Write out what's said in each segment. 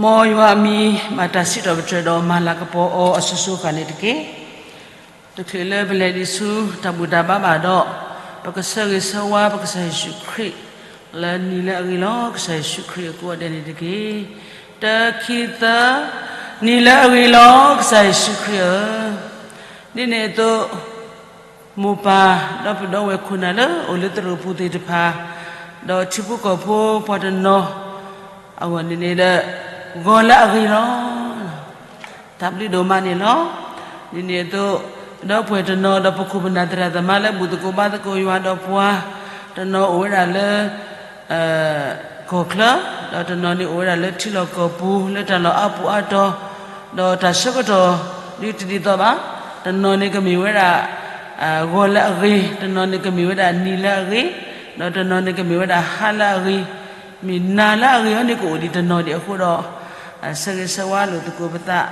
မ်ယွၤအမံၤဘၣ်တၢ်စံးထီၣ်ပတြၢၤဒီးမၤလၤကပီၤအီၤအစိၤစိၤအဃၣ်န့ၣ်တက့ၢ်. တချုးလၢပလဲၤဒံးဆူတၢ်ဘူၣ်တၢ်ဘါဘၣ်ဒီး, ပကဆၢဂ့ၤဆၢဝါပကစၢ်ယ့ၣ်ၡူးခရံာ် လၢနံၤလၢအဂ့ၤလီၤ. ကစၢ်ယ့ၣ်ၡူးခရံာ်အကိးဂၤဒဲးန့ၣ်တက့ၢ်. တၢ ခံ သၢ, နံၤလၢအဂ့ၤလီၤ ကစၢ်ယ့ၣ်ၡူးခရံာ်ဧၢ. ဒ်န့ၣ်အသိး မိၢ်ပၢ်ဒီးပဒီပုၢ်ဝဲၢ်ခိၣ်နၢ်လၢအိၣ်လၢသရိာ်ပူၤသ့ၣ်တဖၣ်, ဒီးထံဖိကီၢ်ဖိပှၤတနီၤအဂီၢ်န့ၣ်န့ၣ်ဒီး, ဂီၤလၢအဂ့ၤလီၤ. တၢ်ဘျုးဒိၣ်မးန့ၣ်လီၤ. ဒ်န့ၣ်အသိး ပဒီပုၢ်ဝဲၢ်တနီၤဒီးပခိၣ်ပနၢ်သရၣ်သမါလၢဘူၣ်သကိးဘါသကိးယွၤဒီးပှၤ, တနီၤအိၣ်ဝဲဒၣ်လၢ ကီၢ်ချၢ, ဒီးတနီၤန့ၣ်အိၣ်ဝဲဒၣ်လၢထံလီၢ်ကီၢ်ပူၤ လၢတၢ်လီၢ်အါပူၤအါတီၤ, ဒီးတၢ်ဆၢကတီၢ်ဒ်တဒ်သိးဘၣ်. တနီၤန့ၣ်ကမ့ၢ်ဝဲဒၣ် ဂီၤလၢအဂ့ၤ, တနီၤန့ၣ်ကမ့ၢ်ဝဲဒၣ်နံၤလၢအဂ့ၤ, ဒီးတနီၤန့ၣ်ကမ့ၢ်ဝဲဒၣ်ဟါလၢအဂ့ၤ, မ့ၢ်နၤလၢအဂ့ၤအီၤန့ၣ်ကအိၣ်ဒံးတနီၤဒံးအဃိဒီး, ဆၢဂ့ၤဆၢဝါလိာ်သကိးပသး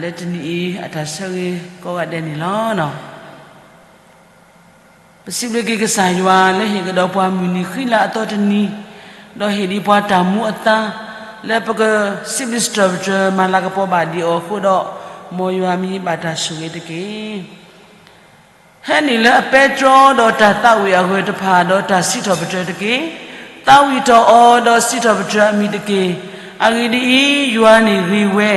လၢတနံၤအံၤအတၢ်ဆၢဂ့ၤကိးဂၤဒဲးန့ၣ်လီၤ. ပစံးဘျုးက့ၤကစၢ်ယွၤလၢဟ့ၣ်ကဒီးပှၤမုၢ်နံၤဃံလၤအသီတနံၤ, ဒီးဟ့ၣ်ဒံးပှၤတၢ်မူအသါ, လၢပကစံးဘျုးစံးထီၣ်ပတြၢၤမၤလၤကပီၤဘၣ်ဒံးအီၤအဃိဒီး, မ်ယွၤမံၤဘၣ်တၢ်ဆိၣ်ဂ့ၤတက့ၢ်. ဟဲနုာ်လၢအပဲတြီဒီးတၢ်သးဝံၣ်အဂၢၢ်တဖၣ်ဒီးတၢ်စံးထီၣ်ပတြၢၤတက့ၢ်. သးဝံၣ်ထီၣ်အီၤဒီးစံးထီၣ်ပတြၢၤအမံၤတက့ၢ်. အဂ့ၢ်ဒ်အံၤ, ယွၤန့ၣ်ဂ့ၤဝဲ,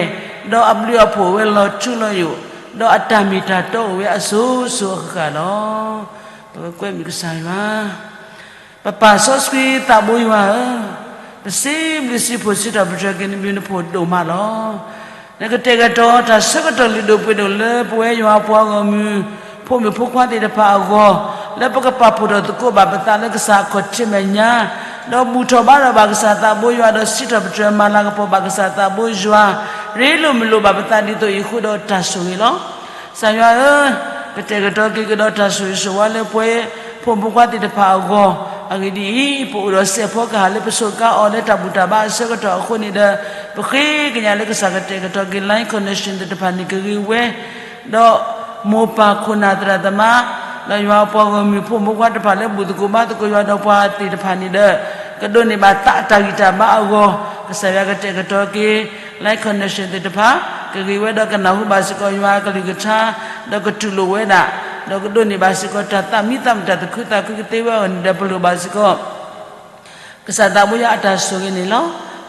ဒီးအဘျုးအဖှိၣ်အိၣ်ဝဲလီၤထူလီၤယိာ်, ဒီးအတၢ်မ့ၢ်တၢ်တီအိၣ်ဝဲအစိၤစိၤအဃၣ်ဃၣ်လီၤ. ပကကွဲမုာ်ကစၢ်ယွၤ ပပၢ်စီဆှံသးဘိယွၤဧၢ, ပစံးဘျုးစံးဖှိၣ်စံးထီၣ်ပတြၢၤက့ၤနဘျုးနဖှိၣ်ဒိၣ်မးလီၤ. နကတဲာ်ကတီၤတၢ်ဆၢကတီၢ်လုၢ်ဒိၣ်ပှ့ၤဒိၣ်လၢပဝဲယွၤအပှၤဂီၢ်မုၢ် ဖိမုၣ်ဖိခွါသ့ၣ်တဖၣ်အဂီၢ်, လၢပကပာ်ဖှိၣ်ထီၣ်သကိးဘၣ်ပသးလၢကစၢ်အခီၣ်ထံးမဲာ်ညါ, ဒီးဘူၣ်ထီၣ်ဘါထီၣ်ဘၣ်ကစၢ်သးဘိယွၤဒီးစံးထီၣ်ပတြၢၤမၤလၤကပီၤဘၣ်ကစၢ်သးဘိယွၤ, ရ့လိာ်မုာ်လိာ်ဘၣ်ပသးဒ်သိးအံၤအဃိဒီးတၢ်ဆိၣ်ဂ့ၤလီၤ. ကစၢ်ယွၤဧၢ, ကတဲာ်ကတီၤက့ၤကဒီးတၢ်ဆိၣ်ဂ့ၤဆိၣ်ဝါလၢပဝဲ ဖိမုၣ်ဖိခွါသ့ၣ်တဖၣ်အဂီၢ်, အဂ့ၢ်ဒ်အံၤ, ပအိၣ်ဒီးစဲးဖီကဟၣ်လၢပစူးကါအီၤလၢတၢ်ဘူၣ်တၢ်ဘါအဆၢကတီၢ်အဃိန့ၣ်ဒီး, ပဃ့ကညးလၢကစၢ်ကတဲာ်ကတီၤက့ၤ line connection သ့ၣ်တဖၣ်န့ၣ်ကဂ့ၤဝဲ, ဒီးမိၢ်ပၢ်ခိၣ်နၢ်သရၣ်သမါ, ဒီးယွၤအပှၤဂီၢ်မုၢ်ဖိမုၣ်ဖိခွါတဖၣ်လၢဘူၣ်သကိးဘါသကိးယွၤဒီးပှၤသ့ၣ်တဖၣ်န့ၣ်ဒီး, ကဒိးန့ၢ်ဘၣ်သးအတၢ်ဂံၢ်တၢ်ဘါအဂီၢ်, ကစၢ်ယွၤကတဲာ်ကတီၤက့ၤ line connection သ့ၣ်တဖၣ်, ကဂ့ၤဝဲဒီးကနၢ်ဟူဘၣ်စ့ၢ်ကီးယွၤအကလုၢ်ကထါ, ဒီးကတူၢ်လိာ်ဝဲဒၣ်, ဒီးကဒိးန့ၢ်ဘၣ်စ့ၢ်ကီးတၢ်သးမံသးမုာ်တၢ်သူၣ်ခုသးခုကသ့ဝဲအဂီၢ်န့ၣ်ဒီးပလိၣ်ဘၣ်စ့ၢ်ကီး ကစၢ်သးဘိယွၤအတၢ်ဆိၣ်ဂ့ၤန့ၣ်လီၤ.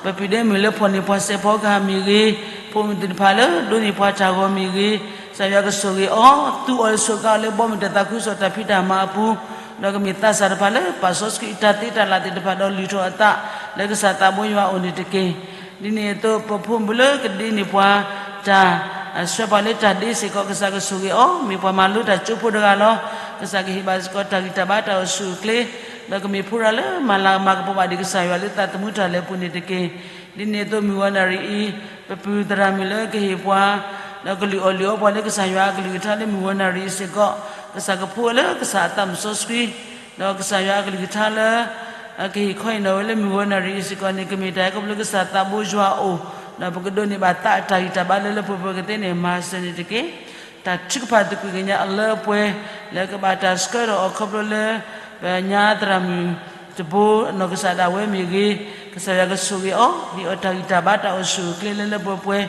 ပပျံၤဒ့မုၢ်လၢဖီၣ်န့ၢ်ပှၤစဲးဖီကဟၣ်မ့ၢ်ဂ့ၤ, ဖိမုၣ်သ့ၣ်တဖၣ်လၢဒိးန့ၢ်ပှၤတၢ်ဂီၤမ့ၢ်ဂ့ၤ, ကစၢ်ယွၤကဆိၣ်ဂ့ၤအီၤ, သူအီၤလၢဆိးကါအီၤလၢဘီမုၢ်တၢ်သးခုကစီၣ်တၢ်ဖံးတၢ်မၤအပူၤ, ဒီးကမ့ၢ်သးစၢ်တဖၣ်လၢပာ်စီဆှံအတၢ်သ့တၢ်လၢ်သ့ၣ်တဖၣ်ဒီးလုၢ်ထီၣ်အသးလၢကစၢ်သးဘိယွၤအအိၣ်န့ၣ်တက့ၢ်. ဒ်န့ၣ်အသိး ပဖိမုၣ်လၢကဒ့န့ၢ်ပှၤတၢ်, ဆှၢပှၤလၢတၢ်ဒ့စ့ၢ်ကီး ကစၢ်ကဆိၣ်ဂ့ၤအီၤ, မ့ၢ်ပှၤမၤလိတၢ်ကၠိဖိတဂၤလီၤ. ကစၢ်ကဟ့ၣ်ဘၣ်စ့ၢ်ကီးတၢ်ဂံၢ်တၢ်ဘါတၢ်အိၣ်ဆူၣ်အိၣ်ချ့, ဒီးကမ့ၢ်ဖိရၤလၢမၤလၤမၤကပီၤဘၣ်ဒံးကစၢ်ယွၤလၢသးသမူတၢ်လဲၤပူၤန့ၣ်တက့ၢ်. ဒ်န့ၣ်အသိးမုၢ်ဂီၤနၣ်ရံၣ်အံၤ, ပပုၢ်သရၣ်မုၣ်လၢကဟ့ၣ်ပှၤ, ဒီးကလုၢ်အီၣ်လုၢ်အီပှၤလၢကစၢ်ယွၤအကလုၢ်ကထါလၢမုၢ်ဂီၤနၣ်ရံၣ်အံၤစ့ၢ်ကီး, ကစၢ်ကဖှူလၢကစၢ်အသးစီဆှံ, ဒီးကစၢ်ယွၤအကလုၢ်ကထါလၢ ကဟ့ၣ်ခီဟ့ၣ်နီၤဝဲလၢမုၢ်ဂီၤနၣ်ရံၣ်အံၤစ့ၢ်ကီးန့ၣ် ကမ့ၢ်တၢ်အဲၣ်ခီဖျိလၢကစၢ်သးဘိယွၤအအိၣ်, ဒီးပကဒိးန့ၢ်ဘၣ်သးအတၢ်ဂံၢ်တၢ်ဘါလၢလၢပှဲၤပှဲၤကသ့န့ၣ် မၤစၢၤန့ၣ်တက့ၢ်. တၢ်ထုကဖၣ်သကွံာ်ကညးအလၢအပှဲၤ လၢကဘၣ်တၢ်ဆှၢထီၣ်အီၤခီဖျိလၢ ပညါသရၣ်မုၣ်တဘိအနီၢ်ကစၢ်ဒၣ်ဝဲမ့ၢ်ဂ့ၤ, ကစၢ်ယွၤကဆိၣ်ဂ့ၤအီၤ, ဟ့ၣ်အီၤတၢ်ဂံၢ်တၢ်ဘါတၢ်အိၣ်ဆူၣ်အိၣ်ချ့လၢလၢပှဲၤပှဲၤ,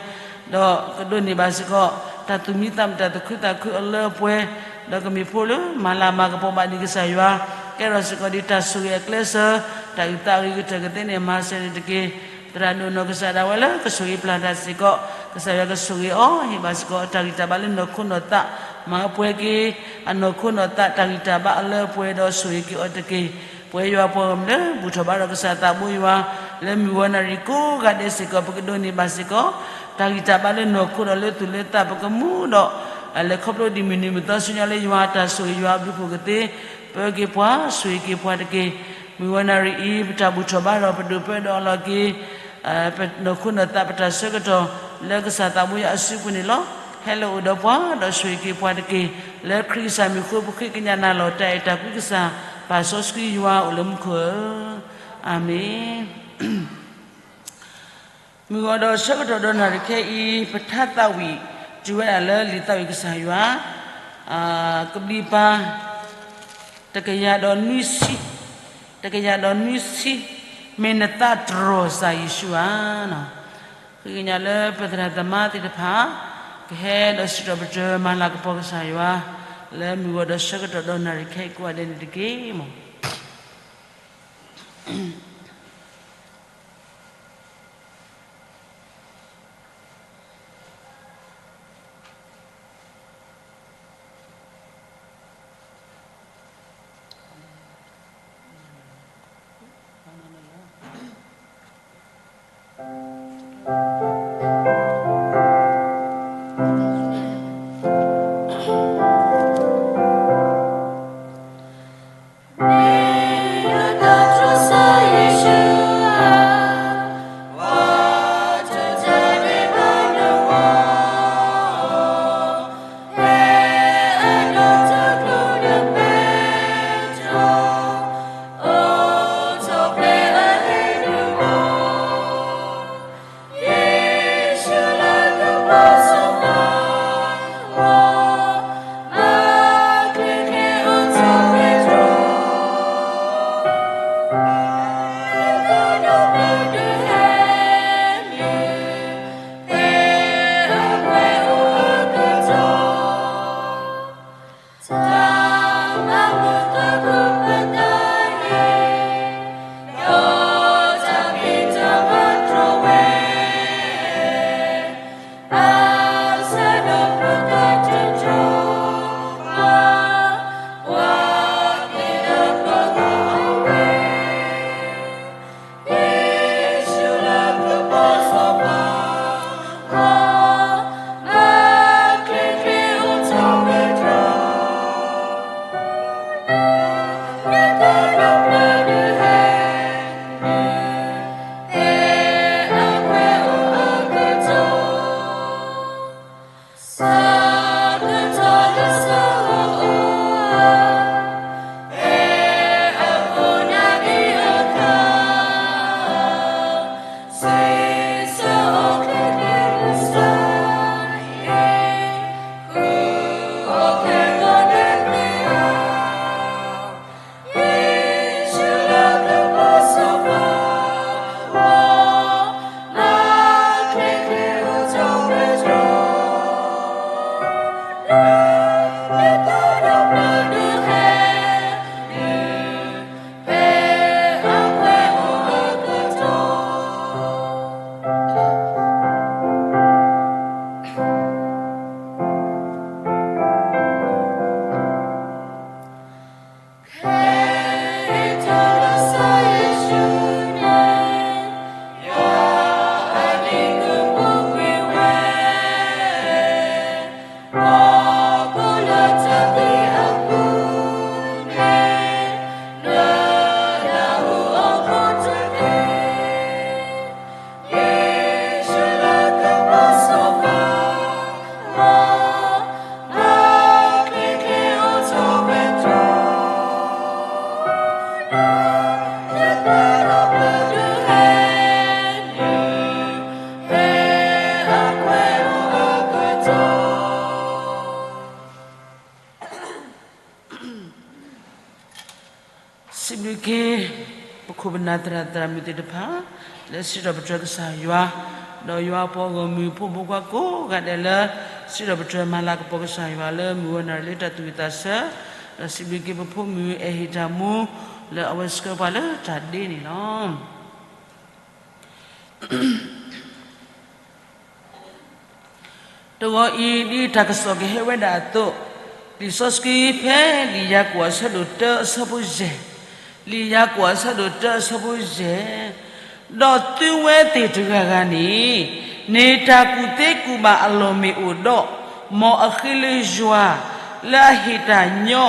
ဒီးကဒိးန့ၢ်ဘၣ်စ့ၢ်ကီး တၢ်သူၣ်မံသးမုာ်တၢ်သူၣ်ခုသးခုအလၢအပှဲၤ, ဒီးကမ့ၢ်ဖိလၢမၤလၤမၤကပီၤဘၣ်ဒံးကစၢ်ယွၤ, ကဲထီၣ်စ့ၢ်ကီးဒံးတၢ်ဆိၣ်ဂ့ၤအကျဲစၢၤ, တၢ်အုၣ်သးအဂ့ၤကတၢၢ်ကသ့န့ၣ် မၤစၢၤန့ၣ်တက့ၢ်. သရၣ်ဒိၣ်နီၢ်ကစၢ်ဒၣ်ဝဲလၢကဆိၣ်ဂ့ၤပျၢ်တၢ်စ့ၢ်ကီး, ကစၢ်ယွၤကဆိၣ်ဂ့ၤအီၤ, ဟ့ၣ်ဘၣ်စ့ၢ်ကီးတၢ်ဂံၢ်တၢ်ဘါလၢနီၢ်ခိနီၢ်သး, မၤပှဲၤက့ၤ အနီၢ်ခိနီၢ်သးတၢ်ဂံၢ်တၢ်ဘါအလၢအပှဲၤ ဒီးဆိၣ်ဂ့ၤက့ၤအီၤတက့ၢ်. ပဝဲယွၤပှၤဂီၢ်မုၢ်လၢဘူၣ်ထီၣ်ဘါထီၣ်ကစၢ်သးဘိယွၤ လၢမုၢ်ဂီၤနၣ်ရံၣ်ကိးဂၤဒဲးစ့ၢ်ကီး ပကဒိးန့ၢ်ဘၣ်စ့ၢ်ကီး တၢ်ဂံၢ်တၢ်ဘါလၢနီၢ်ခိဒီးလၢသူၣ်လၢသး ပကမူဒီး လဲၤခီဖျိဒံးမုၢ်နံၤမုၢ်သီဆူညါလၢယွၤအတၢ်ဆိၣ်ဂ့ၤ ယွၤအဘျုးအဖှိၣ်ကသ့ ပၢက့ၤပှၤ ဆိၣ်ဂ့ၤက့ၤပှၤတက့ၢ်. မုၢ်ဂီၤနၣ်ရံၣ်အံၤ ပတၢ်ဘူၣ်ထီၣ်ဘါထီၣ် ပဒိၣ်ပၢဒီးအလီၢ်က့ၤ ပနီၢ်ခိနီၢ်သး ပတၢ်ဆၢကတီၢ် လၢကစၢ်သးဘိယွၤအစုပူၤန့ၣ်လီၤ. ဟဲလၢအိၣ်ဒီးပှၤ ဒီးဆိၣ်ဂ့ၤက့ၤပှၤတက့ၢ်. လၢခရံာ်ကစၢ်မံၤအဃိ ပဃ့ကညးနၤလီၤ. တၢ်အဲၣ်တၢ်ကွံကစၢ် ပၢ်စီဆှံယွၤအိၣ်လၢမူခိၣ်ဧၢ, အၤမ့ၣ်. မုၢ်ဂီၤဒီးဆၢကတီၢ်ဒီးနၣ်ရံၣ်ခဲအံၤ ပထါသးဝံၣ် တုၤဝဲဒၣ်လၢလံာ်သးဝံၣ်ကစၢ်ယွၤ ကဘျံးပၤ တကယၤဒီးနွံဆံ, တကယၤဒီးနွံဆံ, မ့ၢ်နသးတြီၢ်ကစၢ်ယ့ၣ်ၡူးဧါ. ဃ့ကညးလၢပသရၣ်သမါသ့ၣ်တဖၣ် ကဟဲဒီးစံးထီၣ်ပတြၢၤမၤလၤကပီၤကစၢ်ယွၤ လၢမုၢ်ဂီၤဒီးဆၢကတီၢ်ဒီးနၣ်ရံၣ်ခဲအံၤကိးဂၤဒဲးန့ၣ်တက့ၢ်မး. စံးဘျုးက့ၤ ပခိၣ်ပနၢ်သရၣ်သရၣ်မုၣ်သ့ၣ်တဖၣ် လၢစံးထီၣ်ပတြၢၤကစၢ်ယွၤ, ဒီးယွၤအပှၤဂီၢ်မုၢ်ဖိမုၣ်ဖိခွါကိးဂၤဒဲးလၢ စံးထီၣ်ပတြၢၤမၤလၤကပီၤကစၢ်ယွၤလၢမုၢ်ဂီၤနၣ်ရံၣ်လၢတၢ်သူၣ်ဝံၣ်သးဆၢ, ဒီးစံးဘျုးက့ၤပဖိမုၣ်အဲၣ်ဟ့ၣ်တၢ်မူ လၢအဝဲဆှၢပှၤလၢတၢ်ဒ့န့ၣ်လီၤ. တဂီၤအံၤ ဒ်တၢ်ကစီၣ်ကဟဲဝဲဒၣ်အသိး, လံာ်စီဆှံဖဲလံာ်ယၤကိာ်အဆၢဒိၣ်တၢအဆၢဖိယဲၢ်, လံာ်ယၤကိာ်အဆၢဒိၣ်တၢအဆၢဖိယဲၢ်, ဒီးသုဝဲသ့ၣ်တဂၤဂၤန့ၣ် န့ၢ်တၢ်ကူၣ်သ့ကူၣ်ဘၣ်အလီၢ်မ့ၢ်အိၣ်ဒီး, မ်အဃ့လၢယွၤလၢအဟ့ၣ်တၢ်ညီ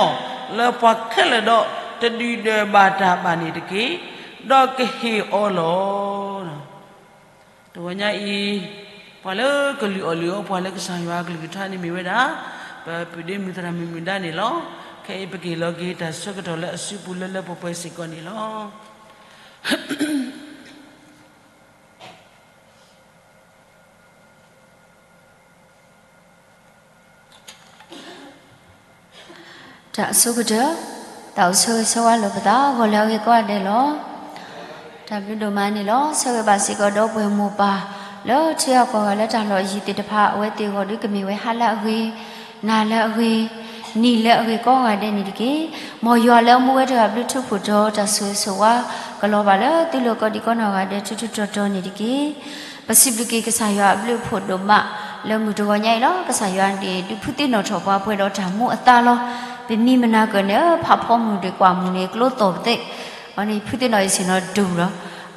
လၢပှၤခဲလၢာ်ဒီး တဒုၣ်ဒွဲၣ်ဘၣ်တၢ်ဘၣ်န့ၣ်တက့ၢ်, ဒီးကဟ့ၣ်အီၤလီၤ. တဂီၤညါအံၤ, ပှၤလၢကလုၢ်အီၣ်လုၢ်အီပှၤလၢကစၢ်ယွၤအကလုၢ်ကထါန့ၣ်မ့ၢ်ဝဲဒၣ် ပပုၢ်ဒ့မုၣ်သရၣ်မုၣ်မုၢ်ဒါန့ၣ်လီၤ. ခဲအံၤပက့ၤလီၤက့ၤတၢ်ဆၢကတီၢ်လၢအစုပူၤလၢလၢပှဲၤပှဲၤစ့ၢ်ကီးန့ၣ်လီၤ. တၢ်အဆိကတၢၢ်, တၢ်အိၣ်ဆၢဂ့ၤဆၢဝါလိာ်ပသး ဂီၤလၢအဂ့ၤကိးဂၤဒဲးလီၤ. တၢ်ဘျုးဒိၣ်မးန့ၣ်လီၤ. ဆၢဂ့ၤဘၣ်စ့ၢ်ကီးဒီပုၢ်ဝဲၢ်မိၢ်ပၢ် လၢထံဂၤကီၢ်ဂၤလၢတၢ်လီၢ်ယံၤသ့ၣ်တဖၣ် အဝဲသ့ၣ်အဂီၢ်ဒုးကမ့ၢ်ဝဲဟါလၢအဂ့ၤ, နၤလၢအဂ့ၤ, နံၤလၢအဂ့ၤကိးဂၤဒဲးန့ၣ်တက့ၢ်. မ်ယွၤလၢအမူဝဲတဂၤဘျုးထူးဖှိၣ်တီၤ တၢ်ဆိၣ်ဂ့ၤဆိၣ်ဝါကလီၤဘၣ်လၢသုလိၤကိးဒံးကိးနီၢ်ဂၤဒဲး ထူးထူးတီၤတီၤန့ၣ်တက့ၢ်. ပစံးဘျုးက့ၤကစၢ်ယွၤအဘျုးအဖှိၣ်ဒိၣ်မး လၢမုၢ်တဂီၤညါအံၤလီၤ. ကစၢ်ယွၤန့ၣ်ဒုးဖုသ့ၣ်နီၣ်ထီၣ်ပှၤပှဲၤဒီးတၢ်မူအသါလီၤ. ပမံမနၤကၢၢ်န့ၣ် ဖးဖီမုၢ်ဒံးကွၢ်မုၢ်န့ၣ် ကျိသီၣ်ပသ့ၣ်, အန့ၣ်ဖုသ့ၣ်နီၣ်ယဆ့ၣ်နီၤဒိၣ်လီၤ.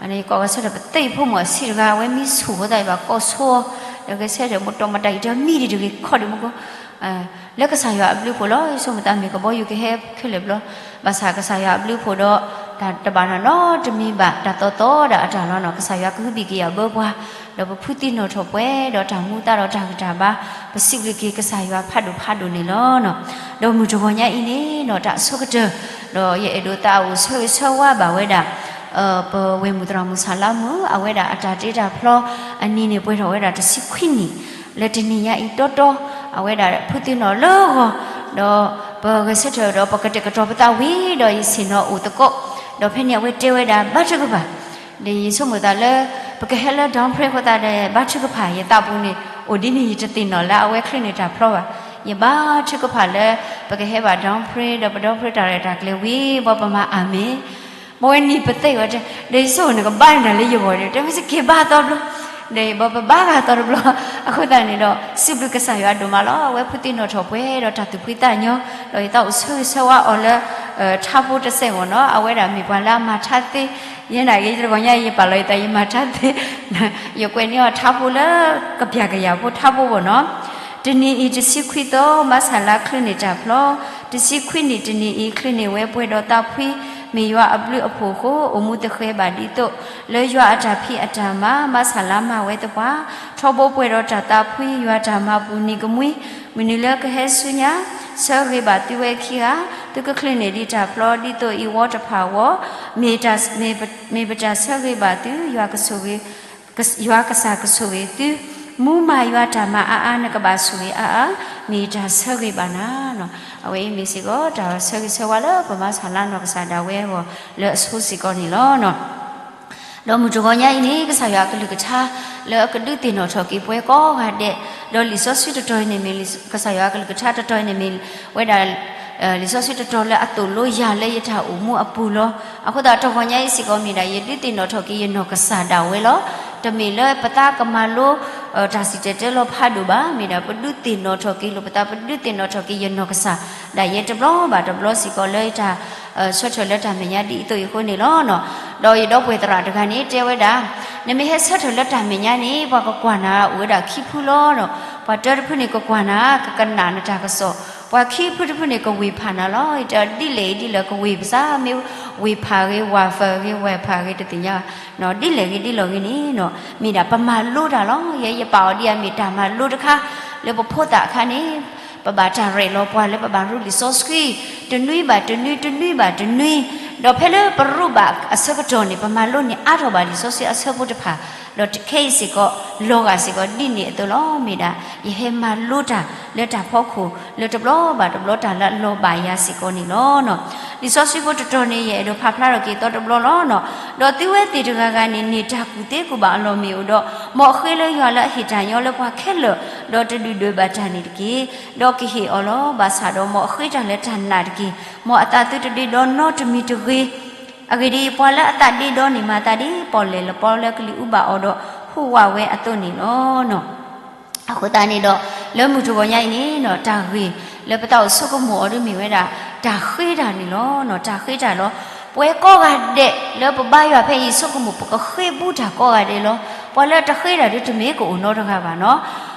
အန့ၣ်ကိးဂၤဆၢထၢၣ်ပသ့ၣ်ဖိမုၣ်အဆံးတဂၤ အဝဲမံဆူၣ်အဃိသတး ယဘၣ်ကိးဆိအီၤ, ဒီးကဆၢထၢၣ်မိၢ်တီမတၤအံၤတမံၤဒံးတဂ့ၤခီဒံးမူကိ လၢကစၢ်ယွၤအဘျုးအဖှိၣ်လီၤ. ယဆိကမိၣ်သးမ့ၢ်ကဘီယူၤကဟဲခဲလၢာ်ဘျီ, ဘၣ်ဆၣ်ကစၢ်ယွၤအဘျုးအဖှိၣ်ဒီး တၢ်တဘၣ်နီတမံၤဘၣ် တၢ်သီသီဒီးအတၢ်လီၤနီၤ ကစၢ်ယွၤကဟုဘံၣ်ကယာ်ဘၢပှၤ, ဒီးပဖုသ့ၣ်နီၣ်ထီၣ်ပှဲၤဒီးတၢ်မူသါဒီးတၢ်ဂံၢ်တၢ်ဘါ, ပစံးဘျုးက့ၤကစၢ်ယွၤဖးဒိၣ်ဖးဒိၣ်န့ၣ်လီၤ. ဒီးမုၢ်တဂီၤညါအံၤန့ၣ်နီၤ တၢ်အဆိကတၢၢ်, ဒီးယအဲၣ်ဒိးသးအိၣ်ဆၢဂ့ၤဆၢဝါဘၣ်ဝဲဒၣ် ပဝဲၢ်မုၢ်သရၣ်မုၣ်ဆၣ်လါမုၣ် အဝဲဒၣ်အတၢ်တ့တၢ်ဖျီအနံၤန့ၣ် ပှဲၤထီၣ်ဝဲဒၣ်တဆံခွံနံၣ်, လၢတနံၤညါအံၤတီတီ, အဝဲဒၣ်ဖုသ့ၣ်နီၣ်လၢဂီၤ, ဒီးပဂဲၤဆၢထၢၣ်ဒီးပကတဲာ်ကတီၤပသးဝံၤဒီး ယဆ့ၣ်နီၤအိၣ်သကိး, ဒီးဖဲန့ၣ်အဝဲတဲဝဲဒၣ် ဘါထုကဖၣ်, ဒီးယဆိကမိၣ်သးလၢ ပကဟဲလၢ Downpray အဃိသတးဒီး ဘါထုကဖၣ် ယသးပူၤန့ၣ် အိၣ်ဒ်န့ၣ် ယတသ့ၣ်နီၣ်လၢအဝဲချုးန့ၢ်တၢ်ဖျီဘၣ်. ယဘါထုကဖၣ်လၢ ပကဟဲဘၣ် Downpray ဒီးပ Downpray တၢ်ရဲၣ်တၢ်ကျဲၤဝံၤ ဘၣ်ပမၤအၤမ့ၣ် ဘၣ်ဝဲန့ၣ်ပသ့ၣ်ဝဲတဲ, ဒီးယဆိကမိၣ်န့ၣ် ကဘါန့ၢ်တၢ်လၢယဂီၢ်ဒီး တဲမ့ၢ်စ့ၢ်ကီးဘါသီတဘျီ, ဒီးယဘၣ်ပဘါဂၤသီတဘျီ, အဃိသတးန့ၣ်ဒီး စံးဘျုးကစၢ်ယွၤဒိၣ်မးလီၤ. အဝဲဖုသ့ၣ်နီၣ်ထီၣ်ပှဲၤဒီးတၢ်သူၣ်ဖှံသးညီ, ဒီးယသးအိၣ်ဆၢဂ့ၤဆၢဝါအီၤလၢ ထါဖိတစဲးမ့ၢ်နီၤ, အဝဲဒၣ်မ့ၢ်ပှၤလၢအမၤထါသ့, ယဲနာ်က့ၤတဂီၤညါအံၤ ယပာ်လီၤယသးယမၤထါသ့, ယကွဲးန့ၢ်အီၤထါဖိလၢ ကပျၢ်ကယၤဖိထါဖိမ့ၢ်နီၤ. တနံၤအံၤတဆံခွံသီ မၤဆၣ်လါချုးန့ၢ်တၢ်ဖျီ, တဆံခွံနံၣ်တနံၤအံၤ ချုးန့ၢ်ဝဲပှဲၤဒီးသးဖှံ, မ့ၢ်ယွၤအဘျုးအဖှိၣ်အဃိ အိၣ်မူသဃဲၤဘၣ်ဒ်သိး လၢယွၤအတၢ်ဖံးအတၢ်မၤ မၤဆၣ်လါမၤဝဲသပှၢ်, ထီဘိပှဲၤဒီးတၢ်သးဖှံ ယွၤတၢ်မၤပူၤနံၤကမှံ, မုၢ်နံၤလၢကဟဲဆူညါ ဆၢဂ့ၤဘၣ်သုဝဲခံဂၤ, သုကချုးန့ၢ်ဒံးတၢ်ဖျီ ဒ်သိးအံၤဝီတဖၣ်အဂီၢ်, မ့ၢ်တၢ် မ့ၢ်ပတၢ်ဆၢဂ့ၤဘၣ်သု, ယွၤကဆိၣ်ဂ့ၤ ယွၤကစၢ်ကဆိၣ်ဂ့ၤသု, မူမၤယွၤတၢ်မၤအါအါ နကဘၣ်ဆိၣ်ဂ့ၤအါအါ, မ့ၢ်တၢ်ဆၢဂ့ၤဘၣ်နၤ. အဝဲအံၤမ့ၢ်စ့ၢ်ကီး တၢ်ဆၢဂ့ၤဆၢဝါလၢပမၤဆၣ်လါနီၢ်ကစၢ်ဒၣ်ဝဲအဂီၢ် လၢအဆိစ့ၢ်ကီးန့ၣ်လီၤ. ဒီးမုၢ်တဂီၤညါအံၤန့ၣ် ကစၢ်ယွၤအကလုၢ်ကထါ လၢအကဒုးသ့ၣ်နီၣ်ထီၣ်က့ၤပှၤကိးဂၤဒဲး, ဒီးလံာ်စီဆှံတတီၤအံၤန့ၣ်မ့ၢ် ကစၢ်ယွၤအကလုၢ်ကထါတတီၤအံၤန့ၣ်မ့ၢ် ဝဲဒၣ် လံာ်စီဆှံတတီၤလၢအသိၣ်လိယၤလၢယတၢ်အိၣ်မူအပူၤလီၤ. အဃိသတးတဂီၤညါအံၤစ့ၢ်ကီးမ့ၢ်ဒၣ် ယဒုးသ့ၣ်နီၣ်ထီၣ်က့ၤယနီၢ်ကစၢ်ဒၣ်ဝဲလီၤ. တမ့ၢ်လၢပသးကမၤလိ တၢ်စံၣ်တဲၤတဲလီၤဖးဒိၣ်ဘၣ်, မ့ၢ်ဒၣ်ပဒုးသ့ၣ်နီၣ်ထီၣ်က့ၤလိာ်ပသး, ပဒုးသ့ၣ်နီၣ်ထီၣ်က့ၤယနီၢ်ကစၢ်ဒၣ်ယဲတဘျီဘၣ်တဘျီစ့ၢ်ကီး လၢယတၢ်ဆၢထၢၣ်လၢတၢ်မဲာ်ညါဒ်အံၤအသိးအံၤအဃိန့ၣ်လီၤ. ဒီးယဒီပုၢ်ဝဲၢ်သရၣ်တဂၤန့ၣ် တဲဝဲဒၣ်, နမ့ၢ်ဟဲဆၢထၢၣ်လၢတၢ်မဲာ်ညါန့ၣ် ပှၤကကွၢ်နၤအိၣ်ဝဲဒၣ်ခံဖုလီၤ. ပှၤတၢတဖုန့ၣ် ကကွၢ်နၤ ကကနၣ်နတၢ်ကစီၣ်, ပှၤခံဖုတဖုန့ၣ် ကဝ့ၢ်ဖးနၤလီၤ. ယတဲဒ်လဲၣ်ဒ်လဲၣ် ကဝ့ၢ်ပသး မ့ၢ်ဝ့ၢ်ဖးဂ့ၤ ဝ့ၢ်ဖးဂ့ၤ ဝ့ၢ်ဖးဂ့ၤတသ့ၣ်ညါ, ဒ်လဲၣ်ဂ့ၤဒ်လဲၣ်ဂ့ၤန့ၣ် မ့ၢ်ဒၣ်ပမၤလိတၢ်လီၤ. ယဲယပာ်အီၤဒ်အမ့ၢ်တၢ်မၤလိတခါ လၢပဖိသၣ်အခါန့ၣ် ပဘၣ်တၢ်ရဲၣ်လီၤပှၤလၢပဘၣ်ရူလံာ်စီဆှံ တနွံဘၣ်တနွံ တနွံဘၣ်တနွံ, ဒီးဖဲလၢပရူဘၣ်အဆၢကတီၢ်န့ၣ် ပမၤလိန့ၢ်အါထီၣ်ဘၣ်လံာ်စီဆှံအဆၢဖိတဖၣ်, ဒီးခဲအံၤစ့ၢ်ကီး လီၤဂာ်စ့ၢ်ကီးဒ်န့ၣ်အသိးလီၤ. မ့ၢ်ဒၣ် ယဟဲမၤလိတၢ်လၢတၢ်ဖီခိၣ် လၢတဘျီဘၣ်တဘျီတၢ်လၢအလီၤဘၣ်ယၤစ့ၢ်ကီးန့ၣ်လီၤ. လံာ်စီဆှံဖိတတီၤန့ၣ် ယအဲၣ်ဒိးဖးဖျါထီၣ်က့ၤသီတဘျီလီၤ. ဒီးသုဝဲသ့ၣ်တဂၤဂၤန့ၣ် န့ၢ်တၢ်ကူၣ်သ့ကူၣ်ဘၣ်အလီၢ်မ့ၢ်အိၣ်ဒီး မ်အဃ့လၢယွၤလၢအဟ့ၣ်တၢ်ညီလၢပှၤခဲလၢာ်, ဒီးတဒုၣ်ဒွဲၣ်ဘၣ်တၢ်န့ၣ်တက့ၢ်. ဒီးကဟ့ၣ်အီၤလီၤ. ဘၣ်ဆၣ်ဒီးမ်အဃ့တၢ်လၢတၢ်နာ်တက့ၢ်. မ်အသးသုတဒ့ဒီနီတမံၤတဂ့ၤ. အဂ့ၢ်ဒ်အံၤ, ပှၤလၢအသးဒ့ဒီန့ၣ် မၤသးဒ်ပီၣ်လဲၣ်လၢပီလၢကလံၤအူဘၣ်အီၤဒီး ဟူးဝးဝဲအသိးန့ၣ်လီၤ. အဃိသတးန့ၣ်ဒီး လၢမုၢ်တဂီၤညါအံၤန့ၣ် တၢ်ဂ့ၢ်လၢပသးအိၣ်ဆိကမိၣ်အီၤဒ်မ့ၢ်ဝဲဒၣ် တၢ်ဃ့တၢ်န့ၣ်လီၤ. တၢ်ဃ့တၢ်လီၤ. ပှၤကိးဂၤဒဲးလၢပဘါယွၤဖဲအံၤ ဆိကမိၣ်ပကဃ့ဘူးတၢ်ကိးဂၤဒဲးလီၤ. ပှၤလၢတဃ့တၢ်ဒ်တမ့ၢ်ကအိၣ်နီတဂၤဘၣ်နီၤ.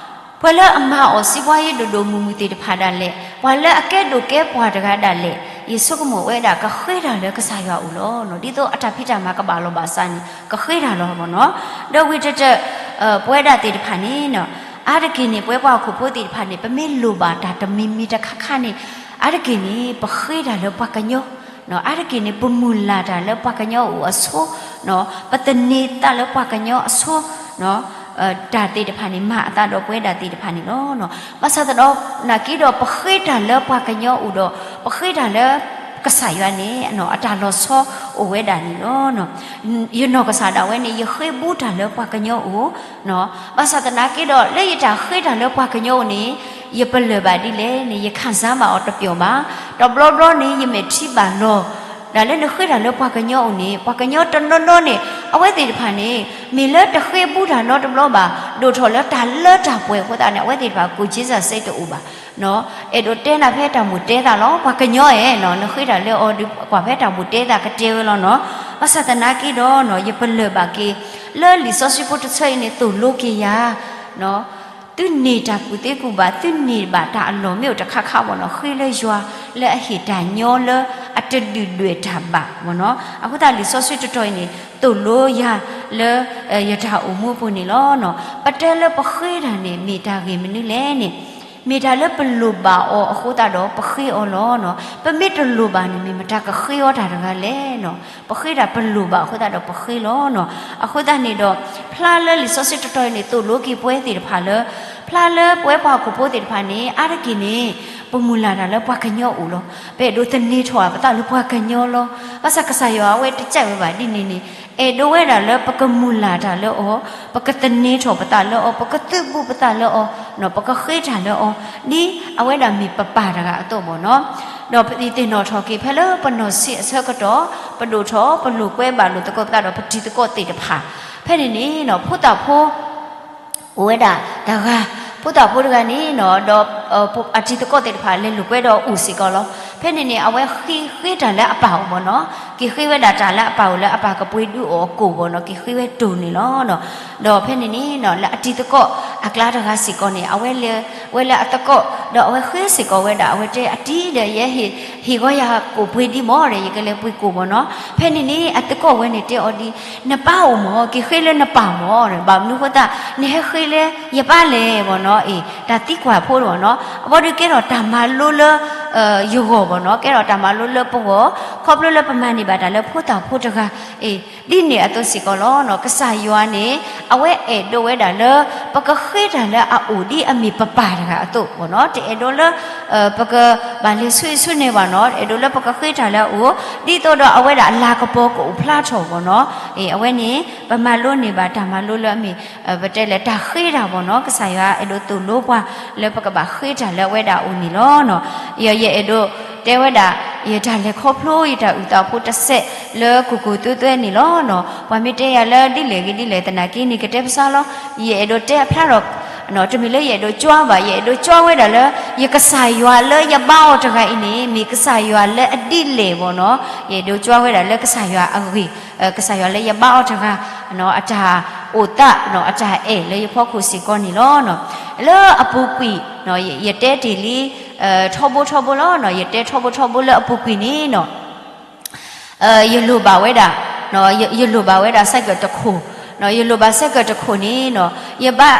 ပှၤလၢအမၤအီၣ်စံးပှၤယ့ဒိၣ်ဒိၣ်မုၢ်မုၢ်သ့ၣ်တဖၣ်ဒၣ်လဲာ်, ပှၤလၢအကဲဒိၣ်ကဲပှၢ်တဂၤဒၣ်လဲာ်, ယဆိကမိၣ်ဝဲဒၣ်ကဃ့တၢ်လၢကစၢ်ယွၤအအိၣ်လီၤ. ဒ်သိးအတၢ်ဖံးတၢ်မၤကဘၣ်လီၤဘၣ်စးန့ၣ် ကဃ့တၢ်လီၤမ့ၢ်နီၤ. ဒီးဝံၤတတၢၢ် ပဝဲဒၣ်သ့ၣ်တဖၣ်န့ၣ် အါတက့ၢ်န့ၣ် ပဝဲပှၤဟီၣ်ခိၣ်ဖိသ့ၣ်တဖၣ်န့ၣ် ပမ့ၢ်လိၣ်ဘၣ်တၢ်တမံၤမံၤတခါခါန့ၣ် အါတက့ၢ်န့ၣ် ပဃ့တၢ်လၢပှၤကညီ, အါတက့ၢ်န့ၣ် ပမုၢ်လၢ်တၢ်လၢပှၤကညီအအိၣ်အဆိ, ပသန့ၤသးလၢပှၤကညီအဆိ, တၢ်သ့ၣ်တဖၣ်န့ၣ် မၤအသးဒီးပဝဲဒၣ်သ့ၣ်တဖၣ်န့ၣ်လီၤ. ဘၣ်ဆၣ်သနာ်က့ဒီး ပဃ့တၢ်လၢပှၤကညီအအိၣ်ဒီး ပဃ့တၢ်လၢ ကစၢ်ယွၤန့ၣ် အတၢ်လီၤဆီအိၣ်ဝဲဒၣ်န့ၣ်လီၤ. ယနီၢ်ကစၢ်ဒၣ်ဝဲန့ၣ် ယဃ့ဘူးတၢ်လၢပှၤကညီအိၣ်, ဘၣ်ဆၣ်သနာ်က့ဒီး လၢယတၢ်ဃ့တၢ်လၢပှၤကညီအိၣ်န့ၣ် ယပလၢၢ်ဘၣ်ဒ်လဲၣ်န့ၣ် ယခံစားဘၣ်အီၤတပျီၤဘၣ်. တဘျီဘျီန့ၣ် ယမဲာ်ထံဘၣ်လီၤ တၢ်လၢနဃ့တၢ်လၢပှၤကညီအိၣ်န့ၣ် ပှၤကညီတနီၤနီၤန့ၣ် အဝဲသ့ၣ်တဖၣ်န့ၣ် မ့ၢ်လၢတဃ့ဘူးတၢ်နီတဘျီဘၣ် ဒိၣ်ထီၣ်လၢတၢ်လၢတၢ်ပှဲၤအဃိသတးန့ၣ် အဝဲသ့ၣ်တဖၣ်ကိၣ်က့စၢ်စ့တအိၣ်ဘၣ်. အဲၣ်ဒိးတဲနၤဖဲတၢ်မူးတဲသးလီၤ. ပှၤကညီအဲၣ် နဃ့တၢ်လၢအီၤဒီး ကွၢ်ဖဲတၢ်မူးတဲသးကတဲဝဲလီၤနီၤ. ဘၣ်ဆၣ်သနာ်က့ဒီး ယပလၢၢ်ဘၣ်က့ၤ လၢလံာ်စီဆှံဖိတဆၢအံၤန့ၣ် သိၣ်လိက့ၤယၤ သုန့ၢ်တၢ်ကူၣ်သ့ကူၣ်ဘၣ် သုန့ၢ်ဘၣ်တၢ်အလီၢ်မ့ၢ်အိၣ်တခါခါဘၣ်နီၤ ဃ့လၢယွၤလၢအဟ့ၣ်တၢ်ညီလၢအတဒုၣ်ဒွဲၣ်တၢ်ဘၣ်ဘၣ်နီၤ. အဃိသတးလံာ်စီဆှံတတီၤအံၤန့ၣ် သိၣ်လိယၤလၢ ယတၢ်အိၣ်မူအပူၤန့ၣ်လီၤ. ပတဲလၢပဃ့တၢ်န့ၣ် မ့ၢ်တၢ်ဂ့ၢ်မနုၤလဲၣ်န့ၣ် မ့ၢ်တၢ်လၢပလိၣ်ဘၣ်အီၤအဃိသတးဒီးပဃ့အီၤလီၤ. ပမ့ၢ်တလိၣ်ဘၣ်န့ၣ် မ့ၢ်မတၤကဃ့အီၤတၢ်တဂၤလဲၣ်နီၤ. ပဃ့တၢ်ပလိၣ်ဘၣ်အဃိသတးဒီးပဃ့လီၤနီၤ. အဃိသတးန့ၣ်ဒီး ဖျါလၢလံာ်စီဆှံတတီၤအံၤန့ၣ် သိၣ်လိက့ၤပဝဲသ့ၣ်တဖၣ်လၢ ဖျါလၢပဝဲပှၤဟီၣ်ခိၣ်ဖိသ့ၣ်တဖၣ်န့ၣ် အါတက့ၢ်န့ၣ် ပမုၢ်လၢ်တၢ်လၢပှၤကညီအိၣ်လီၤ. ပအဲၣ်ဒိးသန့ၤထီၣ်ပသးလၢပှၤကညီလီၤ. ဘၣ်ဆၣ်ကစၢ်ယွၤအဝဲတကြိုက်ဝဲဘၣ်ဒ်န့ၣ်န့ၣ် အဲၣ်ဒိးဝဲဒၣ်လၢပကမုၢ်လၢ်တၢ်လၢအီၤ, ပကသန့ၤထီၣ်ပသးလၢအီၤ, ပကသုးဘူးပသးလၢအီၤ, ပကဃ့တၢ်လၢအီၤ, ဒ်အဝဲဒၣ်မ့ၢ်ပပၢ်တဂၤအသိးဘၣ်နီၤ. ဒီးပသ့ၣ်နီၣ်ထီၣ်က့ၤဖဲလၢပနီၢ်ဆံးအဆၢကတီၢ် ပဒိၣ်ထီၣ် ပလိာ်ကွဲဘၣ်လိာ်သကိးပသးဒီးပတံၤသကိးသ့ၣ်တဖၣ် ဖဲန့ၣ်န့ၣ် ဖိသၣ်ဖိ အိၣ်ဝဲဒၣ်တဂၤ, ဖိသၣ်ဖိတဂၤန့ၣ်နီၤ ဒီး အတံၤသကိးသ့ၣ်တဖၣ်လဲၤလိာ်ကွဲဒီးအိၣ်စ့ၢ်ကီးလီၤ. ဖဲန့ၣ်န့ၣ် အဝဲဃ့ဃ့တၢ်လၢအပၢ်အိၣ်ဘၣ်နီၤ, က့ၤဃ့ဝဲဒၣ်တၢ်လၢအပၢ်အိၣ်လၢအပၢ်ကပှ့ၤဒုးအီၤအကိာ်ဘၣ်နီၤ, က့ၤဃ့ဝဲတိၢ်န့ၣ်လီၤ. ဒီးဖဲန့ၣ်န့ၣ်နီၤ လၢအတံၤသကိးအကျါတဂၤစ့ၢ်ကီးန့ၣ် အဝဲလဲၤဝဲလၢအသကိး ဒီးအဝဲဃ့စ့ၢ်ကီးဝဲဒၣ် အဝဲတဲအတံၤဒီး ယဲ ဟ့ၣ်ဂီၤယၤကိာ်ပှ့ၤဒံးမၢ်ဒီး ယကလဲၤပှ့ၤကိာ်ဘၣ်နီၤ. ဖဲန့ၣ်န့ၣ် အသကိးဝဲန့ၣ်တဲအီၤဒ် နပၢ်အိၣ်မၢ် က့ၤဃ့လၢနပၢ်မၢ်, ဘၣ်မနုၤအဃိသတး နဟဲဃ့လၢယပၢ်လဲၣ်ဘၣ်နီၤ, အ့ၣ် တၢ်သံကွၢ်ဖိဘၣ်နီၤ, အဘီဒုးကဲထီၣ်တၢ်မၤလိလၢ ယဂီၢ်ဘၣ်နီၤ, ကဲထီၣ်တၢ်မၤလိလၢပဂီၢ်, ခီဖျိလၢပမၤန့ၢ်ဘၣ်တၢ်လၢဖိသၣ်ဖိတဂၤ, အ့ၣ် ဒ်န့ၣ်အသိးစ့ၢ်ကီးလီၤ. ကစၢ်ယွၤန့ၣ် အဝဲအဲၣ်ဒိးဝဲဒၣ်လၢ ပကဃ့တၢ်လၢအအိၣ်ဒ်အမ့ၢ်ပပၢ်တဂၤအသိးဘၣ်နီၤ, တအဲၣ်ဒိးလၢ ပကဘၣ်လဲၤဆူအံၤဆူန့ၣ်ဘၣ်နီၤ, အဲၣ်ဒိးလၢပကဃ့တၢ်လၢအအိၣ် ဒ်သိးဒီးအဝဲဒၣ်အလၤကပီၤကအိၣ်ဖျါထီၣ်ဘၣ်နီၤ, အ့ၣ် အဝဲန့ၣ် ပမၤလိန့ၢ်ဘၣ်တၢ်မၤလိလၢအမ့ၢ် ပတဲလဲၣ်တၢ်ဃ့တၢ်ဘၣ်နီၤ, ကစၢ်ယွၤအဲၣ်ဒိးသိၣ်လိပှၤလၢပကဘၣ်ဃ့တၢ်လၢအဝဲဒၣ်အအိၣ်န့ၣ်လီၤ. ယ ယအဲၣ်ဒိးတဲဝဲဒၣ် ယတၢ်လဲၤခီဖျိယတၢ်အုၣ်သးဖိတစဲးလၢကိၢ်ကိၢ်သွဲသွဲန့ၣ်လီၤ. ပှၤမ့ၢ်တဲယၤလၢဒ်လဲၣ်ဂ့ၤဒ်လဲၣ်သနာ်က့န့ၣ် ကတဲပစးလီၤ. ယအဲၣ်ဒိးတဲအဖျါထီၣ် တမ့ၢ်လၢယအဲၣ်ဒိးကွၢ်ဘၣ်, ယအဲၣ်ဒိးကွၢ်ဝဲဒၣ်လၢ ယကစၢ်ယွၤလၢယဘါအီၤတဂၤအံၤန့ၣ် မ့ၢ်ကစၢ်ယွၤလၢအဒ်လဲၣ်ဘၣ်နီၤ, ယအဲၣ်ဒိးကွၢ်ဝဲဒၣ်လၢကစၢ်ယွၤအဂ့ၢ်, ကစၢ်ယွၤလၢယဘါအီၤတဂၤ အတၢ်အိၣ်သး အတၢ်အဲၣ်လၢယဖီခိၣ်စ့ၢ်ကီးန့ၣ်လီၤ. လၢအပူၤကွံာ် ယတဲတ့ၢ်လံ ထီဘိထီဘိလီၤ, ယတဲထီဘိထီဘိလၢအပူၤကွံာ်န့ၣ်နီၤ ယလိၣ်ဘၣ်ဝဲဒၣ်, ယလိၣ်ဘၣ်ဝဲဒၣ်စဲးကၢးတခိၣ်, ယလိၣ်ဘၣ်စဲးကၢးတခိၣ်န့ၣ်နီၤ ယဘါ,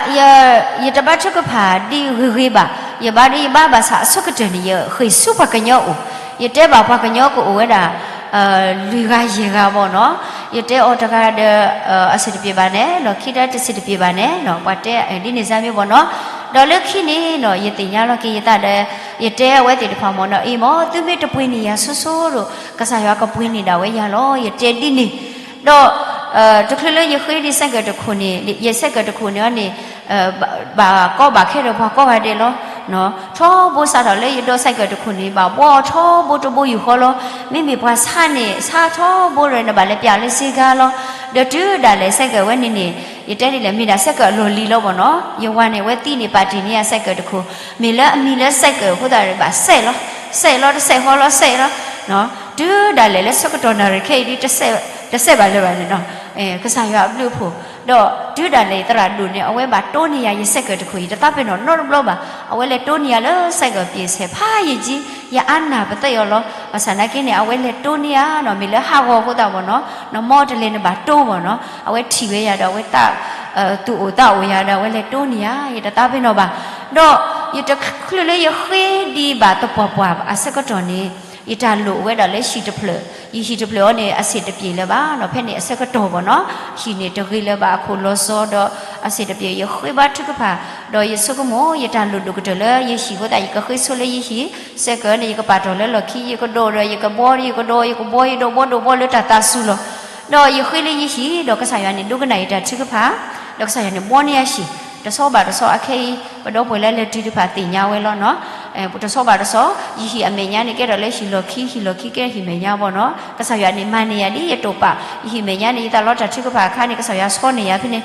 ယတဘါထုကဖၣ်ဒ်ဂ့ၤဂ့ၤဘၣ်, ယဘါဒ်ယဘါဘၣ်ဆၣ်အဆိကတၢၢ်န့ၣ် ယဃ့ၢ်ဆူပှၤကညီအိၣ်, ယတဲဘၣ်ပှၤကညီကအိၣ်ဝဲဒၣ် လွံၢ်ဂၤယဲၢ်ဂၤဘၣ်နီၤ, ယတဲအီၤတဂၤဒီး အဆင်တပြေဘၣ်န့ၣ် လီၢ်ခံတၢ်တဆင်တပြေဘၣ်န့ၣ် ပှၤတဲဒ်န့ၣ်စ့ၢ်မ့ၢ်ဘၣ်နီၤ, ဒီးလၢခံန့ၣ်နီၤ ယသ့ၣ်ညါလီၤက့ၤယသးဒီး ယတဲအဝဲသ့ၣ်တဖၣ်မ့ၢ်နီၤ အံၤမ့ၢ် သုမ့ၢ်တပှ့ၤန့ၢ်ယၤဆိဆိဒီး ကစၢ်ယွၤကပှ့ၤန့ၢ်ဒၣ်ဝဲယၤလီၤ ယတဲဒ်န့ၣ်, ဒီး တချုးလၢယဃ့ဒံးစဲးကၢးတခိၣ်န့ၣ် ယစဲးကၢးတခိၣ်န့ၣ်န့ၣ် ဘၣ်ကီဘၣ်ခဲဒီးပှၤကိးဂၤဒဲးလီၤ. ထီဘိစးထီၣ်လၢယဒိးစဲးကၢးတခိၣ်န့ၣ် ဘၣ်ဘှီအီၤထီဘိတဘိယူၢ်ဃီလီၤ. မ့မ့ၢ်ပှၤဆါန့ၣ် ဆါထီဘိဒီးနဘၣ်လဲၤပျးလၢစ့ဂၤလီၤ. ဒီးတုၤဒၣ်လဲာ်စဲးကၢးဝဲန့ၣ်န့ၣ် ယတဲဒ်လဲၣ် မ့ၢ်ဒၣ်စဲးကၢးအလီၢ်လံၤလီၤဘၣ်နီၤ, ယဝၤန့ၣ် အဝဲသံန့ၢ်ပာ်တ့ၢ်န့ၢ်ယၤစဲးကၢးတခိၣ်, မ့ၢ်လၢအမံၤလၢစဲးကၢးအဃိသတးဒီး ဘၣ်စဲးလီၤ, စဲးလီၤတစဲးဃီလီၤ စဲးလီၤ တုၤဒၣ်လဲာ်လၢဆၢကတီၢ်နၣ်ရံၣ်ခဲအံၤဒ် တစဲးဘၣ်လၢၤဘၣ်န့ၣ်နီၤ, ကစၢ်ယွၤအဘျုးအဖှိၣ်, ဒီးတုၤဒၣ်လဲာ်ယသရၣ်ဒိၣ်န့ၣ် အဝဲဘၣ်တိၢ်န့ၢ်ယၤ ယစဲးကၢးတခိၣ် ယတသးပ့ၤနီၣ်နီတဘျီဘၣ်, အဝဲလဲၤတိၢ်န့ၢ်ယၤလၢစဲးကၢးပျ့ၤဆဲးဖးယံာ်ကံ, ယအါနၢ်ပသဲအီၤလီၤ. ဘၣ်ဆၣ်နာ်က့န့ၣ် အဝဲလဲၤတိၢ်န့ၢ်ယၤနီၤ, မ့ၢ်လၢဟးဂီၤအဃိသတးဘၣ်နီၤ, နမီတလဲၤနဘၣ်တိၢ်ဘၣ်နီၤ, အဝဲထံၣ်ဝဲယၤဒီး အဝဲသး သူၣ်အိၣ်သးအိၣ်ယၤဒီး အဝဲလဲၤတိၢ်န့ၢ်ယၤ ယတသးပ့ၤနီၣ်ဘၣ်, ဒီးယတချုးလၢယဃ့ဒံးဘၣ်သပှၢ်ပှၢ်အဆၢကတီၢ်န့ၣ် ယတၢ်လိၣ်ဝဲဒၣ်လၢဟံၣ်တဖျၢၣ်, ယဟံၣ်တဖျၢၣ်အံၤန့ၣ် အဆံးတပျ့ၤလၢၤဘၣ်နီၤ, ဖဲန့ၣ်အဆၢကတီၢ်ဘၣ်နီၤ, ဟံၣ်န့ၣ်တဂ့ၤလၢၤဘၣ်အခိၣ်လီၤစီဒီး အဆံးတပျ့ၤ ယဃ့ဘါထုကဖၣ်, ဒီးယဆိကမိၣ် ယတၢ်လိၣ်ဒိၣ်ကတၢၢ်လၢယဟံၣ်အဃိသတး ယကဃ့ဆိလၢယဟံၣ်, စဲကၢန့ၣ် ယကပာ်တီၢ်လၢလီၢ်ခံ, ယကဒိးဒီး ယကဘီ, ယကဒိး, ယကဘီ, ယဒိးဘီဒိးဘီလၢတၢ်သးစူၤလီၤ. ဒီးယဃ့လၢယဟံၣ်, ဒီးကစၢ်ယွၤန့ၣ် ဒိကနၣ်ယတၢ်ထုကဖၣ်, ဒီးကစၢ်ယွၤန့ၣ် ဘှီန့ၢ်ယၤဟံၣ်, တဆီဘၣ်တဆီအခဲအံၤ ပဒီပုၢ်ဝဲၢ်လၢလဲၤတုၤတဖၣ်သ့ၣ်ညါဝဲလီၤနီၤ. တဆီဘၣ်တဆီ ယဟံၣ်အမဲာ်ညါန့ၣ် ကဲထီၣ်လၢဟံၣ်လီၢ်ခံ, ဟံၣ်လီၢ်ခံကဲထီၣ်ဟံၣ်မဲာ်ညါဘၣ်နီၤ. ကစၢ်ယွၤန့ၣ် မၤန့ၢ်ယၤဒ်ယတိာ်ပာ်, ယဟံၣ်မဲာ်ညါန့ၣ် ယသးလီတၢ်ထုကဖၣ်အခါန့ၣ် ကစၢ်ယွၤဆီန့ၢ်ယၤဖဲန့ၣ်,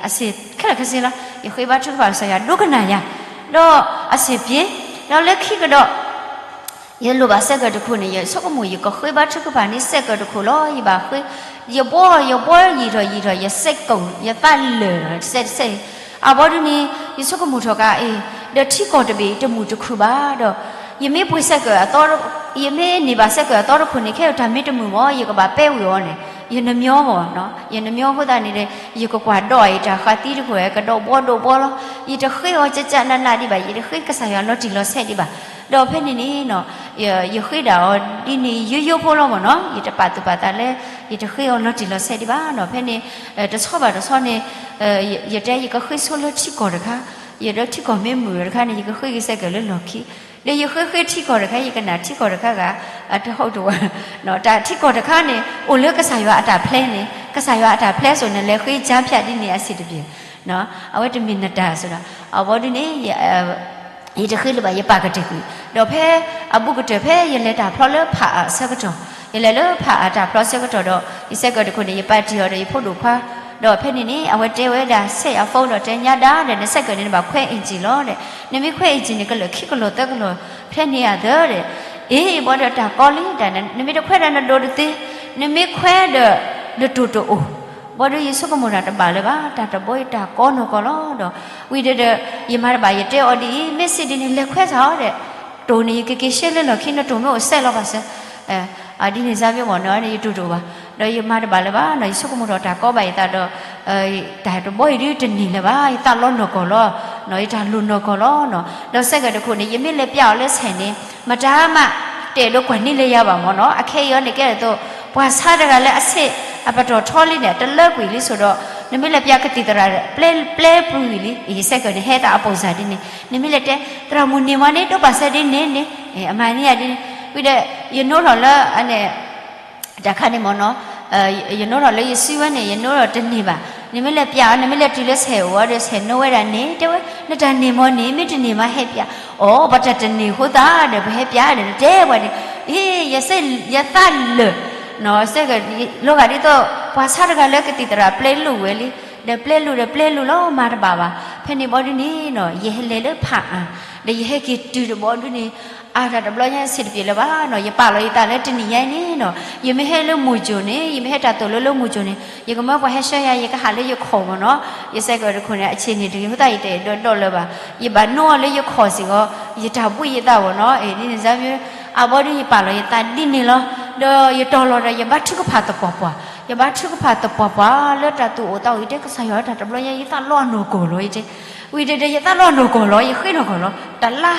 အဆံးခဲလၢာ်ခဲဆ့လီၤ. ယဃ့ဘါထုကဖၣ် ကစၢ်ယွၤဒိကနၣ်ယၤ, ဒီးအဆံးပျ့ၤ, ဒီးလၢခံကဒီး ယလိၣ်ဘၣ်စဲကၢၢ်တခိၣ်န့ၣ် ယဆိကမိၣ် ယကဃ့ဘါထုကဖၣ်န့ၣ် စဲကၢၢ်တခိၣ်လီၤ. ယဘၣ်ဃ့, ယဘီ, ယဘီယံာ်ထီၣ်ယံာ်ထီၣ် ယစဲကၢၢ် ယသးလၢာ်တစဲးတစဲး, အဘီဒုန့ၣ် ယဆိကမိၣ်ထီၣ်ကါအံၤ, ဒီးထံကီၢ်တဘ့ၣ်တမုာ်တခုၣ်ဘၣ်ဒီး, ယမ့ၢ်ပှ့ၤစဲကၢၢ်အသီ, ယမ့ၢ်န့ၢ်ဘၣ်စဲကၢၢ်အသီတခိၣ်န့ၣ် ခဲအံၤတၢ်မ့ၢ်တမုာ်မး ယကဘၣ်ပဲဝံၤအီၤန့ၣ် ယနမီမး, ယနမီအဃိသတးန့ၣ်ဒီး ယကကွၢ်ဒီးအံၤတၢ်ဃးသံတခိၣ် ကဒီးဘီဒိးဘီလီၤ. ယတဃ့အီၤကကနးနးဒံးဘၣ်, ယတဃ့ကစၢ်ယွၤလီၤတံၢ်လီၤဆဲးဒံးဘၣ်. ဒီးဖဲန့ၣ်န့ၣ် ယဃ့ဒၣ်အီၤဒ်န့ၣ်ယိယိဖိလီၤမ့ၢ်နီၤ, ယတပာ်သူၣ်ပာ်သးလၢ ယတဃ့အီၤလီၤတံၢ်လီၤဆဲးဒံးဘၣ်နီၤ. ဖဲန့ၣ် တဆီဘၣ်တဆီန့ၣ် ယတဲယကဃ့ဆိလၢထံကီၢ်တခါ, ယဒီးထံကီၢ်မ့ၢ်မုာ်တခါန့ၣ် ယကဃ့က့ၤစဲကၢၢ်လၢလီၢ်ခံ, ဒီးယဃ့ဃ့ထံကီၢ်တခါ ယကနၣ်ထံကီၢ်တခါဂၤ အတဟီၣ်တဝး, တၢ်ထံကီၢ်တခါန့ၣ် အိၣ်လၢကစၢ်ယွၤအတၢ်ဖျဲန့ၣ် ကစၢ်ယွၤအတၢ်ဖျဲစိၤန့ၣ် လဲၤဃ့ကၠါဖၠးဒ်န့ၣ်အဆံးတပျ့ၤ, အဝဲတမ့ၢ်နတၢ်စ့ၢ်ဒီး အဘီဒုန့ၣ် ယတဃ့လၢၤဘၣ် ယပာ်ကတၢၢ်ကွံာ်, ဒီးဖဲအဘူးကတၢၢ်ဖဲယလဲၤတၢ်ဖျီလၢဖးအါအဆၢကတီၢ်, ယလဲၤလၢဖးအါတၢ်ဖျီဆၢကတီၢ်ဒီး ယစဲကၢၢ်တခိၣ်န့ၣ် ယပာ်တ့ၢ်အီၤဒီးယဖိဒိၣ်ခွါ, ဒီးဖဲန့ၣ်န့ၣ် အဝဲတဲဝဲဒၣ် ဆဲးယၤ phone ဒီးတဲညါဒၣ်ဒီး နစဲကၢၢ်န့ၣ်နဘၣ်ခွဲ engine လီၤဒီး, နမ့ၢ်ခွဲ engine န့ၣ် ကလၢာ်ခံကလီၢ်သၢကလီၢ် ဖျဲန့ၢ်အသၢဒီး, အ့ ဘီဒီးတၢ်ကီလံ တၢ်နမ့ၢ်တခွဲဒီးနဒိးတသ့, နမ့ၢ်ခွဲဒီး နတိၢ်တအိၣ်, ဘီဒီးယဆိကမိၣ်တၢ်တဘၣ်လၢၤဘၣ် တၢ်တဘီအံၤတၢ်ကီနီၢ်ကီၢ်လီၤဒီး, ဝံၤဒီး ယမၤတဘၣ် ယတဲအီၤဒ်အံၤ မ့ၢ်စံးဒ်န့ၣ် လဲၤခွဲစ့ၢ်အီၤဒီး, တိၢ်န့ၣ် ယကက့ၤရှဲလၢလီၢ်ခံ နတိၢ်မ့ၢ်အိၣ်စဲးလီၤဘၣ်စၢၤ, ဒ်န့ၣ်စ့ၢ်မ့ၢ်မ့ၢ်နီၤ ယတိၢ်တအိၣ်ဘၣ်, ဒီးယမၤတဘၣ်လၢၤဘၣ်နီၤ ယဆိကမိၣ်ထီၣ်တၢ်ကီဘၣ်ယသးဒီး တၢ်တဘီအံၤဒုတန့ၢ်လၢၤဘၣ် ယသးလီနီၢ်ကီၢ်လီၤ, ယတၢ်လိၣ်နီၢ်ကီၢ်လီၤနီၤ, ဒီးစဲကၢၢ်တခိၣ်န့ၣ် ယမ့ၢ်လဲၤပျးအီၤလၢဆဲးန့ၣ် မတၤမး တဲာ်ဒိကွၢ်န့ၢ်လၢယၤဘၣ်မ့ၢ်နီၤ, အခဲအံၤအီၤန့ၣ်ကဲဒ်သိး ပှၤဆါတဂၤလၢအဆဲးအပတီၢ်ထီလံန့ၣ် တလၢကွံာ်လံဆိဒီး, နမ့ၢ်လဲၤပျးကသံၣ်သရၣ် ပျဲပျဲပှံၤဝံၤလံ, ယစဲကၢၢ်န့ၣ် ဟဲသးအပိၢ်စၢ်ဒ်န့ၣ် နမ့ၢ်လဲၤတဲ သရၣ်မုၣ်န့ၢ်မ့ၢ်န့ၣ် ဒိးပာ်စၢၤဒ်န့ၣ်န့ၣ်, အမၤန့ၢ်ယၤဒ်န့ၣ်, ဝံၤဒီး ယနိထီၣ်လၢအန့ၣ် တၢ်ခါန့ၣ်မ့ၢ်နီၤ, ယနိထီၣ်လၢယစုဝဲန့ၣ် ယနိထီၣ်တန့ၢ်ဘၣ်, နမ့ၢ်လဲၤပျးအီၤ နမ့ၢ်လဲၤတုၤလၢဆဲးအိၣ်အီၤဒီး ဆဲးနိဝဲဒၣ်န့ၣ် တဲဝဲ နတၢ်န့ၢ်မ့ၢ်န့ၣ် မ့ၢ်တန့ၢ်မးဟဲပျး, အိ ပတၢ်တန့ၢ်အဃိသတးဒီး ပဟဲပျးဒီး နတဲပှၤန့ၣ်, အ့ ယစဲ ယသးလၢာ် စဲကၢၢ် လီၤဂာ်ဒ်သိး ပှၤဆါတဂၤလၢကသံၣ်သရၣ်ပျဲလူၤဝဲလံ, ဒီးပျဲလူၤဒီးပျဲလူၤလီၤ မၤတဘၣ်ဘၣ်, ဖဲန့ၣ်ဘီဒုန့ၣ်နီၤ ယဟဲလဲၤလၢဖးအါ, ဒီးယဟဲက့ၤတုၤတဘီဒုန့ၣ် အါတၢ်တဘျီညါဆံးတပျ့ၤလၢၤဘၣ်နီၤ, ယပာ်လီၤယသးလၢတနံၤညါအံၤန့ၣ်နီၤ, ယမ့ၢ်ဟဲလၢမူၤကၠိၣ်န့ၣ် ယမ့ၢ်ဟဲတၢ်သိၣ်လိလၢမူၤကၠိၣ်န့ၣ် ယကမၢပှၤဟဲဆှၢယၤ ယကဟးလၢယခီၣ်မ့ၢ်နီၤ, ယစဲကၢၢ်တခိၣ်န့ၣ် အဆံးန့ၣ်တဂ့ၤ အဃိသတးယတအဲၣ်ဒိးဒိးလၢၤဘၣ်, ယဘၣ်နိအီၤလၢယခီၣ်စ့ၢ်ကီး, ယတၢ်ဘှံးယသးမ့ၢ်နီၤ, အ့ ဒ်န့ၣ်စ့ၢ်မ့ၢ်, အဘီဒုယပာ်လီၤယသးဒ်န့ၣ်လီၤ, ဒီးယတီၤလီၤဒီးယဘါထုကဖၣ်သပှၢ်ပှၢ်, ယဘါထုကဖၣ်သပှၢ်ပှၢ်လၢတၢ်သူၣ်အိၣ်သးအိၣ် ယတဲကစၢ်ယွၤတၢ်တဘျီညါ ယသးလီအနီၢ်ကီၢ်လီၤ ယတဲ ဝံၤဒီးယသးလီနီၢ်ကီၢ်လီၤ ယဃ့နီၢ်ကီၢ်လီၤ တလါ,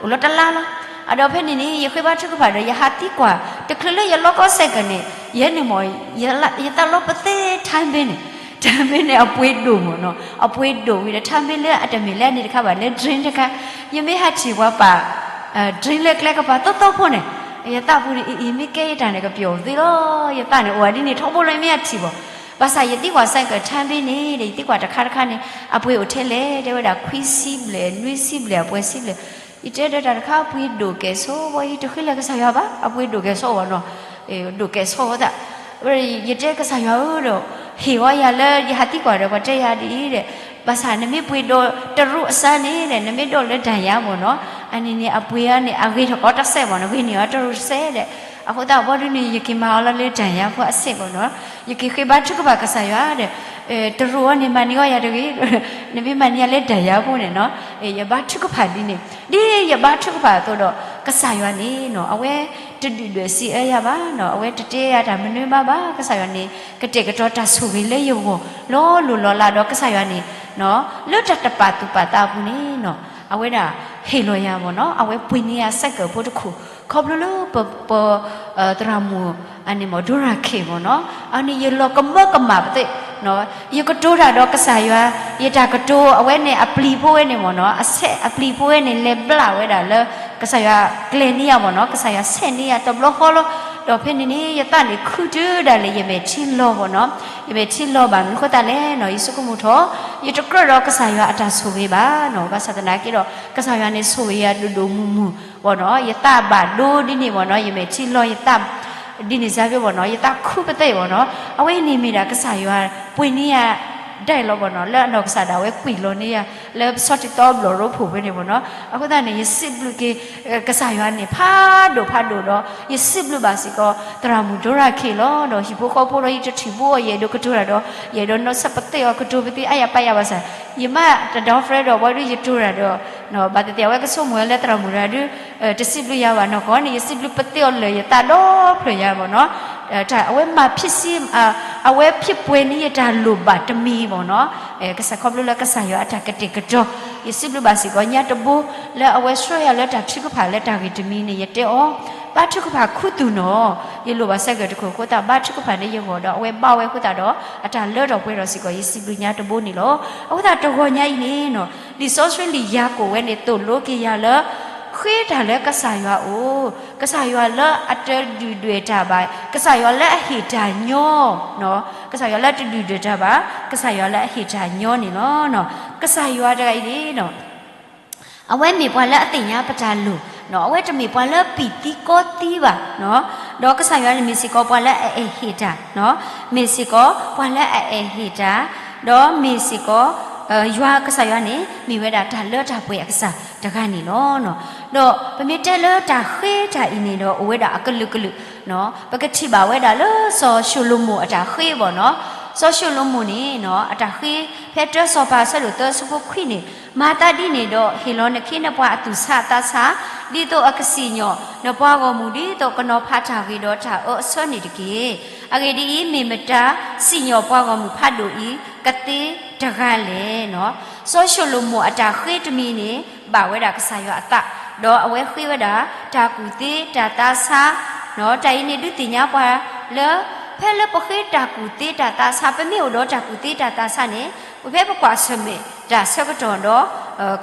အိၣ်လီၤတလါလီၤ. အဒီးဖဲန့ၣ်န့ၣ် ယဃ့ဘါထုကဖၣ်ဒီး ယဟးသံကွၢ် တချုးလၢယလီကီစဲကၢၢ်န့ၣ် ယဲန့ၣ်မ့ၢ် ယသးလီပသ့ timing န့ၣ်, timing န့ၣ် အပှ့ၤဒိၣ်မ့ၢ်နီၤ, အပှ့ၤဒိၣ်ဝံၤဒီး timing လၢအတမ့ၢ်လၢအန့ၣ်တခါဘၣ် လၢ drain တခါ, ယမ့ၢ်ဟးထံၣ်ပှၤပာ် drain လၢကျဲကပၤသီသီဖိန့ၣ် ယသးပူၤန့ၣ် အံၤအံၤ မ့ၢ်ကဲယတၢ်န့ၣ် ကပျီၣ်သ့လီၤ, ယသးန့ၣ် အိၣ်ဝဲဒ်န့ၣ်ထီဘိလီၤ ယမ့ၢ်ဟးထံၣ်ဘၣ် ဘၣ်ဆၣ်ယသံကွၢ်စဲကၢၢ် timing န့ၣ်ဒီး ယသံကွၢ်တခါတခါန့ၣ် အပှ့ၤအိၣ်ထဲလဲၣ် တဲဝဲဒၣ် ခွံဆံဘျဲၣ် နွံဆံဘျဲၣ် အပှဲၤဆံဘျဲၣ်, ယတဲဒီးတၢ်တခါ အပှ့ၤဒိၣ်ကဲၣ်ဆိဝဲ ယတဃ့လၢကစၢ်ယွၤဘၣ် အပှ့ၤဒိၣ်ကဲၣ်ဆိဝဲနီၤ, ဒိၣ်ကဲၣ်ဆိဝဲသး, ယတဲကစၢ်ယွၤဧၢဒီး ဟ့ၣ်ဝဲယၤလၢယဟးသံကွၢ်ဒီး ပှၤတဲယၤဒ်အံၤဒီး ဘၣ်ဆၣ်နမ့ၢ်ပှ့ၤဒိၣ်တရူးအစၢန့ၣ်ဒီး နမ့ၢ်ဒိၣ်လၢတၢ်ယါမ့ၢ်နီၤ, အန့ၣ်န့ၣ် အပှ့ၤအီၤန့ၣ် အဂ့ၤထီၣ်ကီတစဲးမ့ၢ်နီၤ, ဂ့ၤန့ၢ်အီၤတရူးတစဲးဒီး, အဃိသတးဘီဒုန့ၣ် ယက့ၤမၤအီၤလီၤလၢတၢ်ယါဖိအစဲးမ့ၢ်နီၤ, ယက့ၤဃ့ဘါထုကဖၣ်ကစၢ်ယွၤဒီး တရူးအီၤန့ၣ် မၤန့ၢ်အီၤယၤတဂ့ၤ, နမ့ၢ်မၤန့ၢ်ယၤလၢတၢ်ယါဖိန့ၣ်နီၤ, ယဘါထုကဖၣ်ဒ်န့ၣ်, ဒ်ယဘါထုကဖၣ်အသိးဒီး ကစၢ်ယွၤန့ၣ်နီၤ အဝဲတဒုၣ်ဒွဲၣ်စံးအၢယၤဘၣ်နီၤ, အဝဲတတဲယၤတၢ်မနုၤမးဘၣ်, ကစၢ်ယွၤန့ၣ် ကတဲာ်ကတီၤတၢ်ဆိၣ်ဂ့ၤလၢယဂီၢ် လီၤလိၤလီၤလးဒီးကစၢ်ယွၤန့ၣ်နီၤ, လၢတၢ်တပာ်သူၣ်ပာ်သးအပူၤန့ၣ်နီၤ, အဝဲဒၣ်ဟ့ၣ်လီၤယၤမ့ၢ်နီၤ, အဝဲပှ့ၤန့ၢ်ယၤစဲကၢၢ်ဖိတခိၣ် ခီဖျိလၢပ ပ သရၣ်မုၣ်အန့ၣ်မ့ၢ် ဒိရၤခ့ၣ်မ့ၢ်နီၤ, အန့ၣ်ယလီၤကမၢကမၣ်ပသ့ၣ်, ယကတိၤတၢ်ဒီးကစၢ်ယွၤ, ယတၢ်ကတိၤအဝဲန့ၣ်အပျံၤဖိဝဲန့ၣ်မ့ၢ်နီၤ, အဆဲးအပျံၤဖိဝဲန့ၣ် လဲၤဘျးဝဲဒၣ်လၢ ကစၢ်ယွၤကျဲၤန့ၢ်ယၤမ့ၢ်နီၤ, ကစၢ်ယွၤဆဲးန့ၢ်ယၤတဘျီဃီလီၤ. ဒီးဖဲန့ၣ်န့ၣ် ယသးန့ၣ်ခုတုၤဒၣ်လဲာ် ယမဲာ်ထံလီၤမ့ၢ်နီၤ, ယမဲာ်ထံလီၤဘၣ်မနုၤဃိသတးလဲၣ်နီၤ, ယဆိကမိၣ်ထီၣ် ယတကြၢးဒီးကစၢ်ယွၤအတၢ်ဆိၣ်ဂ့ၤဘၣ်နီၤ, ဘၣ်ဆၣ်သနာ်က့ဒီး ကစၢ်ယွၤန့ၣ်ဆိၣ်ဂ့ၤယၤဒိၣ်ဒိၣ်မုၢ်မုၢ်မ့ၢ်နီၤ, ယသးဘၣ်ဒိဒ်န့ၣ်မ့ၢ်နီၤ, ယမဲာ်ထံလီၤယသး ဒ်န့ၣ်စၢ်ဖဲမ့ၢ်နီၤ, ယသးခုပသ့ၣ်မ့ၢ်နီၤ, အဝဲန့ၣ်မ့ၢ်ဒၣ်ကစၢ်ယွၤပှ့ၤန့ၢ်ယၤ ဒၣ်လီၤမ့ၢ်နီၤ, လၢအနီၢ်ကစၢ်ဒၣ်ဝဲကွံာ်လီၤန့ၢ်ယၤ လၢပဆီတံၢ်သီဘျီၣ်ရိဖှိၣ်ဖဲန့ၣ်မ့ၢ်နီၤ, အဃိသတးန့ၣ် ယစံးဘျုးက့ၤ ကစၢ်ယွၤန့ၣ် ဖးဒိၣ်ဖးဒိၣ်ဒီး ယစံးဘျုးဘၣ်စ့ၢ်ကီး သရၣ်မုၣ်ဒိရၤခ့ၣ်လီၤ, ဒီးဟံၣ်ဖိဃီဖိဒီး ယတထံၣ်ဘိအီၤ ယအဲၣ်ဒိးကတိၤတၢ်ဒီး ယအဲၣ်ဒိးနီၢ်ဆၢပသ့ၣ်အီၤ ကတိၤပသ့ၣ်အါယၤပာ်ယၤဘၣ်ဆၣ်, ယမ့ၢ်တဒီ friend ဒီးဝဲဒၣ်ယတိၤတၢ်ဒီး ဘၣ်သ့ၣ်သ့ၣ်အဝဲကဆိကမိၣ်ဝဲလၢသရၣ်မုၣ်တဂၤဒုး တစံးဘျုးယၤဘၣ်နီၢ်ကီၢ်န့ၣ် ယစံးဘျုးပသ့ၣ်အီၤလၢာ်ယသးဒီဖျၢၣ်ညါမ့ၢ်နီၤ, တၢ်အဝဲမၤဖံးစံ အဝဲဖံးပှဲၤန့ၢ်ယတၢ်လိၣ်ဘၣ်တမံၤမ့ၢ်နီၤ, ကစၢ်ခီဖျိလၢကစၢ်ယွၤအတၢ်ကတဲာ်ကတီၤ, ယစံးဘျုးဘၣ်စ့ၢ်ကီးညါတဘိ လၢအဝဲဆှၢယၤလၢတၢ်ထုကဖၣ်လၢတၢ်ဂ့ၢ်တမံၤန့ၣ် ယတဲအီၤ, ဘါထုကဖၣ်ခူသူၣ်နီၤ, ယလိၣ်ဘၣ်ဆၢကတီၢ်တခိၣ်အဃိသတး ဘါထုကဖၣ်န့ၣ်ယဂီၢ်ဒီး အဝဲဘါဝဲအဃိသတးဒီး အတၢ်လၢထီၣ်ပှဲၤထီၣ်စ့ၢ်ကီး ယစံးဘျုးညါတဘိန့ၣ်လီၤ. အဃိသတးတဂီၤညါအံၤန့ၣ်နီၤ လံာ်စီဆှံလံာ်ယၤကိာ်ဝဲန့ၣ် သိၣ်လိက့ၤယၤလၢ ဃ့တၢ်လၢကစၢ်ယွၤအအိၣ်, ကစၢ်ယွၤလၢအတဒုၣ်ဒွဲၣ်တၢ်ဘၣ်, ကစၢ်ယွၤလၢအဟ့ၣ်တၢ်ညီ, ကစၢ်ယွၤလၢအတဒုၣ်ဒွဲၣ်တၢ်ဘၣ်, ကစၢ်ယွၤလၢအဟ့ၣ်တၢ်ညီန့ၣ်လီၤ. ကစၢ်ယွၤတဂၤအံၤန့ၣ် အဝဲမ့ၢ်ပှၤလၢအသ့ၣ်ညါပတၢ်လိၣ်, အဝဲတမ့ၢ်ပှၤလၢပံာ်သံကီသံဘၣ်, ဒီးကစၢ်ယွၤန့ၣ်မ့ၢ်စ့ၢ်ကီးပှၤလၢအအဲၣ်ဟ့ၣ်တၢ်, မ့ၢ်စ့ၢ်ကီးပှၤလၢအအဲၣ်ဟ့ၣ်တၢ်, ဒီးမ့ၢ်စ့ၢ်ကီး ယွၤကစၢ်ယွၤန့ၣ် မ့ၢ်ဝဲဒၣ်တၢ်လၢတၢ်ပှဲၤအကစၢ်တဂၤန့ၣ်လီၤ. ဒီးပမ့ၢ်တဲလၢတၢ်ဃ့တၢ်အံၤန့ၣ်ဒီး အိၣ်ဝဲဒၣ်အကလုာ်ကလုာ်, ပကထံၣ်ဘၣ်ဝဲဒၣ်လၢစီၤၡလိၤမိၣ်အတၢ်ဃ့ဘၣ်နီၤ, စီၤၡလိၤမိၣ်န့ၣ် အတၢ်ဃ့ ဖဲတၢစီၤပၤအဆၢဒိၣ်သၢဆၢဖိခွံန့ၣ်, မၤသးဒ်န့ၣ်ဒီး ဟ့ၣ်လီၤနခ့နပှၤအသူၣ်ဆါအသးဆါ, ဒ်သိးအကစံၣ်ညီၣ်နပှၤဂီၢ်မုၢ် ဒ်သိးကနီၤဖးတၢ်ဂ့ၤဒီးတၢ်အၢအဆၢန့ၣ်တက့ၢ်. အဂ့ၢ်ဒ်အံၤ, မ့ၢ်မတၤစံၣ်ညီၣ်ပှၤဂီၢ်မုၢ်ဖးဒိၣ်အံၤ ကသ့တဂၤလဲၣ်နီၤ. စီၤၡလိၤမိၣ်အတၢ်ဃ့တမံၤန့ၣ် ဘၣ်ဝဲဒၣ်ကစၢ်ယွၤအသး, ဒီးအဝဲဃ့ဝဲဒၣ် တၢ်ကူၣ်သ့တၢ်သးဆါ, တၢ်အံၤန့ၣ်ဒုးသ့ၣ်ညါပှၤလၢ ဖဲလၢပဃ့တၢ်ကူၣ်သ့တၢ်သးဆါ, ပမ့ၢ်အိၣ်ဒီးတၢ်ကူၣ်သ့တၢ်သးဆါန့ၣ်, ပဖဲပကွၢ်ဆၢၣ်မဲာ်တၢ်ဆၢကတီၢ်ဒီး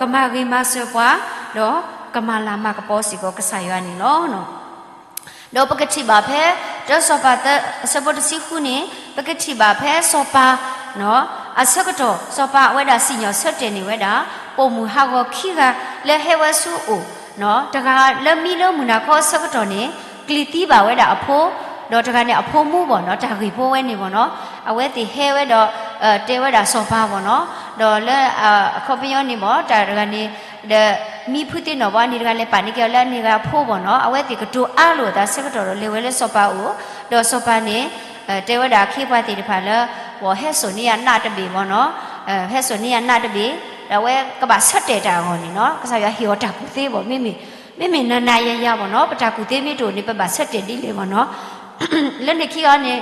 ကမၤဂ့ၤမၤစၢၤပှၤ, ဒီးကမၤလၤမၤကပီၤစ့ၢ်ကီးကစၢ်ယွၤန့ၣ်လီၤ. ဒီးပကထံၣ်ဘၣ်ဖဲ တၢစီၤပၤသၢ အဆၢဖိတဆံဃုန့ၣ်, ပကထံၣ်ဘၣ်ဖဲစီၤပၤ အဆၢကတီၢ် စီၤပၤအဝဲဒၣ်စံၣ်ညီၣ်ဆၢတဲာ်န့ၢ်ဝဲဒၣ် ပိာ်မုၣ်ဟးဂီၤခံဂၤလၢဟဲဝဲဆူအအိၣ်, တဂၤလၢမံလၢမုၢ်နၤခီအဆၢကတီၢ်န့ၣ် ကျံၤသံဘၣ်ဝဲဒၣ်အဖိ, ဒီးတဂၤန့ၣ်အဖိမူဘၣ်နီၤ, တၢ်ဂ့ၢ်ဖိဝဲန့ၣ်ဘၣ်နီၤ, အဝဲသ့ၣ်ဟဲဝဲဒီး တဲဝဲဒၣ်စီၤပၤဘၣ်နီၤ, ဒီးလၢအခီပညီန့ၣ်ဘၣ် တၢ်တဂၤန့ၣ် ဒီးမံဖုသ့ၣ်နီၣ်ဘၣ်န့ၣ် တဂၤလဲၤပာ်န့ၢ်က့ၤအီၤလၢအန့ၣ်ဂၤအဖိဘၣ်နီၤ, အဝဲသ့ၣ်ကတိၤအါလိာ်အသးဆၢကတီၢ်ဒီး လဲၤဝဲလၢစီၤပၤအအိၣ်, ဒီးစီၤပၤန့ၣ် တဲဝဲဒၣ်အခ့အပှၤသ့ၣ်တဖၣ်လၢ ပှၤဟဲစိာ်န့ၢ်ယၤနးတဘ့ၣ်ဘၣ်နီၤ, ဟဲစိာ်န့ၢ်ယၤနးတဘ့ၣ်, ဒီးအဝဲကဘၣ်ဆၢတဲာ်တၢ်အဂီၢ်န့ၣ်နီၤ, ကစၢ်ယွၤဟ့ၣ်အီၤတၢ်ကူၣ်သ့ဘၣ်, မ့မ့ၢ် မ့မ့ၢ်နၤနၤယၤယၤဘၣ်နီၤ, ပတၢ်ကူၣ်သ့မ့ၢ်တအိၣ်န့ၣ် ပဘၣ်ဆၢတဲာ်ဒ်လဲၣ်ဘၣ်နီၤ လၢန့ၣ်ခံဂၤန့ၣ်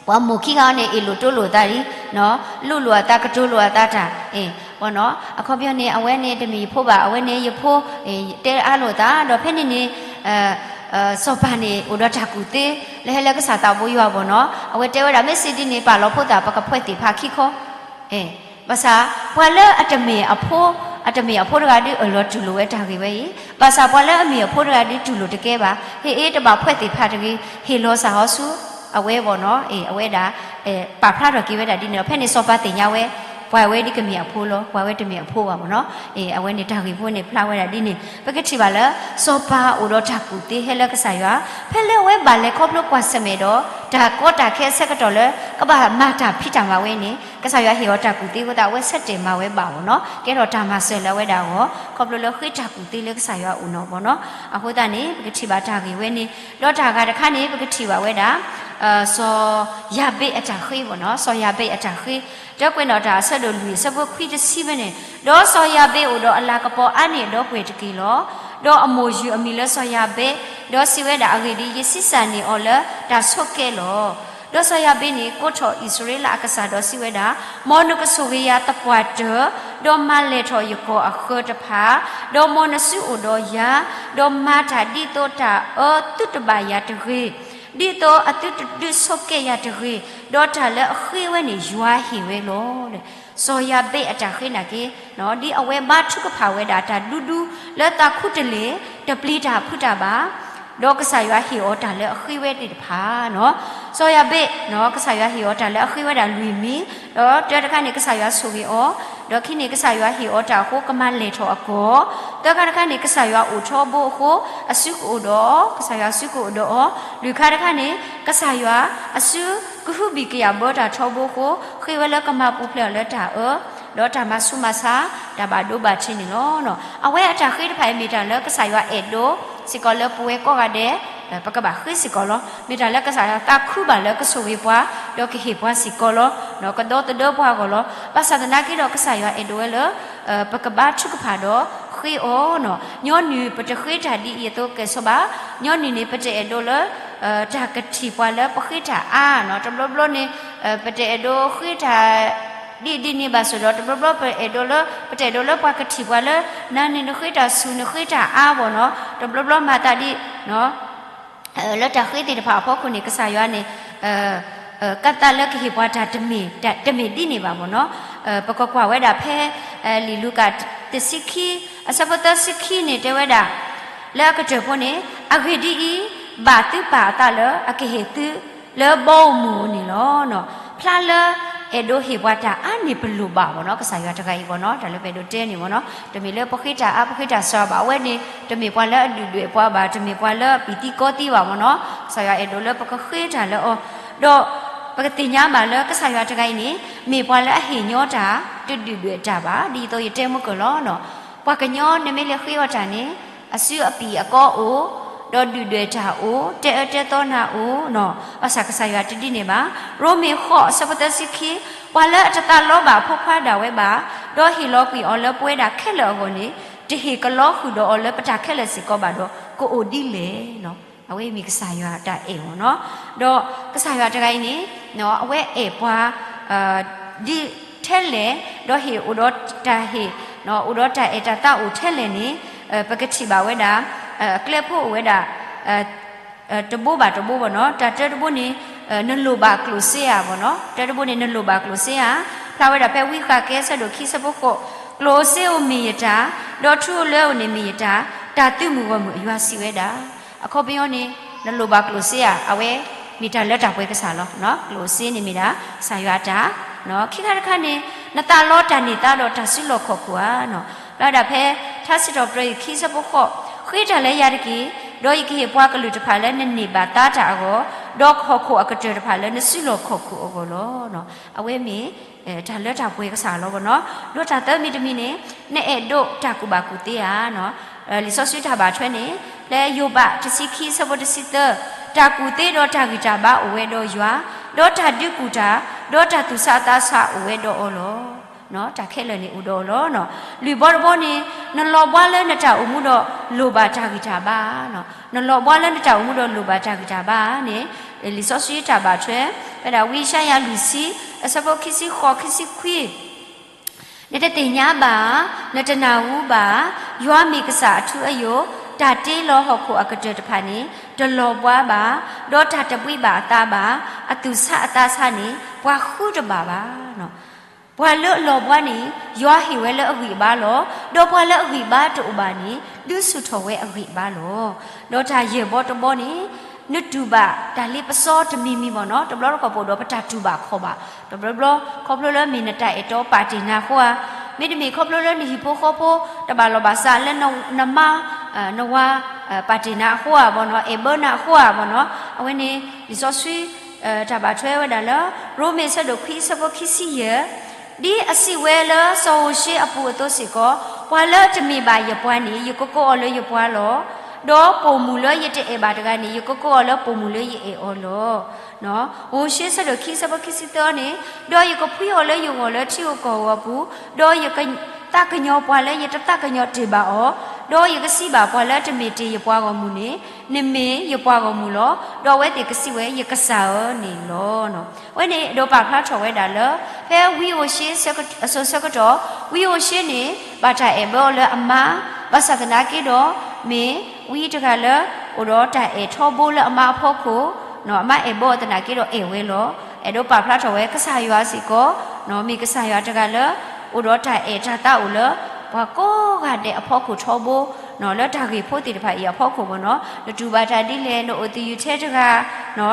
ပှၤမိၢ်ခံဂၤန့ၣ် အ့ၣ်လိာ်တိလိာ်အသးလံ, လိၣ်လိာ်အသး ကတိၤလိာ်အသးတၢ်, အခီပညီန့ၣ် အဝဲန့ၣ်တမ့ၢ်ယဖိဘၣ်, အဝဲန့ၣ်ယဖိ, တဲအါလိာ်သး, ဒီးဖဲန့ၣ်န့ၣ် စီၤပၤန့ၣ် အိၣ်ဒီးတၢ်ကူၣ်သ့ လၢဟဲလၢကစၢ်သးဘိယွၤဘၣ်နီၤ, အဝဲတဲဝဲဒၣ် မ့ၢ်စံးဒ်န့ၣ် ပာ်လီၤဖိသၣ် ပကဖှဲးသ့ၣ်ဖးခံခီ ဘၣ်ဆၣ် ပှၤလၢအတမ့ၢ်အဖိ, အတမ့ၢ်အဖိတဂၤဒုးအၢၣ်လီၤတူၢ်လိာ်ဝဲတၢ်ဂ့ၢ်ဝဲအံၤ, ဘၣ်ဆၣ်ပှၤလၢအမ့ၢ်အဖိတဂၤဒုးတူၢ်လိာ်တကဲဘၣ်, ဟ့ၣ်အ့ တဘၣ်ဖှဲးသ့ၣ်ဖးတဂ့ၤ, ဟ့ၣ်လီၤစၢ်ဟီဆူ အဝဲဘၣ်နီၤ, အဝဲဒၣ် ပာ်ဖျါထီၣ်က့ၤဝဲဒၣ်ဒ်န့ၣ်ဒီး ဖဲန့ၣ်စီၤပၤသ့ၣ်ညါဝဲ, ပှၤဝဲဒ်ကမ့ၢ်အဖိလီၤ, ပှၤဝဲတမ့ၢ်အဖိဘၣ်ဘၣ်နီၤ, အဝဲန့ၣ်တၢ်ဂ့ၢ်ဖိန့ၣ်ဖျါဝဲဒၣ်ဒ်န့ၣ်, ပကထံၣ်ဘၣ်လၢ စီၤပၤအိၣ်ဒီးတၢ်ကူၣ်သ့ဟဲလၢကစၢ်ယွၤ, ဖဲလၢအဝဲဘၣ်လဲၤခီဖျိကွၢ်ဆၢၣ်မဲာ်ဒီး တၢ်ကီတၢ်ခဲအဆၢကတီၢ်လၢ ကဘၣ်မၤတၢ်ဖံးတၢ်မၤဝဲန့ၣ် ကစၢ်ယွၤဟ့ၣ်အီၤတၢ်ကူၣ်သ့အဃိသတး အဝဲဆၢတဲာ်မၤဝဲဘၣ်ဘၣ်နီၤ, ကဲထီၣ်တၢ်မၤစၢၤလၢအဝဲဒၣ်အဂီၢ် ခီဖျိလၢဃ့တၢ်ကူၣ်သ့လၢကစၢ်ယွၤအအိၣ်နီၤဘၣ်နီၤ, အဃိသတးန့ၣ် ပကထံၣ်ဘၣ်တၢ်ဂ့ၢ်ဝဲန့ၣ်, ဒီးတၢ်ဂၤတခါန့ၣ် ပကထံၣ်ဘၣ်ဝဲဒၣ် စီၤယၤဘ့းအတၢ်ဃ့ဘၣ်နီၤ, စီၤယၤဘ့းအတၢ်ဃ့, တၢကွဲးနီၣ်တၢ်အဆၢဒိၣ်လွံၢ်အဆၢဖိခွံတဆံဖဲန့ၣ်, ဒီးစီၤယၤဘ့းအိၣ်ဒီးအလၤကပီၤအါန့ၢ်အဒီပုၢ်ဝဲၢ်တက့ၢ်လီၤ. ဒီးအမိၢ်ယုၢ်အမံၤလၢစီၤယၤဘ့း, ဒီးစံးဝဲဒၣ် အဂ့ၢ်ဒ်အံၤ, ယဆံးစၢ်န့ၢ်အီၤလၢတၢ်ဆိးကဲလီၤ. ဒီးစီၤယၤဘ့းန့ၣ် ကိးထီၣ်အံၣ်စရ့လးအကစၢ်ဒီးစံးဝဲဒၣ်, မ်နကဆိၣ်ဂ့ၤယၤသပှၢ်တၢၢ် ဒီးမၤလဲၢ်ထီၣ်ယကီၢ်အဃၢၤတဖၣ်, ဒီးမ်နစုအိၣ်ဒီးယၤ, ဒီးမၤတၢ်ဒ်သိးတၢ်အၢသုတဘၣ်ယၤတဂ့ၤ, ဒ်သိးအသုတဒုးဆိးကဲယၤတဂ့ၤ, ဒီးတၢ်လၢအဃ့ဝဲန့ၣ် ယွၤဟ့ၣ်ဝဲလီၤ. စီၤယၤဘ့းအတၢ်ဃ့နာ်က့ ဒ်အဝဲဘါထုကဖၣ်ဝဲဒၣ်တၢ်ဒူဒူလၢသးခူတလ့ၢ်, တပျံၤတၢ်ဖုးတၢ်ဘၣ်, ဒီးကစၢ်ယွၤဟ့ၣ်အီၤတၢ်လၢအဃ့ဝဲသ့ၣ်တဖၣ်နီၤ. စီၤယၤဘ့း ကစၢ်ယွၤဟ့ၣ်အီၤတၢ်လၢအဃ့ဝဲဒၣ်လွံၢ်မံၤ, ဒီးတၢတခါန့ၣ် ကစၢ်ယွၤဆိၣ်ဂ့ၤအီၤ, ဒီးခံန့ၣ် ကစၢ်ယွၤဟ့ၣ်အီၤတၢ်အဃိ ကမၤလဲၢ်ထီၣ်အကီၢ်, သၢခါတခါန့ၣ် ကစၢ်ယွၤအိၣ်ထီဘိအဃိ အစုကအိၣ်ဒီးအီၤ, ကစၢ်ယွၤအစုကအိၣ်ဒီးအီၤ, လွံၢ်ခါတခါန့ၣ် ကစၢ်ယွၤအစုကဟုဘံၣ်ကယာ်ဘၢတၢ်ထီဘိအဃိ ဃ့ဝဲလၢကမၤပူၤဖျဲးအီၤလၢတၢ်အၢ ဒီးတၢ်မၤဆူးမၤဆါ တၢ်ဘၣ်ဒိဘၣ်ထံးန့ၣ်လီၤ. အဝဲအတၢ်ဃ့တဖၣ်အံၤမ့ၢ်တၢ်လၢကစၢ်ယွၤအဲၣ်ဒိးစ့ၢ်ကီးလၢပဝဲကိးဂၤဒဲး ပကဘၣ်ဃ့စ့ၢ်ကီးလီၤ. မ့ၢ်တၢ်လၢကစၢ်ယွၤသးခုဘၣ်လၢကဆိၣ်ဂ့ၤပှၤ ဒီးကဟ့ၣ်ပှၤစ့ၢ်ကီးလီၤ. ကဒီသဒၢပှၤအဂီၢ်လီၤ. ဘၣ်ဆၣ်သနာ်က့ဒီး ကစၢ်ယွၤအဲၣ်ဒိးဝဲလၢ ပကဘါထုကဖၣ်ဒီးဃ့အီၤနီၤ. ညီနုၢ်ပတဃ့တၢ်ဒ်အံၤအသိးကဲၣ်ဆိးဘၣ်. ညီနုၢ်န့ၣ် ပတအဲၣ်ဒိးလၢ တၢ်ကထံၣ်ပှၤလၢပဃ့တၢ်အါနီၤ. တဘျီဘျီန့ၣ် ပတအဲၣ်ဒိးဃ့တၢ် ဒ်ဒ်န့ၣ်ဘၣ်ဆိၣ်ဒီး တဘျီဘျီပအဲၣ်ဒိးလၢ ပတအဲၣ်ဒိးလၢပှၤကထံၣ်ပှၤလၢ နၤန့ၣ်နဃ့တၢ်ဆူၣ် နဃ့တၢ်အါဘၣ်နီၤ. တဘျီဘျီမၤသးဒ် လၢတၢ်ဃ့သ့ၣ်တဖၣ်အဖီခိၣ်န့ၣ် ကစၢ်ယွၤန့ၣ် ကသးလၢကဟ့ၣ်ပှၤတၢ်တမ့ၢ် တမ့ၢ်ဒ်န့ၣ်ဘၣ်ဘၣ်နီၤ. ပကကွၢ်ဝဲဒၣ်ဖဲ လံာ်လူၤကၣ်တဆံခံ အဆၢဖိသၢဆံခံန့ၣ်တဲဝဲဒၣ် လၢအကတၢၢ်ဖိန့ၣ် အဂ့ၢ်ဒ်အံၤ, ဘၣ်သုပာ်အသးလၢအကဟ့ၣ်သုလၢဘီဧိၤမုၢ်ဧိၤန့ၣ်လီၤ. ဖျါလၢအဲၣ်ဒိးဟ့ၣ်ပှၤတၢ်အါန့ၢ်ပလိၣ်ဘၣ်ဘၣ်နီၤ. ကစၢ်ယွၤတဂၤအံၤဘၣ်နီၤ တၢ်လၢပအဲၣ်ဒိးတဲန့ၣ်ဘၣ်နီၤ တမ့ၢ်လၢပဃ့တၢ်အါ ပဃ့တၢ်စှၤဘၣ်. အဝဲန့ၣ် တမ့ၢ်ပှၤလၢအဒုၣ်ဒွဲၣ်ပှၤဘၣ် တမ့ၢ်ပှၤလၢအပံာ်သံကီသံဘၣ်ဘၣ်နီၤ. ကစၢ်ယွၤအဲၣ်ဒိးလၢပကဃ့တၢ်လၢအီၤ ဒီးပကသ့ၣ်ညါဘၣ်လၢကစၢ်ယွၤတဂၤအံၤန့ၣ် မ့ၢ်ပှၤလၢအဟ့ၣ်ညီတၢ် တဒုၣ်ဒွဲၣ်တၢ်ဘၣ် ဒ်သိးယတဲမုၢ်ကၢၢ်လီၤ. ပှၤကညီနမ့ၢ်လဲၤဃ့အီၤတၢ်န့ၣ် အစုအပံၣ်အကီအိၣ် ဒီးဒုၣ်ဒွဲၣ်တၢ်အိၣ် တဲအၢတဲသီနၤအိၣ်နီၤ. ဘၣ်ဆၣ်ကစၢ်ယွၤတဒ်န့ၣ်ဘၣ်. ရိမ့ၤဃိးအဆၢဖိသၢဆံခံ ပှၤလၢအတသးလီဘၣ်ဖိခွါဒၣ်ဝဲဘၣ် ဒီးဟ့ၣ်လီၤကွံာ်အီၤလၢပဝဲဒၣ်ခဲလၢာ်အဂီၢ်န့ၣ် တဟ့ၣ်ကလီဃုာ်ဒီးအီၤလၢပတၢ်ခဲလၢာ်စ့ၢ်ကီးဘၣ်ဒီး ကအိၣ်ဒ်လဲၣ်နီၤ. အဝဲမ့ၢ်ကစၢ်ယွၤတၢ်အဲၣ်အီၤနီၤ. ဒီးကစၢ်ယွၤတဂၤအံၤန့ၣ် အဝဲအဲၣ်ပှၤ ဒ်ထဲလဲၣ် ဒီးဟ့ၣ်အိၣ်ဒီးတၢ်ဟ့ၣ် အိၣ်ဒီးတၢ်အဲၣ်တၢ်သးအိၣ်ထဲလဲၣ်န့ၣ် ပကထံၣ်ဘၣ်ဝဲဒၣ် အကျဲဖိအိၣ်ဝဲဒၣ် တဘိဘၣ်တဘိဘၣ်နီၤ. တၢ်တၢတဘိန့ၣ် နလိၣ်ဘၣ်ကျိၣ်စ့ဧါဘၣ်နီၤ. တၢတဘိန့ၣ် နလိၣ်ဘၣ်ကျိၣ်စ့ဧါ. ဖျါဝဲဒၣ်ဖဲဝံဃးကဲဆၢဒိၣ်ခံဆၢဖိဃိး ကျိၣ်စ့ဧိၤမ့ၢ်ယတၢ်, ဒီးထူဧိၤလွဲဧိၤန့ၣ်မ့ၢ်ယတၢ်, တၢ်သုးမုၢ်ဂီၢ်မုၢ်အယွၤစံးဝဲဒၣ်. အခီပညီန့ၣ် နလိၣ်ဘၣ်ကျိၣ်စ့ဧါ, အဝဲမ့ၢ်တၢ်လၢတၢ်ပှဲၤကစၢ်လီၤ. ကျိၣ်စ့န့ၣ်မ့ၢ်ဒၣ် ကစၢ်ယွၤအတၢ် ခံခါတခါန့ၣ် နသးလီတၢ်န့ၢ်သါဒီးတၢ်စုလီၢ်ခီၣ်ခိၣ်ဧါနီၤ. ဖျါဝဲဒၣ်ဖဲ ထါစံးထီၣ်ပတြၢၤယခံဆၢဖိဃိး ဃ့တၢ်လၢယၤတက့ၢ်, ဒီးယကဟ့ၣ်ပှၤကလုာ်တဖၣ်လၢနန့ၢ်ဘၣ်သါတၢ်အဂီၢ်, ဒီးဟီၣ်ခိၣ်အကတၢၢ်တဖၣ်လၢနစုလီၢ်ခီၣ်ခိၣ်အဂီၢ်လီၤ. အဝဲမ့ၢ် တၢ်လၢတၢ်ပှဲၤကစၢ်လီၤဘၣ်နီၤ. ဒီးတၢ်သၢမံၤတမံၤန့ၣ် နအဲၣ်ဒိးတၢ်ကူၣ်ဘၣ်ကူၣ်သ့ဧါနီၤ. လံာ်စီဆှံတၢ်ဘၣ်ထွဲန့ၣ် ဖဲယိၤဘးတဆံခံဆၢဖိတဆံသၢ, တၢ်ကူၣ်သ့ဒီးတၢ်ဂံၢ်တၢ်ဘါအိၣ်ဝဲဒီးယွၤ, ဒီးတၢ်ဒုးကူၣ်တၢ်, ဒီးတၢ်သူၣ်ဆးအသးဆးအိၣ်ဝဲဒီးအီၤလီၤ. တၢ်ခဲလၢာ်န့ၣ်အိၣ်ဒီးအီၤလီၤ. လွံၢ်ဘီတဘီန့ၣ် နလီၤဘှါလၢနတၢ်အိၣ်မူဒီးလိၣ်ဘၣ်တၢ်ဂံၢ်တၢ်ဘါနီၤ. နလီၤဘှါလၢနတၢ်အိၣ်မူဒီးလိၣ်ဘၣ်တၢ်ဂံၢ်တၢ်ဘါန့ၣ် လံာ်စီဆှံတၢ်ဘၣ်ထွဲ ဖဲဒၣ်ဝံယၡါယၤလွံၢ်ဆံ အဆၢဖိခံဆံဃိး ခံဆံခွံ နတသ့ၣ်ညါဘၣ်, နတနၢ်ဟူဘၣ်, ယွၤမ့ၢ်ကစၢ်အထူအယိာ်, တၢ်တ့လီၤဟီၣ်ခိၣ်အကတၢၢ်တဖၣ်န့ၣ် တလီၤဘှါဘၣ်, ဒီးတၢ်တဘှံးဘၣ်အသးဘၣ်, အသူၣ်ဆးအသးဆးန့ၣ် ပှၤဃုတဘၣ်ဘၣ်. ပှၤလၢအလီၤဘှါန့ၣ် ယွၤဟ့ၣ်ဝဲလၢအဂံၢ်အဘါလီၤ. ဒီးပှၤလၢအဂံၢ်အဘါတအိၣ်ဘၣ်န့ၣ် ဒုးဆူၣ်ထီၣ်ဝဲအဂံၢ်အဘါလီၤ. ဒီးတၢ်ယဲၢ်ဘီတဘီန့ၣ် နတူၢ်ဘၣ်တၢ်လ့ပစီတမံၤမံၤဘၣ်နီၤ. တဘျီတခီၣ်ပအိၣ်ဒီးပတၢ်တူၢ်ဘၣ်ခီၣ်ဘၣ်, တဘျီဘျီ ခီဖျိလၢမ့ၢ်နတၢ်အဲၣ်တီပာ်တ့ၢ်နၤအဃိဧါ, မ့တမ့ၢ်ခီဖျိလၢနဟံၣ်ဖိဃီဖိ တဘၣ်လီၢ်ဘၣ်စးလၢနမါ နဝၤ ပာ်တ့ၢ်နၤအဃိဧါဘၣ်နီၤ, အဲၣ်ဘၢနၤအဃိဧါဘၣ်နီၤ. အဝဲန့ၣ် လံာ်စီဆှံ တၢ်ဘၣ်ထွဲဝဲဒၣ်လၢ ရိမ့ၤဆၢဒိၣ်ခွံဆၢဖိခံဆံယဲၢ်, ဒ်အစံးဝဲလၢစီၤဧိၤၡ့အပူၤအသိးစ့ၢ်ကီး, ပှၤလၢအတမ့ၢ်ဘၣ်ယပှၤန့ၣ် ယကကိးအီၤလၢယပှၤလီၤ. ဒီးပိာ်မုၣ်လၢယတအဲၣ်ဘၣ်တဂၤန့ၣ် ယကကိးအီၤလၢပိာ်မုၣ်လၢယအဲၣ်အီၤလီၤ. ဧိၤၡ့ဆၢဒိၣ်ခံဆၢဖိခံဆံသၢန့ၣ်, ဒီးယကဖှံအီၤလၢယဂီၢ်လၢထံဧိၤကီၢ်ဧိၤအပူၤ, ဒီးယကသးကညီၤပှၤလၢယတသးကညီၤတ့ၢ်ဘၣ်အီၤ, ဒီးယကစံးဘၣ်ပှၤလၢတမ့ၢ်တ့ၢ်ယပှၤဂီၢ်မုၢ်န့ၣ်, နမ့ၢ်ယပှၤဂီၢ်မုၢ်လီၤ. ဒီးအဝဲသ့ၣ်ကစံးဝဲ ယကစၢ်ဧၢန့ၣ်လီၤ. အဝဲန့ၣ် အဲၣ်ဒိးပာ်ဖျါထီၣ်ဝဲဒၣ်လၢ ဖဲဝံဧိၤၡ့အစိၤဆၢကတီၢ်, ဝံဧိၤၡ့န့ၣ် ဘၣ်တၢ်အဲၣ်ဘၢအီၤလၢအမါ, ဘၣ်ဆၣ်သနာ်က့ဒီး မ့ၢ်ဝံတဂၤလၢ အိၣ်ဒီးတၢ်အဲၣ်ထီဘိလၢအမါအဖီခိၣ်, အမါအဲၣ်ဘၢအီၤသနာ်က့ဒီးအဲၣ်ဝဲလီၤ. အဲၣ်ဒိးပာ်ဖျါထီၣ်ဝဲကစၢ်ယွၤစ့ၢ်ကီး, မ့ၢ်ကစၢ်ယွၤတဂၤလၢ အိၣ်ဒီးတၢ်အဲၣ်တၢ်သးအိၣ်လၢ ပှၤကိးဂၤဒဲးအဖီခိၣ်ထီဘိ, လၢတၢ်ဂ့ၢ်ဖိသ့ၣ်တဖၣ်အံၤအဖီခိၣ်မ့ၢ်နီၤ, နတူၢ်ဘၣ်တၢ်ဒ်လဲၣ်, နအိၣ်သယုၢ်ထဲတဂၤ,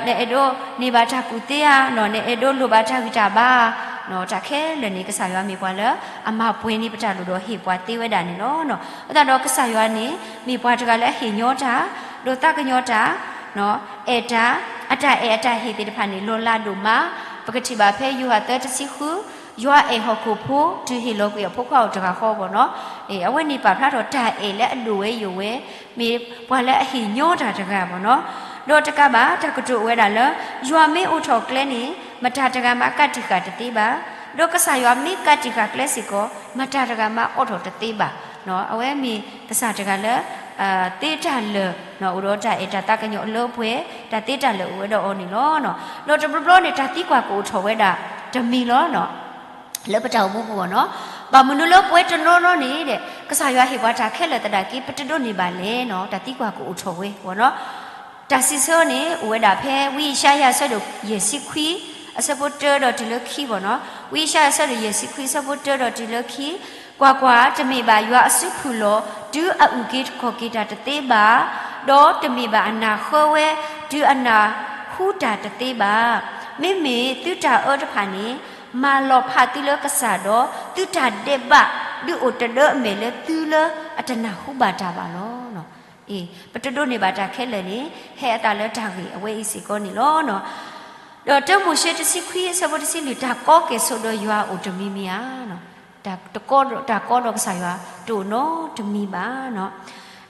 နအဲၣ်ဒိးန့ၢ်ဘၣ်တၢ်ကူၣ်သ့ဧါ, နအဲၣ်ဒိးလိၣ်ဘၣ်တၢ်ဂံၢ်တၢ်ဘါ, တၢ်ခဲလၢာ်န့ၣ် ကစၢ်ယွၤမ့ၢ်ပှၤလၢအမၤပှဲၤန့ၢ်ပတၢ်လိၣ်ဒီးဟ့ၣ်ပှၤသ့ဝဲဒၣ်န့ၣ်လီၤ. အဃိသတးဒီးကစၢ်ယွၤန့ၣ် မ့ၢ်ပှၤတဂၤလၢအဟ့ၣ်ညီတၢ်, ဒိးသးကညီၤတၢ်, အဲၣ်တၢ်, အတၢ်အဲၣ်အတၢ်ဟ့ၣ်သ့ၣ်တဖၣ်န့ၣ် လီၤလးဒိၣ်မး, ပကထံၣ်ဘၣ်ဖဲယိၤဟၣ်သၢတဆံဃု, ယွၤအဲၣ်ဟီၣ်ခိၣ်ဖိ တုၤဟ့ၣ်လီၤကွံာ်အဖိခွါအိၣ်တဂၤဃီမ့ၢ်နီၤ, အဝဲန့ၣ်ပာ်ဖျါထီၣ်တၢ်အဲၣ်လၢအဒိၣ်ဝဲယိာ်ဝဲ, မ့ၢ်ပှၤလၢအဟ့ၣ်ညီတၢ်တဂၤမ့ၢ်နီၤ, ဒီးတကးဘၣ် တၢ်ကတိၤအိၣ်ဝဲဒၣ်လၢ ယွၤမ့ၢ်အိးထီၣ်ကျဲန့ၣ် မတၤတဂၤမးကးတံာ်ဃာ်တသ့ဘၣ်, ဒီးကစၢ်ယွၤမ့ၢ်ကးတံာ်ဃာ်ကျဲစ့ၢ်ကီး မတၤတဂၤမးအိးထီၣ်တသ့ဘၣ်. အဝဲမ့ၢ်ကစၢ်တဂၤလၢ သ့တၢ်လၢာ်, အိၣ်ဒီးတၢ်အဲၣ်တၢ်သးကညီၤလၢပှဲၤ, တၢ်သ့တၢ်လၢာ်အိၣ်ဝဲဒီးအီၤန့ၣ်လီၤ. ဒီးတဘျီဘျီန့ၣ် တၢ်သံကွၢ်ကအိၣ်ထီၣ်ဝဲဒၣ်တမံၤလီၤ. လၢပတၢ်အိၣ်မူပူၤနီၤ, ဘၣ်မနုၤလၢပဝဲတနီၤနီၤန့ၣ် ကစၢ်ယွၤဟ့ၣ်ပှၤတၢ်ခဲလၢာ်သနာ်က့ ပတဒိးန့ၢ်ဘၣ်လဲၣ်နီၤ, တၢ်သံကွၢ်ကအိၣ်ထီၣ်ဝဲနီၤ. တၢ်စံးဆၢန့ၣ် အိၣ်ဝဲဒၣ်ဖဲဝံယၡါယၤအဆၢဒိၣ်ယဲၢ်ဆံခွံ, အဆၢဖိတၢဒီးတုၤလၢခံမ့ၢ်နီၤ, ဝံယၡါယၤအဆၢဒိၣ်ယဲၢ်ဆံခွံ အဆၢဖိတၢဒီးတုၤလၢခံ, ကွၢ်ကွၢ်, တမ့ၢ်ဘၣ်ယွၤအစုဖုၣ်လီၤ တုၤအအုၣ်က့ၤခီၣ်က့ၤတၢ်တသ့ဘၣ်, ဒီးတမ့ၢ်ဘၣ်အနၢ်ဃၢဝဲ တုၤအနၢ်ဟူတၢ်တသ့ဘၣ်. မ့မ့ၢ်သုတၢ်အၢတဖၣ်န့ၣ် မၤလီၤဖးသုလၢကစၢ်ဒီး သုတၢ်ဒဲးဘး ဒုးအိၣ်တဒၢအမဲာ်လၢသုလၢအတနၢ်ဟူဘၣ်တၢ်ဘၣ်လီၤ. အ့ ပတဒိးန့ၢ်ဘၣ်တၢ်ခဲလၢာ်န့ၣ် ဟဲအသးလၢတၢ်ဂ့ၢ်အဝဲအံၤစ့ၢ်ကီးန့ၣ်လီၤ. ဒီးတၢမိၤၡ့တဆံခွံ အဆၢဖိတဆံလွံၢ်, တၢ်ကီက့ၤဆိးဒီးယွၤအိၣ်တမံၤမံၤဧါ. တၢ်ကီ, တၢ်ကီဒီးကစၢ်ယွၤတအိၣ်နီတမံၤဘၣ်.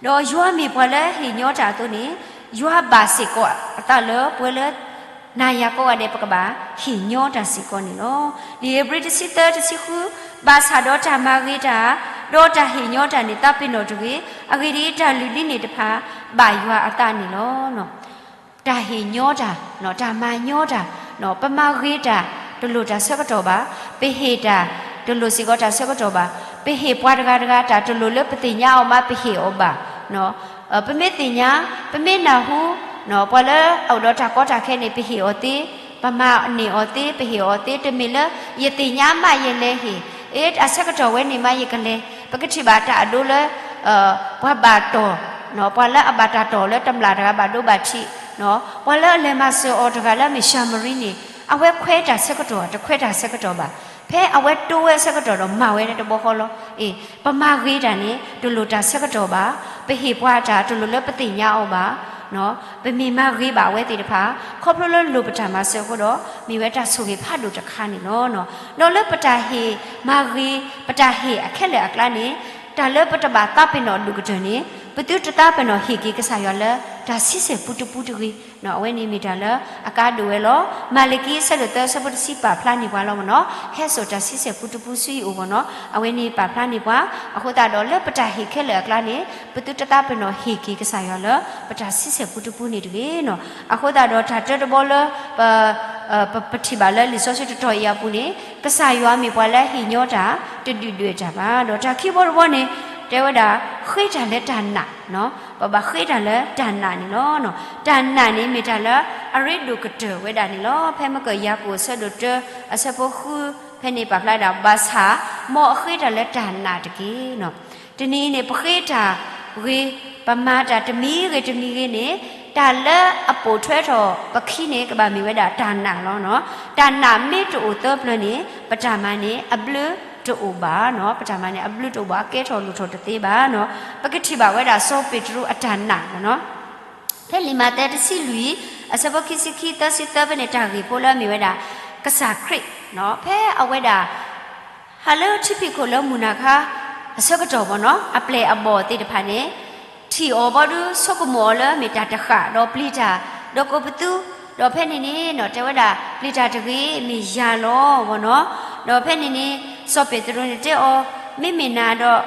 ဒီးယွၤမ့ၢ်ပှၤလၢဟ့ၣ်ညီတၢ်အသိးန့ၣ်, ယွၤဘၣ်စ့ၢ်ကီးအသးလၢပဝဲလၢ နၤယၤကိးဂၤဒဲး ပကဘၣ်ဟ့ၣ်ညီတၢ်စ့ၢ်ကီးန့ၣ်လီၤ. လံာ်ဧ့ၤဘြံၤတဆံသၢ တဆံဃု, ဘၣ်ဆၣ်ဒီးတၢ်မၤဂ့ၤတၢ်, ဒီးတၢ်ဟ့ၣ်ညီတၢ်န့ၣ် သးပ့ၤနီၣ်တဂ့ၤ. အဂ့ၢ်ဒ်အံၤ, တၢ်လုၢ်ဒ်န့ၣ်တဖၣ် ဘၣ်ယွၤအသးန့ၣ်လီၤ. တၢ်ဟ့ၣ်ညီတၢ်, တၢ်မၤညီတၢ်, ပမၤဂ့ၤတၢ်, တလိၣ်တၢ်ဆၢကတီၢ်ဘၣ်. ပဟ့ၣ်တၢ်, တလိၣ်စ့ၢ်ကီးတၢ်ဆၢကတီၢ်ဘၣ်. ပဟ့ၣ်ပှၤတဂၤတဂၤတၢ် တလိၣ်လၢပသ့ၣ်ညါအီၤမး ပဟ့ၣ်အီၤဘၣ်. ပမ့ၢ်သ့ၣ်ညါ, ပမ့ၢ်နၢ်ဟူ, ပှၤလၢအအိၣ်ဒီးတၢ်ကီတၢ်ခဲန့ၣ် ပဟ့ၣ်အီၤသ့, ပမၤန့ၢ်အီၤသ့, ပဟ့ၣ်အီၤသ့, တမ့ၢ်လၢယသ့ၣ်ညါမးယလဲၤဟ့ၣ်, အ့ အဆၢကတီၢ်ဝဲန့ၣ်မးယကလဲၤ. ပကထံၣ်ဘၣ်တၢ်အဒိလၢ ပှၤဘၣ်တီၢ်, ပှၤလၢအဘၣ်တၢ်တီၢ်လၢတမျၢ်တဂၤဘၣ်ဒိဘၣ်ထံး, ပှၤလၢအလဲၤမၤစၢၤအီၤတဂၤလၢအမ့ၢ်ၡၤမရံန့ၣ် အဝဲခွဲးတၢ်ဆၢကတီၢ် တခွဲးတၢ်ဆၢကတီၢ်ဘၣ်. ဖဲအဝဲတိဝဲအဆၢကတီၢ်ဒီး မၤဝဲလၢတဘျီဃီလီၤ. အ့ ပမၤဂ့ၤတၢ်န့ၣ် တလိၣ်တၢ်ဆၢကတီၢ်ဘၣ်. ပဟ့ၣ်ပှၤတၢ် တလိၣ်လၢပသ့ၣ်ညါအီၤဘၣ်. ပမ့ၢ်မၤဂ့ၤဘၣ်အဝဲသ့ၣ်တဖၣ် ခီဖျိလၢလိၣ်ပတၢ်မၤစၢၤအဃိဒီး မ့ၢ်ဝဲတၢ်ဆိၣ်ဂ့ၤဖးဒိၣ်တခါန့ၣ်လီၤ. ဒီးလၢပတၢ်ဟ့ၣ်မၤဂ့ၤ ပတၢ်ဟ့ၣ်အခဲလၢာ်အကျါန့ၣ် တၢ်လၢပတဘၣ်သးပ့ၤနီၣ်ဒိၣ်ကတၢၢ်န့ၣ် ပသုတသးပ့ၤနီၣ်ဟ့ၣ်က့ၤကစၢ်ယွၤလၢ တၢ်ဆံဆဲၣ်ပူတပူတဂ့ၤ. အဝဲန့ၣ်မ့ၢ်တၢ်လၢအကါဒိၣ်ဝဲလီၤ. မၤလကံအဆၢဒိၣ်သၢ အဆၢဖိတဆံပာ်ဖျါန့ၢ်ပှၤလီၤမ့ၢ်နီၤ. ဟဲစိာ်တၢ်ဆံဆဲၣ်ပူတပူဆူယအိၣ်မ့ၢ်နီၤ. အဝဲန့ၣ်ပာ်ဖျါန့ၢ်ပှၤ. အဃိသတးဒီးလၢပတၢ်ဟ့ၣ်ခဲလၢာ်အကျါန့ၣ် ပသုတသးပ့ၤနီၣ်ဟ့ၣ်က့ၤကစၢ်ယွၤလၢ ပတၢ်ဆံဆဲၣ်ပူတပူန့ၣ်တဂ့ၤနီၤ. အဃိသတးဒီးတၢ်တၢတဘီလၢ ပ ပထံၣ်ဘၣ်လၢလံာ်စီဆှံတတီၤအံၤအပူၤန့ၣ် ကစၢ်ယွၤမ့ၢ်ပှၤလၢဟ့ၣ်ညီတၢ် တဒုၣ်ဒွဲၣ်တၢ်ဘၣ်. ဒီးတၢ်ခံဘီတဘီန့ၣ် တဲဝဲဒၣ် ဃ့တၢ်လၢတၢ်နာ်, ပဘၣ်ဃ့တၢ်လၢတၢ်နာ်န့ၣ်လီၤ. တၢ်နာ်န့ၣ်မ့ၢ်တၢ်လၢအရ့ဒိၣ်ကတၢၢ်ဝဲဒၣ်န့ၣ်လီၤ. ဖဲမကၢၢ်ယၤကိာ်အဆၢဒိၣ်တၢ အဆၢဖိဃု ဖဲန့ၣ်ပာ်ဖျါဒၣ် ဘၣ်ဆၣ် မ်အဃ့တၢ်လၢတၢ်နာ်တက့ၢ်. တနံၤအံၤန့ၣ် ပဃ့တၢ်ဂ့ၤ, ပမၤတၢ်တမံၤဂ့ၤတမံၤဂ့ၤန့ၣ် တၢ်လၢအပိာ်ထွဲထီၣ်ပခံန့ၣ် ကဘၣ်မ့ၢ်ဝဲဒၣ်တၢ်နာ်လီၤ. တၢ်နာ်မ့ၢ်တအိၣ်သၢပျၢၤန့ၣ် ပတၢ်မၤန့ၣ်အဘျုးတအိၣ်ဘၣ်. ပတၢ်မၤန့ၣ်အဘျုးတအိၣ်ဘၣ်, အကဲထီၣ်လိၣ်ထီၣ်တသ့ဘၣ်. ပကထံၣ်ဘၣ်ဝဲဒၣ်စီၤပ့းတရူးအတၢ်နာ် ဖဲလံာ်မးသဲတဆံလွံၢ် အဆၢဖိခံဆံခံ သၢဆံသၢဖဲန့ၣ် တၢ်ဂ့ၢ်ဖိလၢအမ့ၢ်ဝဲဒၣ် ကစၢ်ခရံာ် ဖဲအဝဲဒၣ် ဟးလၢထံဖံးခိၣ်လၢမုၢ်နၤခါ အဆၢကတီၢ်မ့ၢ်နီၤ အပျဲၢ်အဘီၣ်သ့ၣ်တဖၣ်န့ၣ် ထံၣ်အီၤဘီဒုး ဆိကမိၣ်အီၤလၢမ့ၢ်တၢ်တဃၣ်ဒီးပျံၤတၢ် ဒီးကိးပသူ, ဒီးဖဲန့ၣ်န့ၣ် တဲဝဲဒၣ် ပျံၤတၢ်တဂ့ၤ မ့ၢ်ယၤလီၤမ့ၢ်နီၤ. ဒီးဖဲန့ၣ်န့ၣ် စီၤပ့းတရူးန့ၣ်တဲအီၤ မ့မ့ၢ်နၤဒီး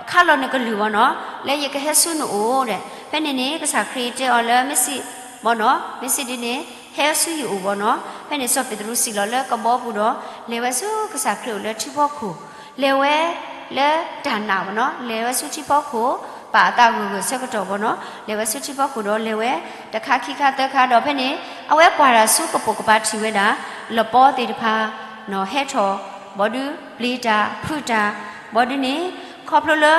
ခါလီၤနကလုၢ်မ့ၢ်နီၤ လၢယကဟဲဆူနအိၣ်ဒီး ဖဲန့ၣ်န့ၣ် ကစၢ်ခရံာ်တဲအီၤလၢ မ့ၢ်စံး မ့ၢ်စံးဒ်န့ၣ် ဟဲဆူယအိၣ်ဘၣ်နီၤ. ဖဲန့ၣ်စီၤပ့းတရူးစံၣ်လီၤလၢကဘီပူၤဒီး လဲၤဝဲဆူကစၢ်ခရံာ်အိၣ်လၢထံဖီခိၣ်, လဲၤဝဲလၢတၢ်နာ်ဘၣ်နီၤ, လဲၤဝဲဆူထံဖီခိၣ်, ပာ်အသးဂၢၢ်ဂၢၢ်ဆၢကတီၢ်ဘၣ်နီၤ, လဲၤဝဲဆူထံဖီခိၣ်ဒီး လဲၤဝဲတခါခံခါသၢခါဒီး ဖဲန့ၣ် အဝဲကွၢ်တၢ်ဆူကပိာ်ကပၤထံၣ်ဝဲဒၣ် လပီသ့ၣ်တဖၣ် ဟဲထီၣ် ဘီဒုးပျံၤတၢ်ဖုးတၢ်, ဘီဒုးန့ၣ် ခီဖျိလၢ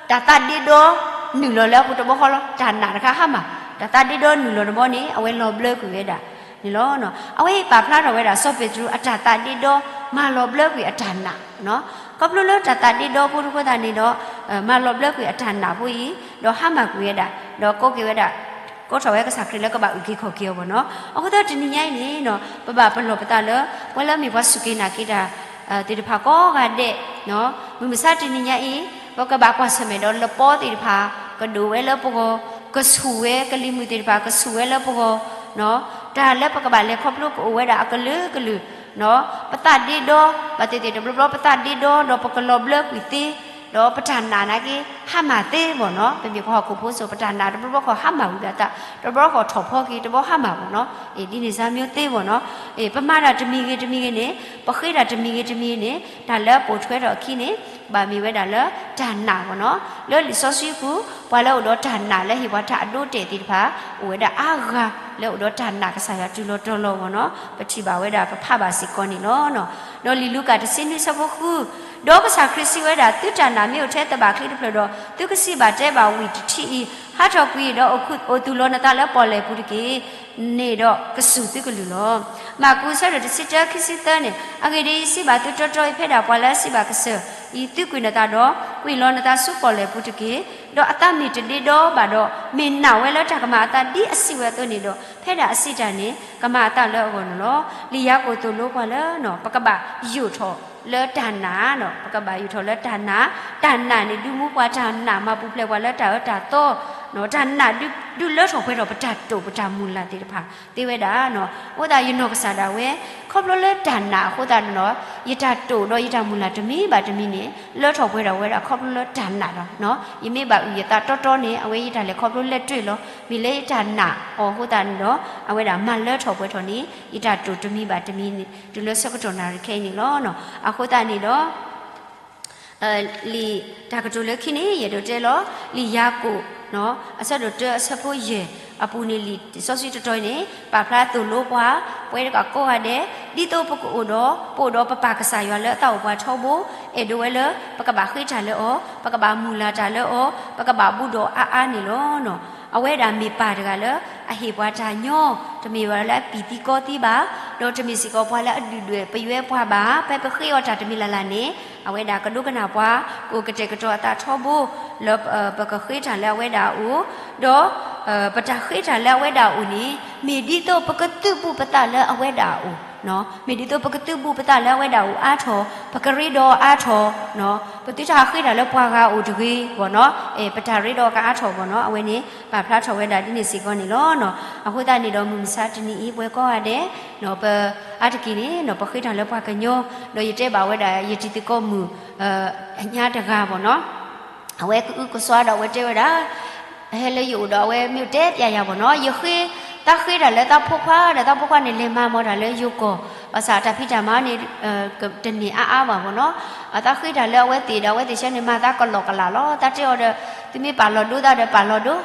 တၢ်သးဒ့ဒီနုာ်လီၤလၢအပူၤတဘျီဃီလီၤ. တၢ်နာ်တခါဟါမၢ်, တၢ်သးဒ့ဒီနုာ်လီၤတဘျီန့ၣ် အဝဲလီၤဘျၢကွံာ်ဝဲဒၣ်န့ၣ်လီၤ. အဝဲအံၤပာ်ဖျါထီၣ်ဝဲဒၣ် စီၤပ့းတရူးအတၢ်သးဒ့ဒီ မၤလီၤဘျၢကွံာ်အတၢ်နာ်, ခီဖျိလၢတၢ်သးဒ့ဒီဖိတခိၣ်သတးန့ၣ်ဒီး မၤလီၤဘျၢကွံာ်အတၢ်နာ်ဖိအံၤ ဒီးဟါမၢ်ကွံာ်ဝဲဒၣ် ဒီးကိးက့ၤဝဲဒၣ် ကိးထီၣ်ဝဲကစၢ်ခရံာ်လၢကဘၣ်အုၣ်က့ၤခီၣ်က့ၤအီၤဘၣ်နီၤ. အဃိသတးတနံၤညါအံၤန့ၣ် ပဘၣ်ပလီၢ်ပသးလၢ ပှၤလၢအမ့ၢ်ပှၤစူၢ်က့ၤနာ်က့ၤတၢ် သ့ၣ်တဖၣ်ကိးဂၤဒဲး, မုၢ်မဆါတနံၤညါအံၤ ပကဘၣ်ကွၢ်ဆၢၣ်မဲာ်ဒီးလပီသ့ၣ်တဖၣ် ကဒိၣ်ဝဲလၢပဂီၢ်, ကဆူၣ်ဝဲ ကလံၤမုၢ်သ့ၣ်တဖၣ် ကဆူၣ်ဝဲလၢပဂီၢ်, တၢ်လၢပကဘၣ်လဲၤခီဖျိကအိၣ်ဝဲဒၣ်အကလုာ်ကလုာ်, ပသးဒ့ဒီ ဘၣ်သ့ၣ်သ့ၣ်တဘျီဘျီ ပသးဒ့ဒီ ဒီးပကလီၤဘျၢကွံာ်သ့, ဒီးပတၢ်နာ်နာ်က့ ဟါမၢ်သ့ဘၣ်နီၤ. ပမ့ၢ်ပှၤဟီၣ်ခိၣ်ဖိစိၤ ပတၢ်နာ်တဘျီဘျီဃီ ဟါမၢ်ဝံၤဘၣ်သး တဘျီဃီထီၣ်ဖီက့ၤ တဘျီဟါမၢ်ဘၣ်နီၤ. ဒ်န့ၣ်စါမ့ၢ်သ့ဘၣ်နီၤ. ပမၤတၢ်တမံၤဂ့ၤတမံၤဂ့ၤန့ၣ် ပဃ့တၢ်တမံၤဂ့ၤတမံၤဂ့ၤန့ၣ် တၢ်လၢပိာ်ထွဲထီၣ်အခံန့ၣ် ဘၣ်မ့ၢ်ဝဲဒၣ်လၢတၢ်နာ်ဘၣ်နီၤ. လၢလံာ်စီဆှံပူၤ ပှၤလၢအိၣ်ဒီးတၢ်နာ်လၢဟ့ၣ်ပှၤတၢ်အဒိအတဲာ်သ့ၣ်တဖၣ် အိၣ်ဝဲဒၣ်အါဂၤ လၢအိၣ်ဒီးတၢ်နာ်ကစၢ်ယွၤတုၤလီၤတီၤလီၤဘၣ်နီၤ. ပထံၣ်ဘၣ်ဝဲဒၣ် ပဖးဘၣ်စ့ၢ်ကီးန့ၣ်လီၤ. ဒီးလံာ်လူၤကၣ်တဆံနွံဆၢဖိဃု, ဒီးကစၢ်ခရံာ်စံးဝဲဒၣ်, သုတၢ်နာ်မ့ၢ်အိၣ်ထဲသဘၣ်ချံတဖျၢၣ်ဒီး သုကစံးဘၣ်တဲဘၣ်ဝံၣ်တထံအံၤ, ဟးထီၣ်ကွံာ်ဒီးအိၣ်သူၣ်လီၤနသးလၢပီၣ်လဲၣ်ပူၤတက့ၢ်, န့ၣ်ဒီးကစူၢ်သုကလုၢ်လီၤ. မၢ်ကူး အဆၢဒိၣ်တဆံတၢ ခံဆံသၢန့ၣ်, အဂ့ၢ်ဒ်အံၤ, ယစံးဘၣ်သုတီတီအံၤ, ဖဲဒၣ်ပှၤလၢအစံးဘၣ်ကစၢၢ်အံၤ သုကွံာ်နသးဒီး ကွံာ်လီၤနသးဆူပီၣ်လဲၣ်ပူၤတက့ၢ်. ဒီးအသးမ့ၢ်တဒ့ဒီဘၣ်ဒီး မ့ၢ်နာ်ဝဲလၢတၢ်ကမၤအသးဒ်အစံးဝဲအသိးန့ၣ်ဒီး ဖဲဒၣ်အစံးတၢ်န့ၣ် ကမၤအသးလၢအဂီၢ်န့ၣ်လီၤ. လံာ်ယၤကိာ်သိၣ်လိပှၤလၢ ပကဘၣ်ယိးထီၣ်လၢတၢ်နာ်, ပကဘၣ်ယိးထီၣ်လၢတၢ်နာ်, တၢ်နာ်န့ၣ် ဒုးမူပှၤတၢ်နာ် မၤပူၤဖျဲးပှၤလၢတၢ်အၢတၢ်သီ, တၢ်နာ်ဒုးလၢထီၣ်ပှဲၤထီၣ်ပတၢ်တိာ်ပတၢ်မုၢ်လၢ်သ့ၣ်တဖၣ်သ့ဝဲဒၣ်. အဃိသတးယနီၢ်ကစၢ်ဒၣ်ဝဲ ခီဖျိလၢတၢ်နာ်အဃိသတးန့ၣ်လီၤ, ယတၢ်တိာ်ဒီးယတၢ်မုၢ်လၢ်တမံၤဘၣ်တမံၤန့ၣ် လၢထီၣ်ပှဲၤထီၣ်ဝဲဒၣ်ခီဖျိလၢတၢ်နာ်လီၤ. ယမ့ၢ်ဘၣ်အုၣ်ယသးတီတီန့ၣ် အဝဲယတၢ်လဲၤခီဖျိလဲၤတ့ၢ်လီၤ. မ့ၢ်လၢယတၢ်နာ်အီၤအဃိသတးန့ၣ်ဒီး အဝဲဒၣ်မၤလၢထီၣ်ပှဲၤထီၣ်န့ၣ် ယတၢ်တိာ်တမံၤဘၣ်တမံၤန့ၣ် တုၤလၢဆၢကတီၢ်နၣ်ရံၣ်ခဲအံၤန့ၣ်လီၤ. အဃိသတးန့ၣ်ဒီး လံာ်တၢ်ကတိၤလၢခံန့ၣ် ယအဲၣ်ဒိးတဲလီၤ လံာ်ယၤကိာ် အဆၢဒိၣ်တၢ အဆၢဖိယဲၢ်အပူၤန့ၣ် လံာ်စီဆှံတတီၤန့ၣ် ပာ်ဖျါသိၣ်လိပှၤ ပဝဲဒၣ်ကိးဂၤဒဲး ဒ်သိးပကအိၣ်ဒီး ပအိၣ်ဒီးပပၢ်ကစၢ်ယွၤလၢအသးအိၣ်ပှၤထီဘိ အဲၣ်ဒိးဝဲလၢ ပကဘၣ်ဃ့တၢ်လၢအီၤ, ပကဘၣ်မုၢ်လၢ်တၢ်လၢအီၤ, ပကဘၣ်ဘူးဒီးအါအါန့ၣ်လီၤ. အဝဲဒၣ်မ့ၢ်ပၢ်တဂၤလၢ အဟ့ၣ်ပှၤတၢ်ညီ, တမ့ၢ်ဝဲလၢအပံာ်သံကီသံဘၣ်, ဒီးတမ့ၢ်စ့ၢ်ကီးပှၤလၢအဒုၣ်ဒွဲၣ်ပယွဲပှၤဘၣ်. ဖဲပဃ့အီၤတၢ်တမံၤလၢ်လၢ်န့ၣ် အဝဲဒၣ်ကဒိကနၣ်ပှၤ ကအိၣ်ကတဲာ်ကတီၤအသးထီဘိ လၢ ပကဃ့တၢ်လၢအဝဲဒၣ်အအိၣ်, ဒီး ပတၢ်ဃ့တၢ်လၢအဝဲဒၣ်အအိၣ်န့ၣ် မ့ၢ်ဒ်သိးပကသုးဘူးပသးလၢအဝဲဒၣ်အအိၣ်, မ့ၢ်ဒ်သိးပကသုးဘူးပသးလၢအဝဲဒၣ်အအိၣ်အါထီၣ်, ပကရ့ဒီးအါထီၣ်, ပသုတဟးဃ့တၢ်လၢပှၤဂၤအအိၣ်တဂ့ၤဘၣ်နီၤ, ပတၢ်ရ့ဒီးကအါထီၣ်ဘၣ်နီၤ, အဝဲန့ၣ် ပာ်ဖျါထီၣ်ဝဲဒၣ်ဒ်န့ၣ်စ့ၢ်ကီးန့ၣ်လီၤ. အဃိသတးန့ၣ်ဒီး မုၢ်မဆါတနံၤအံၤ ပှၤကိးဂၤဒဲး ပအါတက့ၢ်န့ၣ် ပဃ့တၢ်လၢပှၤကညီ, ဒီးယတဲဘၣ်ဝဲဒၣ် ယတံၤသကိးမုၣ် အညါတဂၤဘၣ်နီၤ, အဝဲကအုကစွါဒီးအဝဲတဲဝဲဒၣ် ဟဲလၢယအိၣ်ဒီးအဝဲမ့ၢ်တဲပျဲယၤဘၣ်နီၤ, ယဃ့, သးဃ့တၢ်လၢသးဖိခွါဒီးသးဖိခွါန့ၣ် လဲၤမၤမီၢ်တၢ်လၢယိၤကီၢ်, ဘၣ်ဆၣ်တၢ်ဖံးတၢ်မၤန့ၣ် တန့ၢ်အါအါဘၣ်ဘၣ်နီၤ, အသးဃ့တၢ်လၢအဝဲသ့ၣ်ဒီးအဝဲသ့ၣ်ဆၢန့ၣ် မၤသးကလီကလးလီၤ, သးတဲအီၤဒီး သုမ့ၢ်ပာ်လီၤဒိသးဒီးပာ်လီၤဒိ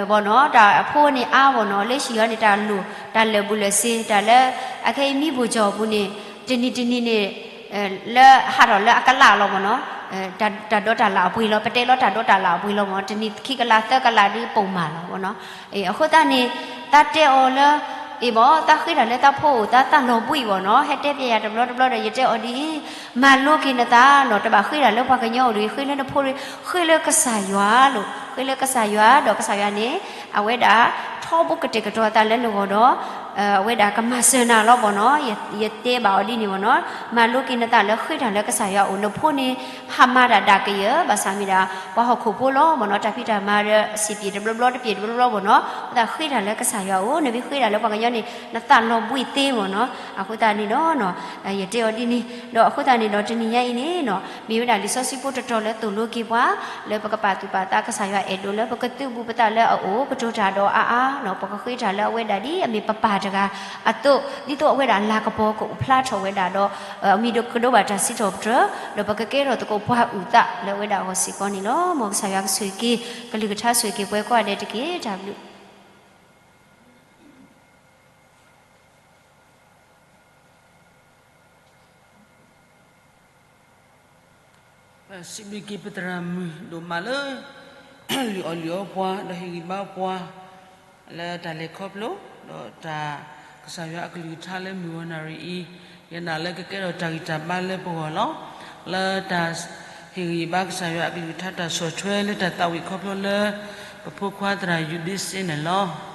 ဘၣ်နီၤ, တၢ်အဖိန့ၣ်အါဘၣ်နီၤ, လၢဟံၣ်အီၤန့ၣ် တၢ်လိၣ် တၢ်လၢာ်ဘူၣ်လၢာ်စ့ၤ တၢ်လၢ အခဲအံၤမံဘိၣ်ကၠီၣ်အပူၤန့ၣ် တနံၤတနံၤန့ၣ် လၢဟးထီၣ်လၢအကလးလီၤဘၣ်နီၤ, တၢ်ဒိးတၢ်လၢ်အပှ့ၤလီၤ, ပတဲလီၤတၢ်ဒိးတၢ်လၢ်အပှ့ၤလီၤမၢ်, တနံၤခံကလးသၢကလးဒ်ပိာ်မၢ်လီၤဘၣ်နီၤ, အဃိသတးန့ၣ် သးတဲအီၤလၢ အ့ၣ်ဘၣ် သးဃ့တၢ်လၢသးဖိအိၣ် သးသးလီၤဘှံးဘၣ်နီၤ, ဟဲတဲပျဲယၤတဘျီတဘျီဒီး ယတဲအီၤဒ်အံၤ, မၤလိက့ၤနသးနီၤ, တဘၣ်ဃ့တၢ်လၢပှၤကညီအိၣ်ဒီး ဃ့လၢနဖိ, ဃ့လၢကစၢ်ယွၤလိၤ, ဃ့လၢကစၢ်ယွၤ ဒီးကစၢ်ယွၤန့ၣ် အဝဲဒၣ် ထီဘိကတဲာ်ကတီၤအသးလၢနဂီၢ်ဒီး အဝဲဒၣ်ကမၤစၢၤနၤလီၤဘၣ်နီၤ, ယတဲဘၣ်အီၤဒ်န့ၣ်ဘၣ်နီၤ, မၤလိက့ၤနသးလၢဃ့တၢ်လၢကစၢ်ယွၤအအိၣ်, နဖိန့ၣ် ဟးမၤတၢ်ဒၣ်ကယၢၤ ဘၣ်ဆၣ်မ့ၢ်ဒၣ် ပှၤဟီၣ်ခိၣ်ဖိလီၤဘၣ်နီၤ, တၢ်ဖံးတၢ်မၤဒီးစံးပျ့ၤတဘျီဘျီတပျ့ၤတဘျီဘျီဘၣ်နီၤ, အဃိသတးဃ့တၢ်လၢကစၢ်ယွၤအအိၣ်, နမ့ၢ်ဃ့တၢ်လၢပှၤကညီန့ၣ် နသးလီၤဘှံးသ့ဘၣ်နီၤ, အဃိသတးန့ၣ်ဒီး ယတဲအီၤဒ်န့ၣ်, ဒီးအဃိသတးန့ၣ်ဒီးတနံၤညါအံၤန့ၣ်နီၤ, မ့ၢ်ဝဲဒၣ်လံာ်စီဆှံဖိတတီၤလၢသိၣ်လိက့ၤပှၤ လၢပကပာ်သူၣ်ပာ်သးကစၢ်ယွၤအဲၣ်ဒိးလၢပကသုးဘူးပသးလၢအအိၣ်, ကတိၤတၢ်ဒီးအါအါနီၤ, ပကဃ့တၢ်လၢအဝဲဒၣ်ဒ်အမ့ၢ်ပပၢ် တဂၤအသိး, ဒ်သိးအဝဲဒၣ်လၤကပီၤကအိၣ်ဖျါထီၣ်ဝဲဒၣ်ဒီး အမံၤဒိၣ်ကဒိဘၣ်တၢ်စံးထီၣ်ပတြၢၤ, ဒီးပကကဲထီၣ်သကိးပှၤအုၣ်သးလၢအဝဲဒၣ်အဂီၢ်စ့ၢ်ကီးန့ၣ်လီၤ. မ်ကစၢ်ယွၤကဆိၣ်ဂ့ၤက့ၤ ကလုၢ်ကထါဆိၣ်ဂ့ၤက့ၤပှၤကိးဂၤဒဲးတက့ၢ်. တၢ်ဘျုး ပစံးဘျုးက့ၤပသရၣ်မုၣ်ဒိၣ်မးလၢ လုၢ်အီၣ်လုၢ်အီပှၤ ဒီးဟ့ၣ်ဂံၢ်ဘါပှၤ လၢတၢ်လဲၤခီဖျိ ဒီးတၢ်ကစၢ်ယွၤအကလုၢ်ကထါလၢမုၢ်ဂီၤနၣ်ရံၣ်အံၤ, ယနာ်လၢကကဲထီၣ်တၢ်ဂံၢ်တၢ်ဘါလၢပဂီၢ်လီၤ. လၢတၢ်ဟ့ၣ်ဂံၢ်ဘါကစၢ်ယွၤအကလုၢ်ကထါတၢ်ဆီၣ်ထွဲ လၢတၢ်သးဝံၣ်ခီဖျိလၢ ပဖိခွါသရၣ်ယူဒ့စ့န့ၣ်လီၤ.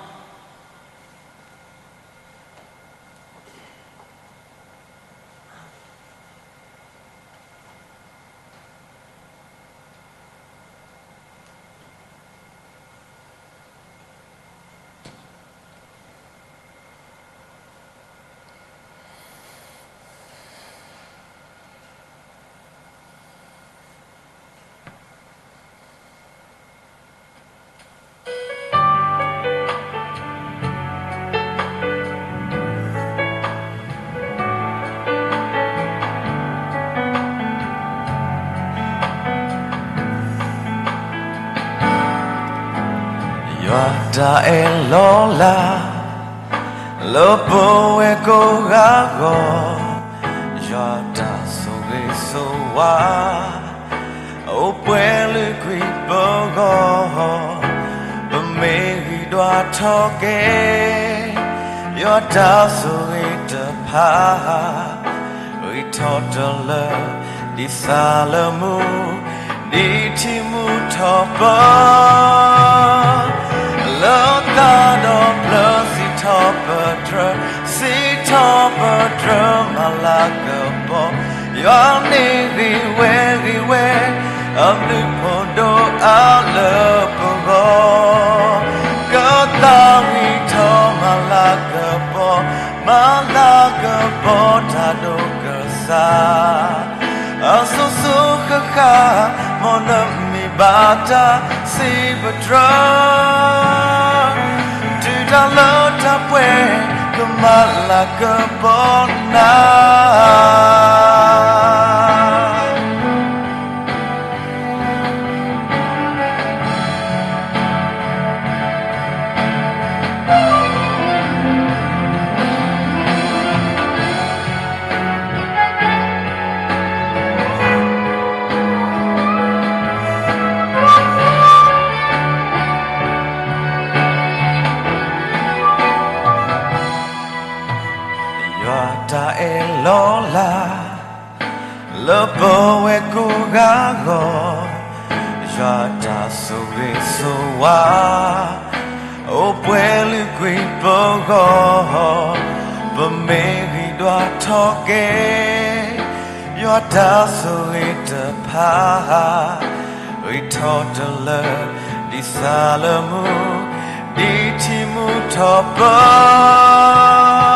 ယွၤတၢ်အဲၣ်လီၤလး လၢပဝဲကိးဂၤအဂီၢ်, ယွၤတၢ်ဆိၣ်ဂ့ၤဆိၣ်ဝါ အိၣ်ပှဲၤလၢကွံာ်ပဂီၢ်, ပမ့ၢ်ဂံၢ်ဒွးထီၣ်က့ၤ ယွၤတၢ်ဆိၣ်ဂ့ၤတဖၣ် ဂံၢ်ထီၣ်တလၢ ဒ်ဆၣ်လၢမူ ဒ်ထံမူထီၣ်ပၢၢ်, လၢသးဒီဖျၢၣ်စံးထီၣ်ပတြၢၤ, စံးထီၣ်ပတြၢၤမၤလၤကပီၤ, ယွၤန့ၣ်ဂ့ၤဝဲဂ့ၤဝဲ အဘျုးဖးဒိၣ်အါလၢပဂီၢ်, ကသးဝံၣ်ထီၣ်မၤလၤကပီၤ, မၤလၤကပီၤတၢ်ဒိၣ်ကစၢ် အစိၤစိၤဃၣ်ဃၣ် မ်နမံၤဘၣ်တၢ်စံးပတြၢၤ, တုၤတၢ်လၢတၢ်ပှဲၤ ကမၤလၤကပီၤနၤ. ယွၤတၢ်အဲၣ်လီၤလး လၢပဝဲကိးဂၤအဂီၢ်, ယွၤတၢ်ဆိၣ်ဂ့ၤဆိၣ်ဝါ အိၣ်ပှဲၤလၢကွံာ်ပဂီၢ်, ပမ့ၢ်ဂံၢ်ဒွးထီၣ်က့ၤ ယွၤတၢ်ဆိၣ်ဂ့ၤတဖၣ် ဂံၢ်ထီၣ်တလၢ ဒ်ဆၣ်လၢမူ ဒ်ထံမူထီၣ်ပၢၢ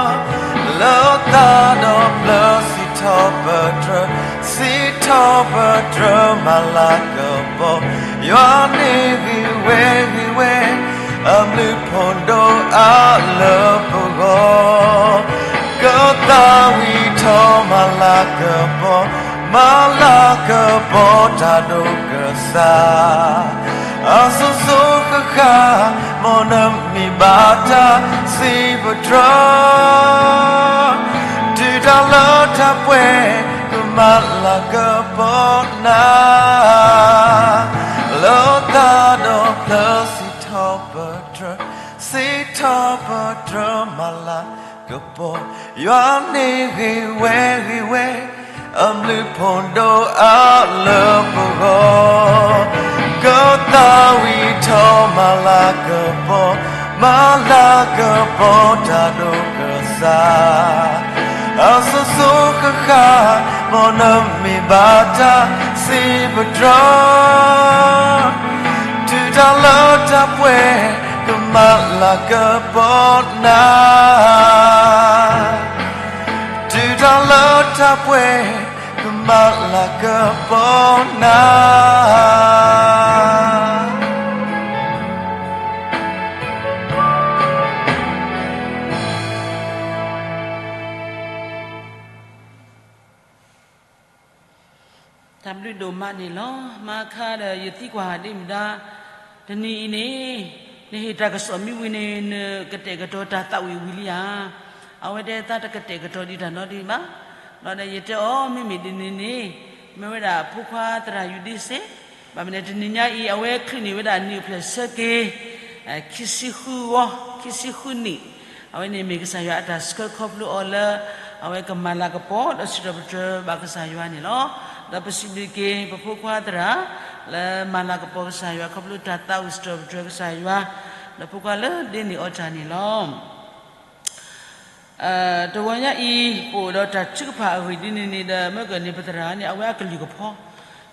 ်, လၢသးဒီဖျၢၣ်စံးထီၣ်ပတြၢၤ, စံးထီၣ်ပတြၢၤမၤလၤကပီၤ, ယွၤန့ၣ်ဂ့ၤဝဲဂ့ၤဝဲ အဘျုးဖးဒိၣ်အါလၢပဂီၢ်, ကသးဝံၣ်ထီၣ်မၤလၤကပီၤ, မၤလၤကပီၤတၢ်ဒိၣ်ကစၢ်, အစိၤစိၤဃၣ်ဃၣ် မ်နမံၤဘၣ်တၢ်စံးပတြၢၤ, တုၤတၢ်လၢတၢ်ပှဲၤ ကမၤလၤကပီၤနၤ, လၢသးဒီဖျၢၣ်စံးထီၣ်ပတြၢၤ, စံးထီၣ်ပတြၢၤမၤလၤကပီၤ, ယွၤန့ၣ်ဂ့ၤဝဲဂ့ၤဝဲ အဘျုးဖးဒိၣ်အါလၢပဂီၢ်, ကသးဝံၣ်ထီၣ်မၤလၤကပီၤ, မၤလၤကပီၤတၢ်ဒိၣ်ကစၢ်, အစိၤစိၤဃၣ်ဃၣ် မ်နမံၤဘၣ်တၢ်စံးပတြၢၤ, တုၤတၢ်လၢတၢ်ပှဲၤ ကမၤလၤကပီၤနၤ, တုၤတၢ်လၢတၢ်ပှဲၤ ကမၤလၤကပီၤနၤ. တၢ်ဘျုးဒိၣ်မးန့ၣ်လီၤ. မၤခါဒီးယသံကွၢ်ဒ်မုၢ်ဒါ, တနံၤအံၤန့ၣ် နဟ့ၣ်တၢ်ကစီၣ်မ့ၢ်ဝံၤန့ၣ် နကတဲာ်ကတီၤတၢ်သးဝံၣ်ဝံၤလံဧါ. အဝဲတဲသးတကတဲာ်ကတီၤဒံးတၢ်နီတမံၤဘၣ်. ဒီးယတဲအီၤ မ့မ့ၢ်ဒ်န့ၣ်န့ၣ် မ့ၢ်ဝဲဒၣ်ဖိခွါသရၣ်ယူၤဒ့စ့, ဘၣ်မနုၤလဲၣ် တနံၤညါအံၤ အဝဲချုးန့ၢ်ဝဲဒၣ်နံၣ်အိၣ်ဖျဲၣ်ဆၢက့ၤ ခံဆံဃုဂီၤ ခံဆံဃုနံၣ်, အဝဲန့ၣ်မ့ၢ်ကစၢ်ယွၤအတၢ်ဆှၢခီဖျိအီၤလၢ အဝဲကမၤလၤကပီၤ ဒီးစံးထီၣ်ပတြၢၤဘၣ်ကစၢ်ယွၤန့ၣ်လီၤ. ဒီးပစံးဘျုးက့ၤ ပဖိခွါသရၣ် လၢမၤလၤကပီၤကစၢ်ယွၤ ခီဖျိတၢ်သးဝံၣ်စံးထီၣ်ပတြၢၤကစၢ်ယွၤ, ဒီးဖိခွါလၢဒ့န့ၢ်အီၤတၢ်န့ၣ်လီၤ. တဂီၤညါအံၤ ပအိၣ်ဒီးတၢ်ထုကဖၣ်အဂ့ၢ်ဒ်န့ၣ်န့ၣ်ဒီး မ့ၢ်ကန့ၣ်ပသရၣ်န့ၣ် အဝဲအကလုၢ်ကဖီ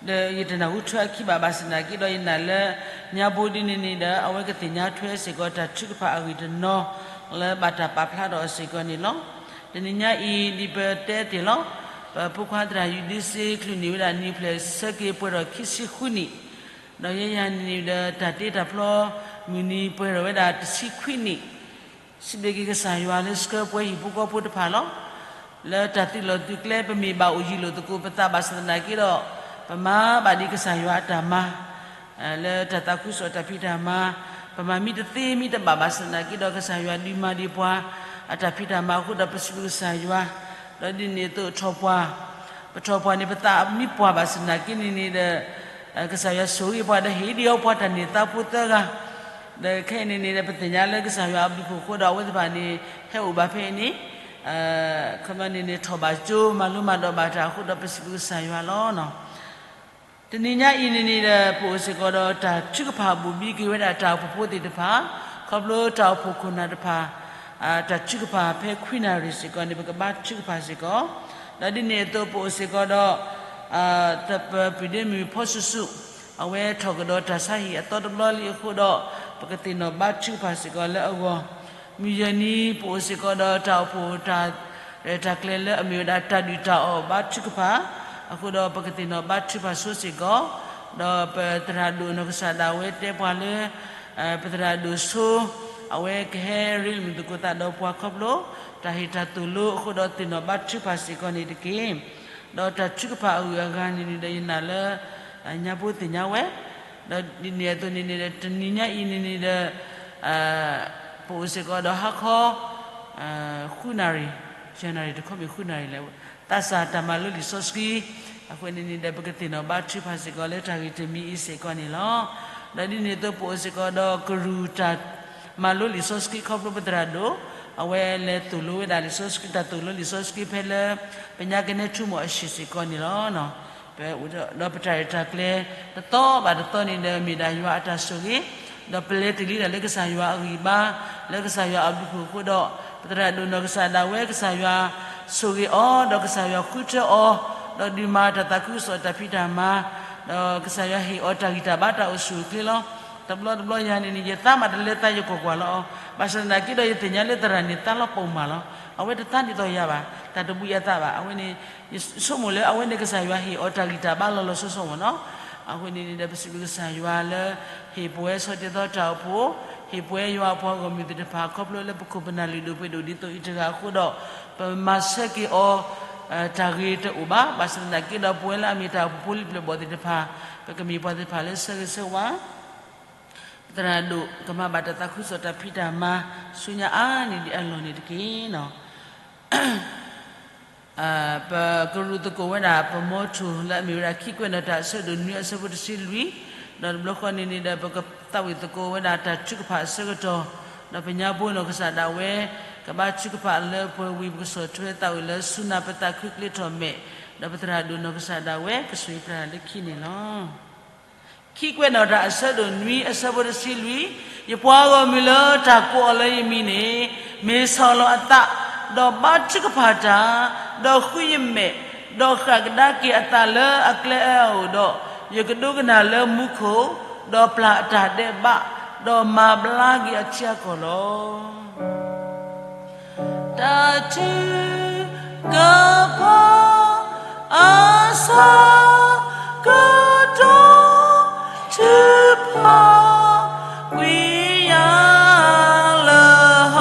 ဒီးယတနၢ်ဟူထွဲအခံဘၣ် ဘၣ်ဆၣ်သနာ်က့ဒီး ယနာ်လၢ ညါဘိဒ်န့ၣ်န့ၣ်ဒီး အဝဲကသ့ၣ်ညါထွဲစ့ၢ်ကီး တၢ်ထုကဖၣ်အဂ့ၢ်တနီၤ လၢဘၣ်တၢ်ပာ်ဖျါထီၣ်အီၤစ့ၢ်ကီးန့ၣ်လီၤ. တနံၤညါအံၤ ဒ်ပတဲတ့ၢ်လီၤ, ပဖိခွါသရၣ်ယူၤဒ့စ့ ချုးန့ၢ်ဝဲဒၣ်နံၣ်အိၣ်ဖျဲၣ်ဆၢက့ၤ ပှဲၤထီၣ်ခံဆံဃုနံၣ်, ဒီးယဲယၤန့ၣ်ဒီး တၢ်တ့တၢ်ဖျီမုၢ်နံၤ ပှဲၤထီၣ်ဝဲဒၣ်တဆံခွံနံၣ်, စံးဘျုးက့ၤကစၢ်ယွၤလၢဆှၢပှဲၤဟံၣ်ဖိဃီဖိတဖၣ်လီၤ. လၢတၢ်သုးလီၢ်သုးကျဲ ပမ့ၢ်ဘၣ်အိၣ်ယံၤလိာ်သကိးပသး ဘၣ်ဆၣ်သနာ်က့ဒီး ပမၤဘၣ်ဒ်ကစၢ်ယွၤအတၢ်မၤ လၢတၢ်သးခုကစီၣ် တၢ်ဖံးတၢ်မၤ, ပမၤမ့ၢ်တသ့မ့ၢ်တဘၣ် ဘၣ်ဆၣ်သနာ်က့ဒီး ကစၢ်ယွၤဒုးမၤဒံးပှၤ အတၢ်ဖံးတၢ်မၤအဃိဒီး ပစံးဘျုးကစၢ်ယွၤ, ဒီးဒ်န့ၣ်အသိးထီၣ်ပှၢ်, ပထီၣ်ပှၢ်န့ၣ် ပသးမံပှၢ် ဘၣ်ဆၣ်သနာ်က့န့ၣ်န့ၣ်ဒီး ကစၢ်ယွၤဆိၣ်ဂ့ၤပှၤဒီးဟ့ၣ်ဒံးအီၤပှၤတၢ်န့ၢ်သါဖိသၢဂၤ, ဒီးခဲအံၤန့ၣ်န့ၣ်ဒီး ပသ့ၣ်ညါလၢကစၢ်ယွၤအဘျုးအဖှိၣ်အဃိဒီး အဝဲသ့ၣ်တဖၣ်န့ၣ် ဟဲအိၣ်ဘၣ်ဖဲအံၤန့ၣ် ခီပညီန့ၣ်န့ၣ် ထီၣ်ဘၣ်ကၠိ မၤလိမၤဒိးဘၣ်တၢ်အဃိဒီး ပစံးဘျုးကစၢ်ယွၤလီၤ. တနံၤညါအံၤန့ၣ်န့ၣ်ဒီး ပအိၣ်စ့ၢ်ကီးဒီးတၢ်ထုကဖၣ် ဘိၣ်ဘံက့ၤဝဲဒၣ်တၢ်အိၣ်ဖှိၣ်ဖိသ့ၣ်တဖၣ်, ခီဖျိတၢ်အိၣ်ဖှိၣ်ခိၣ်နၢ်တဖၣ် တၢ်ထုကဖၣ်ဖဲခွံနၣ်ရံၣ်စ့ၢ်ကီးန့ၣ် ပကဘါထုကဖၣ်စ့ၢ်ကီး, ဒီးဒ်န့ၣ်အသိးပအိၣ်စ့ၢ်ကီးဒီး ပပုၢ်ဒ့မုၣ်ဖီဆူၣ်ဆူၣ် အဝဲထီၣ်ကဒီးတၢ်ဆါဟံၣ်အသီတဘျီလံအဃိဒီး ပကသ့ၣ်နီၣ်ဘါထုကဖၣ်စ့ၢ်ကီးလၢအဂီၢ်, မုၢ်ယဲၢ်နံၤ ပအိၣ်စ့ၢ်ကီးဒီးတၢ်အိၣ်ဖှိၣ်တၢ်ရဲၣ်တၢ်ကျဲၤလၢအမ့ၢ်ဝဲဒၣ်တၢ်ဒုၣ်တၢ်အီၣ်ဘါထုကဖၣ်, အဃိဒီးပကသ့ၣ်နီၣ်ဘါထုကဖၣ်ဆိစ့ၢ်ကီး, ဒီးပသရၣ်ဒိၣ်နီၢ်ကစၢ်ဒၣ်ဝဲတဲပှၤလၢ ပသရၣ်ဒိၣ်ဆိ အဝဲကဟဲရ့လိာ်မုာ်သကိးသးဒီးပှၤခီဖျိ တၢ်ဟ့ၣ်တၢ်သိၣ်လိအဃိဒီးသ့ၣ်နီၣ်ဘါထုကဖၣ်စ့ၢ်ကီးန့ၣ်တက့ၢ်. ဒီးတၢ်ထုကဖၣ်အဂုၤအဂၤန့ၣ်န့ၣ်ဒီး ယနာ်လၢ ညါဖိသ့ၣ်ညါဝဲ, ဒီးဒ်န့ၣ်အသိးန့ၣ်န့ၣ်ဒီး တနံၤညါအံၤန့ၣ်န့ၣ်ဒီး ပအိၣ်စ့ၢ်ကီးဒီးဟါခီ ဃုနၣ်ရံၣ်, ယဲၢ်နၣ်ရံၣ်တခီမ့ၢ်ဃုနၣ်ရံၣ်လဲၣ်, သးစၢ်တၢ်မၤလိလံာ်စီဆှံ, အဃိန့ၣ်န့ၣ်ဒီး ပကသ့ၣ်နီၣ်ဘါထုကဖၣ်စ့ၢ်ကီးလၢတၢ်ဂ့ၢ်တမံၤအံၤစ့ၢ်ကီးန့ၣ်လီၤ. ဒီးဒ်န့ၣ်အသိးပအိၣ်စ့ၢ်ကီးဒီးကရူၢ်တၢ်မၤလိလံာ်စီဆှံခီဖျိပသရၣ်ဒိၣ်, အဝဲလဲၤသိၣ်လိဝဲဒၣ်လံာ်စီဆှံ တၢ်သိၣ်လိလံာ်စီဆှံဖဲလၢ ပညါကနဲထူမိၢ်အဟံၣ်စ့ၢ်ကီးန့ၣ်လီၤ. ပအိၣ်ဒီးပတၢ်ရဲၣ်တၢ်ကျဲၤ တသီဘၣ်တသီန့ၣ်ဒီး မ့ၢ်ဒၣ်ယွၤအတၢ်ဆိၣ်ဂ့ၤ, ဒီးပလဲၤတ့ၢ်လံဒၣ်လၢကစၢ်ယွၤအဂံၢ်ဘါ, လၢကစၢ်ယွၤအဘျုးအဖှိၣ်အဃိဒီး ပသရၣ်ဒိၣ်နီၢ်ကစၢ်ဒၣ်ဝဲ ကစၢ်ယွၤဆိၣ်ဂ့ၤအီၤ, ဒီးကစၢ်ယွၤဃုထၢအီၤ, ဒီးဒုးမၤတၢ်သးခုကစီၣ်တၢ်ဖံးတၢ်မၤ, ဒီးကစၢ်ယွၤဟ့ၣ်အီၤတၢ်ဂံၢ်တၢ်ဘါတၢ်အိၣ်ဆူၣ်အိၣ်ချ့လီၤ. တဘျီတဘျီယၤန့ၣ်န့ၣ် ယသးမးတလဲသးယကွၢ်ကွၢ်လီၤအီၤ, ဘၣ်ဆၣ်သနာ်က့ဒီး ယသ့ၣ်ညါလၢသရၣ်န့ၣ် သးလီၤပိာ်မးလီၤ. အဝဲတသးဒ်သိးယၤဘၣ်, တၢ်တဘှံးအသးဘၣ်. အဝဲန့ၣ် ယဆိကမိၣ်လၢအဝဲန့ၣ် ကစၢ်ယွၤဟ့ၣ်အီၤတၢ်ဂံၢ်တၢ်ဘါလီၤလီၤဆီဆီမ့ၢ်နီၤ. အဃိန့ၣ်န့ၣ်ဒီး ပစံးဘျုးကစၢ်ယွၤလၢ ဟ့ၣ်ပဝဲဆီၣ်တံၢ်သီတၢ်အိၣ်ဖှိၣ်, ဟ့ၣ်ပဝဲယွၤအပှၤဂီၢ်မုၢ်သ့ၣ်တဖၣ် ခီဖျိလၢပခိၣ်ပနၢ်လုၢ်ဒိၣ်ပှ့ၤဒိၣ်ဒ်သိးအံၤတဂၤအဃိဒီး ပမၤဆၢက့ၤအီၤ တၢ်ဂ့ၤတအိၣ်ဘၣ်. ဘၣ်ဆၣ်သနာ်က့ဒီး ပဝဲလၢအမ့ၢ်တၢ်အိၣ်ဖှိၣ်ဖိလံၤပျၢၢ်ဘီၣ်သ့ၣ်တဖၣ် ပကမ့ၢ်ပှၤသ့ၣ်တဖၣ်လၢဆၢဂ့ၤဆၢဝါ ပသရၣ်ဒိၣ် ကမၤဘၣ်တၢ်သးခုကစီၣ်တၢ်ဖံးတၢ်မၤ ဆူညါအါန့ၢ်ဒံးအလီၢ်န့ၣ်တက့ၢ်နီၤ. ပကရူၢ်သကိးဝဲဒၣ်ပ motto လၢအမ့ၢ်ဝဲဒၣ် ခံကွဲးနီၣ်တၢ်အဆၢဒိၣ်နွံအဆၢဖိတဆံလွံၢ်, ဒီးတဘျီဃီန့ၣ်န့ၣ်ဒီး ပကသးဝံၣ်သကိးဝဲဒၣ်တၢ်ထုကဖၣ်အဆၢကတီၢ်, ဒီးပညါဘိနီၢ်ကစၢ်ဒၣ်ဝဲ ကဘါထုကဖၣ်လၢပှဲၤဝံၤ ပကဆီၣ်ထွဲသးဝံၣ်လၢဆူနၢ်ပသးခုချ့ထီၣ်မဲာ်, ဒီးပသရၣ်ဒိၣ်နီၢ်ကစၢ်ဒၣ်ဝဲ ကဆိၣ်ဂ့ၤပတၢ်လၢခံန့ၣ်လီၤ. ခံကွဲးနီၣ်တၢ်အဆၢဒိၣ်နွံအဆၢဖိတဆံလွံၢ်, ယပှၤဂီၢ်မုၢ်လၢတၢ်ကိးအီၤလၢယမံၤန့ၣ် မ့ၢ်ဆီၣ်လီၤအသး, ဒီးဘါထုကဖၣ်တၢ်, ဒီးဃုယမဲာ်, ဒီးဃၣ်ကဒါက့ၤအသးလၢအကျဲအအိၣ်ဒီး, ယကဒိကနၣ်လၢမူခိၣ်, ဒီးပျၢ်အတၢ်ဒဲးဘး, ဒီးမၤဘျါက့ၤအထံအကီၢ်လီၤ. တၢ်ထုကဖၣ်အဆၢကတီၢ် ထုကဖၣ် ကွံာ်ယၤလၢဟီၣ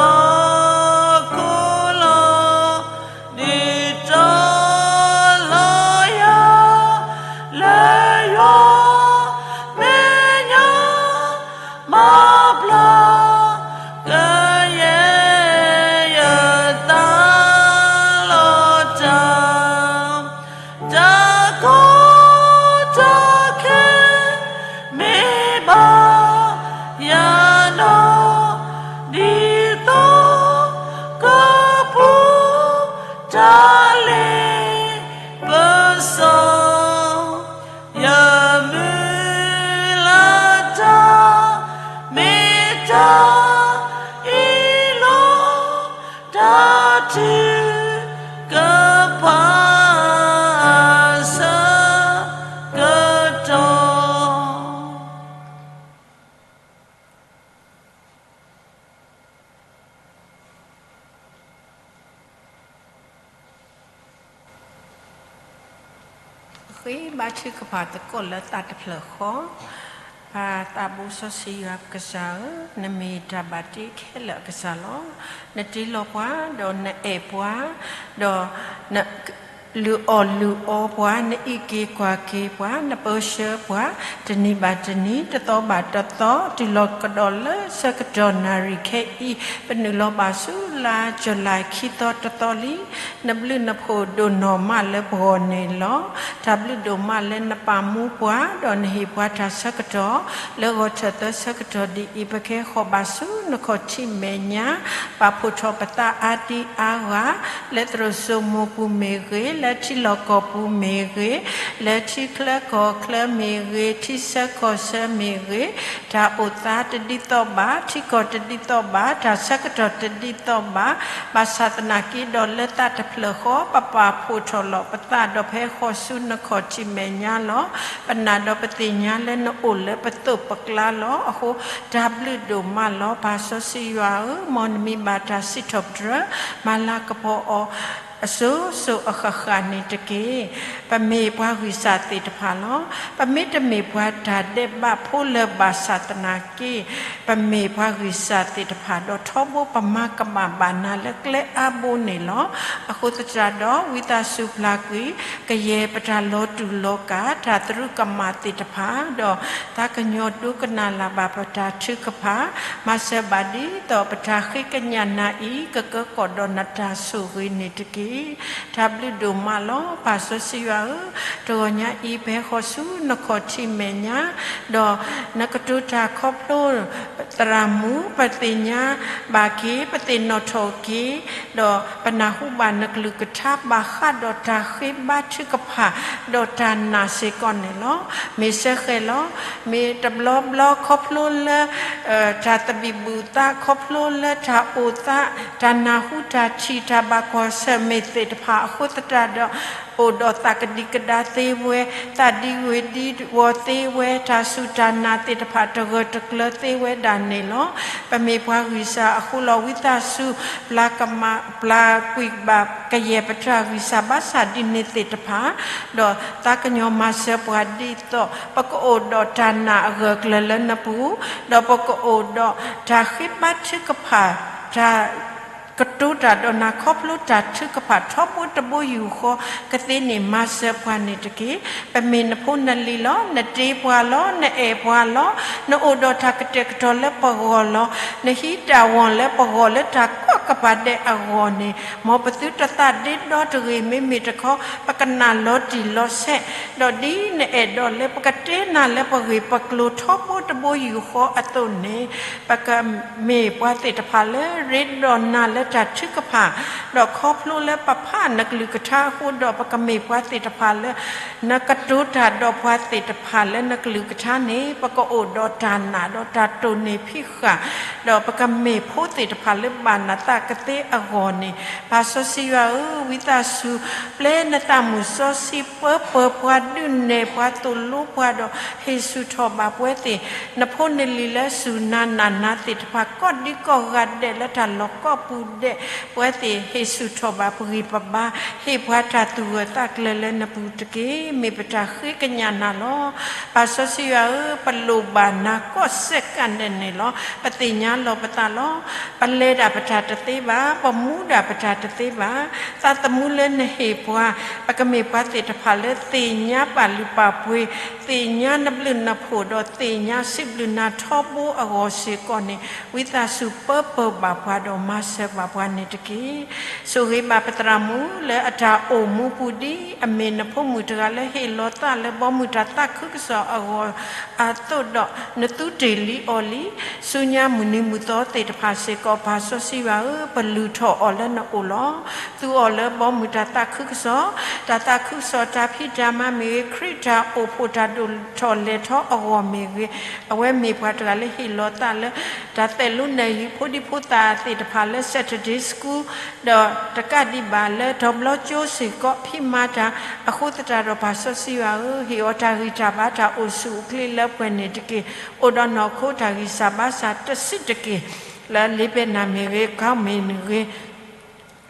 ်ခိၣ်လီၤ. ဒုးတီလီၤယၤလၢ လ့ပစီ ယမုၢ်လၢ်တၢ် မ့ၢ်တၢ်အ့ၣ်လိာ် တၢ်ထုကဖၣ်အဆၢကတီၢ် ဃ့ဘါထုကဖၣ်သကိးလၢသးတဖျၢၣ်ဃီ, ပၢ်သးဘိစီဆှံယွၤကစၢ်ဧၢ, နမ့ၢ်တၢ်ဘၣ်တ့ခဲလၢာ်အကစၢ်လီၤ. နတ့လီၤပှၤ, ဒီးနအဲၣ်ပှၤ, ဒီးနလုၢ်အီၣ်လုၢ်အီပှၤ, နအံးက့ၤကွၢ်က့ၤပှၤ, နပၢဆှၢပှၤ, တနံၤဘၣ်တနံၤ, တသီဘၣ်တသီ, တုၤလီၤကဒီးလၢဆၢကတီၢ်နၣ်ရံၣ်ခဲအံၤ, ပနုာ်လီၤဘၣ်ဆူလါ July ခံသီတသီလံ. နဘျုးနဖှိၣ်ဒိၣ်နီၢ်မးလၢပဂီၢ်န့ၣ်လီၤ. တၢ်ဘျုးဒိၣ်မးလၢနပာ်မူပှၤ, ဒီးနဟ့ၣ်ပှၤတၢ်ဆၢကတီၢ်, လၢဂီၤထၢၣ်သၢဆၢကတီၢ်ဒ်အံၤ, ပကဟဲဃီၤဘၣ်ဆူနခီၣ်ထံးမဲာ်ညါ, ပာ်ဖှိၣ်ထီၣ်ပသးအါဒံအါဂၤ, လၢသရိာ်စိမိၤပူၤမ့ၢ်ဂ့ၤ, လၢထံလီၢ်ကီၢ်ပူၤမ့ၢ်ဂ့ၤ, လၢထံချၢကီၢ်ချၢမ့ၢ်ဂ့ၤ, ထံဆၢကီၢ်ဆၢမ့ၢ်ဂ့ၤ, တၢ်အိၣ်သးတဒ်သိးဘၣ်, ထံကီၢ်တဒ်သိးဘၣ်, တၢ်ဆၢကတီၢ်တဒ်သိးဘၣ်, ဘၣ်ဆၣ်သနာ်က့ဒီးလၢသးတဖျၢၣ်ဃီ, ပပာ်ဖှိၣ်ထီၣ်လီၤပသးဒီးပဟဲဃီၤဆူနခီၣ်ထံးမဲာ်ညါလီၤ. ပနာ်ဒီးပသ့ၣ်ညါလၢနအိၣ်လၢပသိးပကျါလီၤ. အဃိတၢ်ဘျုးဒိၣ်မးလီၤ. ပၢ်စီဆှံယွၤဧၢ, မ်နမံၤဘၣ်တၢ်စံးထီၣ်ပတြၢၤ, မၤလၤကပီၤအီၤ အစိၤစိၤအဃၣ်ဃၣ်န့ၣ်တက့ၢ်. ပမ့ၢ်ပှၤဂံၢ်စၢ်သ့ၣ်တဖၣ်လီၤ. ပမ့တမ့ၢ်ပှၤတၢ်ဒဲးဘးဖိလၢၤဘၣ်ဆၣ်သနာ်က့, ပမ့ၢ်ပှၤဂံၢ်စၢ်သ့ၣ်တဖၣ်ဒီးထီဘိပမၤကမၣ်ဘၣ်နၤလၢကျဲအါဘိန့ၣ်လီၤ. အဃိသတးဒီး ဝံသးစူၤပျၢ်ကွံာ် ကယဲၢ်ပတၢ်လီၤတူာ်လီၤကာ် တၢ်သရူးကမၣ်သ့ၣ်တဖၣ်, ဒီးသးကညီၤဒိကနၣ်လၢ်ဘၣ်ပတၢ်ထုကဖၣ်, မၤစၢၤဘၣ်ဒ်သိးပတၢ်ဃ့ကညးနၤအံၤ ကကၢကီၣ်ဒီးနတၢ်ဆိၣ်ဂ့ၤန့ၣ်တက့ၢ်. တၢ်ဘျုးဒိၣ်မးလီၤ. ပၢ်စီဆှံယွၤဧၢ, တဂီၤညါအံၤ ပဟဲဃီၤဆူနခီၣ်ထံးမဲာ်ညါ, ဒီးနကတိၤတၢ်ခီဖျိသရၣ်မုၣ်, ပသ့ၣ်ညါဘၣ်က့ၤ, ပသ့ၣ်နီၣ်ထီၣ်က့ၤ, ဒီးပနၢ်ဟူဘၣ်နကလုၢ်ကထါဘၣ်ဃးဒီးတၢ်ဃ့ဘါထုကဖၣ်, ဒီးတၢ်နာ်စ့ၢ်ကီးန့ၣ်လီၤ. မ့ၢ်စဲဃဲၤလီၤ. မ့ၢ်တဘျီဘျီခီဖျိလၢ တၢ်သဘံၣ်ဘုၣ်သးခီဖျိလၢတၢ်အိၣ်သး, တၢ်နၢ်ဟူတၢ်ထံၣ်တၢ်ဘၣ်ကွၢ်ဆၢၣ်မဲာ်သ့ၣ်တဖၣ်အဃိသတးဒီး, အိၣ်ဒီးသးကဒံကဒါသ့ဝဲ, သးဒံဝ့ၤဒံဝီၤသ့ဝဲ, တၢ်စူၢ်တၢ်နာ်သ့ၣ်တဖၣ်တဂၢၢ်တကျၢၤသ့ဝဲဒၣ်န့ၣ်လီၤ. ပမ့ၢ်ပှၤဂံၢ်စၢ်အဃိလီၤ. ဝံသးစူၤ ပျၢ်ကမၣ်, ပျၢ်ကွံာ်ဘၣ်ကယဲၢ်ပတၢ်ဂံၢ်စၢ်ဘါစၢ်ဒ်န့ၣ်သ့ၣ်တဖၣ်, ဒီးသးကညီၤမၤစၢၤပှၤဒ်သိး ပကအိၣ်ဒီးတၢ်နာ်အဂၢၢ်ကျၢၤလၢနပူၤ, ဒီးပကအိၣ်ဒီးတၢ်ဃ့ဘါထုကဖၣ်, တၢ်ကတိၤတၢ်ဒီးနၤခီဖျိတၢ်ထုကဖၣ်ထီဘိတဘိယူၢ်ဃီကသ့န့ၣ် မၤစၢၤပှၤန့ၣ်တက့ၢ်. ပမ့ၢ်နဖိနလံၤလီၤ. နတ့ပှၤလီၤ. နအဲၣ်ပှၤလီၤ. နအိၣ်ဒီးတၢ်ကတဲာ်ကတီၤလၢပဂီၢ်လီၤ. နဟံးတၢ်ဝီၤလၢပဂီၢ်လၢတၢ်ကိးကပၤဒဲးအဂီၢ်န့ၣ်, မ်ပသုတသးဒ့ဒီတဂ့ၤ. မ့မ့ၢ်တခီ ပကနၣ်လီၤတံၢ်လီၤဆဲး, ဒီးဒ်နအဲၣ်ဒိးလၢပကတဲနၤလၢပဂ့ၢ်ပကျိၤထီဘိတဘိယူၢ်ဃီအသိးန့ၣ်, ပကမ့ၢ်ပှၤသ့ၣ်တဖၣ်လၢရ့ဒီးနၤလၢတၢ်ထုကဖၣ်, ဒီးခီဖျိလၢပဖးနကလုၢ်ကထါအဃိဒီး ပကမ့ၢ်ပှၤသ့ၣ်တဖၣ်လၢ နကတိၤတၢ်ဒီးပှၤသ့ၣ်တဖၣ်လၢနကလုၢ်ကထါန့ၣ် ပကအိၣ်ဒီးတၢ်နာ်ဒီးတၢ်တိၢ်န့ၢ်ဖံးဃာ်, ဒီးပကမ့ၢ်ဖိသ့ၣ်တဖၣ်လၢဘၣ်နသးကသ့အဂီၢ်န့ၣ်, ပၢ်စီဆှံယွၤဧၢ, ဝံသးစူၤ ပျဲနသးမုၣ်စီဆှံပၢပၢၤပှၤဒုးနဲၣ်ပှၤသိၣ်လိပှၤဒီးဟ့ၣ်ဆူၣ်ထီၣ်ဘၣ်ပဝဲသ့ၣ်, နဖိနလံၤလၢစူၢ်နၤနာ်နၤသ့ၣ်တဖၣ် ကိးဒံကိးဂၤဒဲးလၢတၢ်လီၢ်ကိးပူၤဒဲး ပဝဲသ့ၣ်ဟ့ၣ်ဆူၣ်ထီၣ်ဘၣ်ပဂံၢ်ပဘါ, ဟ့ၣ်ပှၤတၢ်သူၣ်ဂၢၢ်သးကျၢၤလၢနပူၤတက့ၢ်. မ့ၢ်ပတၢ်ဃ့ကညးနၤလီၤ. ပၢ်စီဆှံယွၤဧၢ, ပလိၣ်ဘၣ်နၤကိးစဲးကၣ်ဒဲးန့ၣ်လီၤ. ပသ့ၣ်ညါလီၤပသးလီၤ. ပလဲၤဒၣ်ပတၢ်တသ့ဘၣ်, ပမူဒၣ်ပတၢ်တသ့ဘၣ်. သးသမူလၢနဟ့ၣ်ပှၤ, ပကမ့ၢ်ပှၤသ့ၣ်တဖၣ်လၢသ့ၣ်ညါပာ်လုၢ်ပာ်ပှ့ၤ, သ့ၣ်ညါနဘျုးနဖှိၣ်ဒီးသ့ၣ်ညါစံးဘျုးနၤထီဘိအဂီၢ်စ့ၢ်ကီးန့ၣ်, ဝံသးစူၤပၢပၢၤဘၣ်ပှၤဒီးမၤစၢၤဘၣ် ပှၤန့ၣ်တက့ၢ်. ဆိၣ်ဂ့ၤဘၣ်ပသရၣ်မုၣ်လၢအတၢ်အိၣ်မူပူၤ ဒ်အမ့ၢ်နဖိမုၣ်တဂၤလၢဟ့ၣ်လီၤသးလၢဘီမုၢ်တၢ်သးခုကစီၣ်အဂီၢ်အသိးဒီး နသူတ့ၢ်လံအီၤလံ. ဆူညါမုၢ်နံၤမုၢ်သီသ့ၣ်တဖၣ်စ့ၢ်ကီး ပၢ်စီဆှံယွၤဧၢ, ပလုၢ်ထီၣ်အီၤလၢနအိၣ်လီၤ. သူအီၤလၢဘီမုၢ်တၢ်သးခုကစီၣ်, တၢ်သးခုကစီၣ်တၢ်ဖံးတၢ်မၤမ့ၢ်ဂ့ၤ, ခရံာ်တၢ်အိၣ်ဖှိၣ်တၢ်ဒိၣ်ထီၣ်လဲၤထီၣ်အဂီၢ်မ့ၢ်ဂ့ၤ, အဝဲမ့ၢ်ပှၤတဂၤလၢဟ့ၣ်လီၤသးလၢ တၢ်သဲးလိနဲၣ်ယုၤ ဖိဒံဖိသၣ်သ့ၣ်တဖၣ်လၢ Saturday School ဒီးတကးဒံးဘၣ်လၢ တဘျီကၠိစ့ၢ်ကီး ဖံးမၤတၢ်အဃိသတးဒီး ပၢ်စီဆှံယွၤဧၢ, ဟ့ၣ်အီၤတၢ်ဂံၢ်တၢ်ဘါ တၢ်အိၣ်ဆူၣ်အိၣ်ချ့လၢပှဲၤန့ၣ်တက့ၢ်. အိၣ်ဒီးနီၢ်ခိတၢ်ဂံၢ်စၢ်ဘါစၢ်တစုတက့ၢ်, လၢလ့ပဲၢ်နၢ်မ့ၢ်ဂ့ၤ, ကီမ့ၢ်ဂ့ၤ,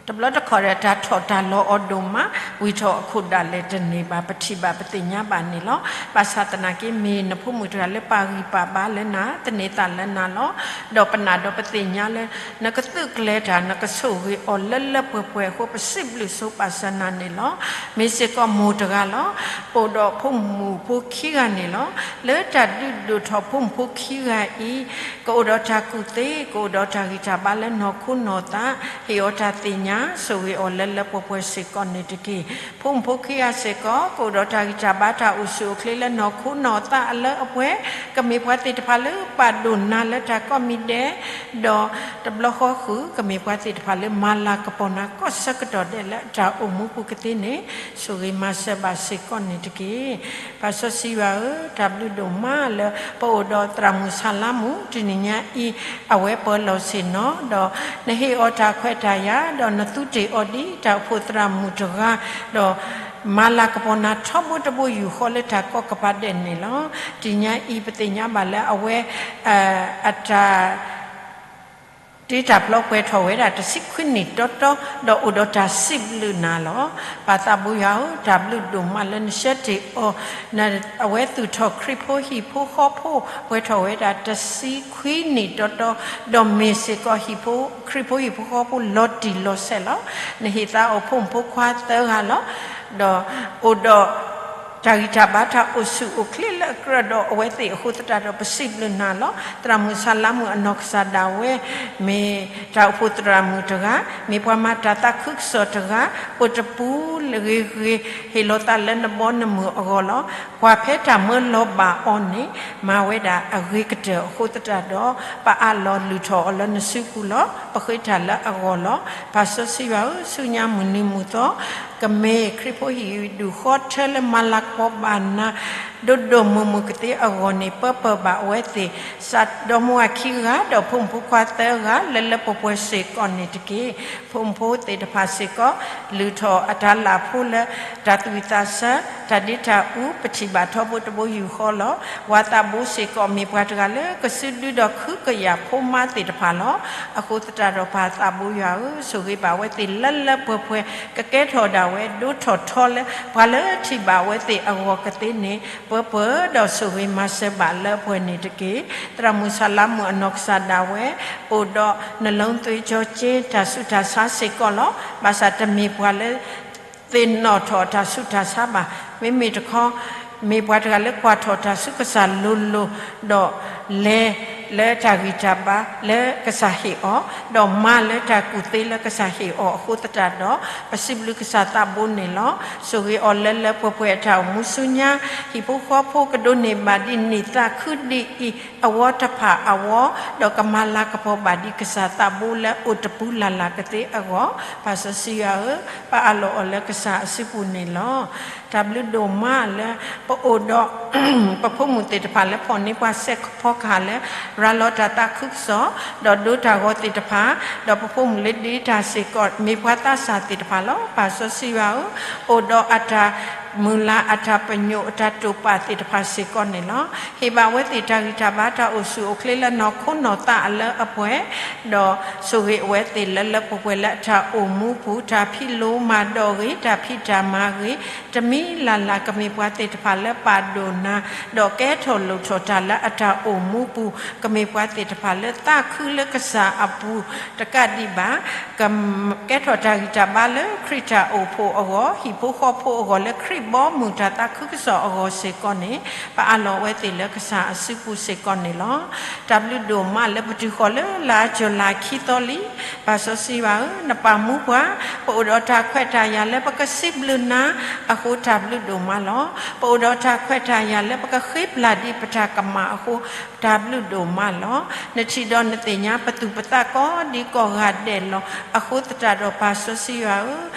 တဘျီတခီၣ်ဒီး တၢ်ထီၣ်တၢ်လီၤအီၤဒိၣ်မး, ဝံၤထီၣ်အခိၣ်ဒၣ်လဲာ်တန့ၢ်ဘၣ်, ပထံၣ်ဘၣ်ပသ့ၣ်ညါဘၣ်န့ၣ်လီၤ. ဘၣ်ဆၣ်သနာ်က့ မ့ၢ်နဖိမုၣ်တဂၤလၢပာ်ဂံၢ်ပာ်ဘါလၢနၤ, သန့ၤသးလၢနၤလီၤ. ဒီးပနာ်ဒီးပသ့ၣ်ညါလၢ နကသုးကျဲၤတၢ် နကဆိၣ်ဂ့ၤအီၤလၢလၢပှဲၤပှဲၤအဃိ ပစံးဘျုးဆိပာ်စၢၤနၤန့ၣ်လီၤ. မ့ၢ်စ့ၢ်ကီးမိၢ်တဂၤလီၤ. ပအိၣ်ဒီးဖိမုၣ်ဖိခံဂၤန့ၣ်လီၤ. လၢတၢ်ဒုးဒိၣ်ထီၣ်ဖိမုၣ်ဖိခံဂၤအံၤ, ကအိၣ်ဒီးတၢ်ကူၣ်သ့, ကအိၣ်ဒီးတၢ်ဂံၢ်တၢ်ဘါလၢနီၢ်ခိနီၢ်သး, ဟ့ၣ်အီၤတၢ်သ့ၣ်ညါ, ဆိၣ်ဂ့ၤအီၤလၢလၢပှဲၤပှဲၤစ့ၢ်ကီးန့ၣ်တက့ၢ်. ဖိမုၣ်ဖိခံဂၤစ့ၢ်ကီး ကအိၣ်ဒီးတၢ်ဂံၢ်တၢ်ဘါ တၢ်အိၣ်ဆူၣ်အိၣ်ချ့လၢနီၢ်ခိနီၢ်သးအလၢအပှဲၤ, ကမ့ၢ်ပှၤသ့ၣ်တဖၣ်လၢပာ်ဒိၣ်နၤလၢတၢ်ကိးမံၤဒဲး, ဒီးတဘျီဃီဃုာ် ကမ့ၢ်ပှၤသ့ၣ်တဖၣ်လၢမၤလၤကပီၤနၤ ကိးဆၢကတီၢ်ဒဲးလၢအတၢ်အိၣ်မူပူၤကသ့န့ၣ်, ဆိၣ်ဂ့ၤမၤစၢၤဘၣ်စ့ၢ်ကီးန့ၣ်တက့ၢ်. ပၢ်စီဆှံယွၤဧၢ, တၢ်ဘျုးဒိၣ်မးလၢ ပအိၣ်ဒီးသရၣ်မုၣ်ဆါလါမုၣ် တနံၤညါအံၤ အဝဲပၢၤလီၢ်ဆ့ၣ်နီၤ, ဒီးနဟ့ၣ်အီၤတၢ်ခွဲးတၢ်ယာ်, ဒီးနသူတ့ၢ်အီၤဒ်တၢ်အိၣ်ဖှိၣ်သရၣ်မုၣ်တဂၤ, ဒီးမၤလၤကပီၤနၤထီဘိတဘိယူၢ်ဃီလၢတၢ်ကိးကပၤဒဲးန့ၣ်လီၤ. တနံၤညါအံၤ ပသ့ၣ်ညါဘၣ်လၢအဝဲ အတၢ် တ့တၢ်ဖျီပှဲၤထီၣ်ဝဲဒၣ်တဆံခွံနံၣ်တီတီ, ဒီးအိၣ်ဒီးတၢ်စံးဘျုးနၤလီၤ. ပၢ်သးဘိယွၤဧၢ, တၢ်ဘျုးဒိၣ်မးလၢနဆှၢတ့ၢ်အီၤ, အဝဲသူၣ်ထီၣ်ခရံာ်ဖိဟံၣ်ဖိဃီဖိ ပှဲၤထီၣ်ဝဲဒၣ်တဆံခွံနံၣ်တီတီ, ဒီးမ့ၢ်စ့ၢ်ကီးဟံၣ်ဖိ, ခရံာ်ဖိဟံၣ်ဖိဃီဖိလီၤတံၢ်လီၤဆဲးလီၤ. နဟ့ၣ်သါအီၤဖိမုၣ်ဖိခွါသၢဂၤလီၤ. ဒီးအိၣ်ဒီး တၢ်ဂံၢ်တၢ်ဘါ တၢ်အိၣ်ဆူၣ်အိၣ်ချ့လၢအကြၢးဒီးအဝဲသ့ၣ်အဃိသတးဒီး ပစံးဘျုးနၤလီၤ. သရၣ်မုၣ်ဆါလါမုၣ်အနီၢ်ကစၢ်ဒၣ်ဝဲ မ့ၢ်တၢ်အိၣ်ဖှိၣ်သရၣ်မုၣ်တဂၤ, မ့ၢ်ပှၤမၤတၢ်သးခုကစီၣ်တဂၤ, အိၣ်တပူၤဂ့ၤဂ့ၤ, ဟ့ၣ်လီၤသးလၢနဘီနမုၢ်အဂီၢ်လီၤ. ပှၤဖဲတၢ်မၢလီၤဘၣ်အီၤန့ၣ် မၤဝဲဒၣ်အဂ့ၤကတၢၢ်အဃိသတးဒီး ပအးလီၤလုၢ်ထီၣ်အီၤလၢနစုပူၤလီၤ. ပဃ့တၢ်လၢအဂီၢ်လီၤ. ပၢ်စီဆှံယွၤဧၢ, ဆူညါမုၢ်နံၤမုၢ်သီ ကမ့ၢ်ခရံာ်ဖိဟံၣ်ဒူၣ်ဃီထၢလၢမၤလၤကပီၤဘၣ်နၤ ဒိၣ်ဒိၣ်မုၢ်မုၢ်ကသ့အဂီၢ်န့ၣ် ပၢပၢၢ်ဘၣ်အဝဲသ့ၣ် စီၤဒီမါဝၤခံဂၤ ဒီးဖိမုၣ်ဖိခွါသၢဂၤ လၢလၢပှဲၤပှဲၤစ့ၢ်ကီးန့ၣ်တက့ၢ်. ဖိမုၣ်ဖိသ့ၣ်တဖၣ်စ့ၢ်ကီး လုၢ်ထီၣ်အတၢ်လၢ်ဖိလၢ တၢ်သူၣ်ဝံၣ်သးဆၢ တၢ်ဒ့တၢ်အူ ပထံၣ်ဘၣ်ထီဘိတဘိယူၢ်ဃီလီၤ. ဝၤသးဘိစ့ၢ်ကီး မ့ၢ်ပှၤတဂၤလၢကစုဒုဒီးခုကယာ်ဖိမါသ့ၣ်တဖၣ်လီၤ. အဃိသတးဒီးပၢ်သးဘိယွၤဧၢ, ဆိၣ်ဂ့ၤဘၣ်အဝဲသ့ၣ်လၢလၢပှဲၤပှဲၤ ကကဲထီၣ်ဒၣ်ဝဲ ဒိၣ်ထီၣ်ထီလၢ ပှၤလၢထံၣ်ဘၣ်အဝဲသ့ၣ်အဂီၢ်ကသ့န့ၣ် ပၢပၢၢ်ဒီးဆိၣ်ဂ့ၤမၤစၢၤဘၣ်လၢအပှဲၤန့ၣ်တက့ၢ်. သရၣ်မုၣ်ဆါလါမုၣ်အနီၢ်ကစၢ်ဒၣ်ဝဲ အိၣ်ဒီး နလီသုကၠီကၠ့ တၢ်ဆူးတၢ်ဆါစ့ၢ်ကီးလီၤ. ဘၣ်ဆၣ်တမ့ၢ်ပှၤလၢ သ့ၣ်နီၣ်ထီၣ်တၢ်ဆူးတၢ်ဆါဘၣ်. မ့မ့ၢ်တခီ မ့ၢ်ပှၤတဂၤလၢကွၢ်ထီၣ်တၢ်ဆူးကစၢ်လိၤလိၤ ဒီးလဲၤလၢတၢ်ဂံၢ်တၢ်ဘါလၢကစၢ်ဟ့ၣ်အီၤ, ဒီးမၤလၢတၢ်ကူၣ်သ့လၢကစၢ်ဟ့ၣ်အီၤအဃိသတးဒီး ပစံးဘျုးကစၢ်သးဘိန့ၣ်လီၤ. ဆိၣ်ဂ့ၤအီၤလၢလၢပှဲၤပှဲၤအတၢ်အိၣ်မူဆူညါ ဟံၣ်ဖိဃီဖိကဒိးန့ၢ်ဘၣ်ဒ်န့ၣ်သးခုဒ်အံၤ အဝီတဖၣ်အဝီ, ဒီးကမၤလၤကပီၤဘၣ်ဒ်ကစၢ်သးဘိလၢအိၣ်တပူၤလၢ်လၢ်ကသ့အဂီၢ်, ပၢ်စီဆှံယွၤဧၢ, ပအးလီၤအီၤလၢကစၢ်အစုပူၤန့ၣ်လီၤ. တၢ်ဘျုးဒိၣ်မးလၢ ပအိၣ်ဒီး ပဖိမုၣ်သ့ၣ်တဖၣ်လၢဖီၣ်န့ၢ်ပှၤစဲးဖီကဟၣ်လၢ ရၤလီၤတၢ်သးခုကစီၣ်, ဒီးဒိတၢ်ဂီၤသ့ၣ်တဖၣ်, ဒီးပဖိမုၣ်လၢဒ့တၢ်စ့ၢ်ကီး မ့ၢ်ပှၤသးစၢ်သ့ၣ်တဖၣ်လီၤ. ပၢ်စီဆှံယွၤဧၢ, အိၣ်ဒီးအတၢ်မုၢ်လၢ် အတၢ်ပညိၣ် အတၢ်တိာ်ပာ်သ့ၣ်တဖၣ်စ့ၢ်ကီးန့ၣ်လီၤ. ဟ့ၣ်ဘၣ်အဝဲသ့ၣ်တၢ်ဂံၢ်တၢ်ဘါ တၢ်အိၣ်ဆူၣ်အိၣ်ချ့လၢနီၢ်ခိနီၢ်သးအလၢအပှဲၤ, ဒီးဆိၣ်ဂ့ၤအဝဲသ့ၣ်လၢလၢပှဲၤပှဲၤလၢအတၢ်အိၣ်မူပူၤ, တၢ်ဖံးလိမၤဒိးဂ့ၤ, တၢ်ဖံးတၢ်မၤဂ့ၤ, တမံၤလၢ်လၢ်ကမ့ၢ်ပှၤသ့ၣ်တဖၣ်လၢပာ်ဒိၣ်နၤ, ဒီးကဲထီၣ်လိၣ်ထီၣ်တၢ်လၢအတၢ်အိၣ်မူပူၤ, ကမ့ၢ်ပှၤသ့ၣ်တဖၣ်လၢသးခုလၢကစၢ်အပူၤတကးဒံးဘၣ်, ကကဲထီၣ်တၢ်ဂံၢ်တၢ်ဘါလၢခရံာ်တၢ်အိၣ်ဖှိၣ်အဂီၢ်, ဟံၣ်ဖိဃီဖိအဂီၢ်လၢ ဘီမုၢ်တၢ်သးခုကစီၣ်အဂီၢ်စ့ၢ်ကီးန့ၣ်, ပအးလီၤဝဲသ့ၣ်လၢကစၢ်အစုပူၤစ့ၢ်ကီးန့ၣ်လီၤ. တၢ်ဘျုးဒိၣ်မးလၢပတုၤဃီၤလၢလါကၠူၤလါခံသီလံ, ပၢ်စီဆှံယွၤဧၢ, နပာ်မူပှၤ, ပအိၣ်ဒီးတၢ်ခွဲးတၢ်ယာ်လၢပကစံးဘျုးနၤအဃိ တၢ်ဘျုးဒိၣ်မးလီၤ. ပအိၣ်ဒီးတၢ်ခွဲးတၢ်ယာ်လၢပကဃ့ပျၢ်ဒံးပတၢ်ကမၣ်အဃိ တၢ်ဘျုးဒိၣ်မးလီၤ. နထံၣ်ဒီးနသ့ၣ်ညါပသူၣ်ပသးကိးဒံကိးဂၤဒဲးလီၤ. အဃိသတးဒီးပၢ်စီဆှံယွၤဧၢ,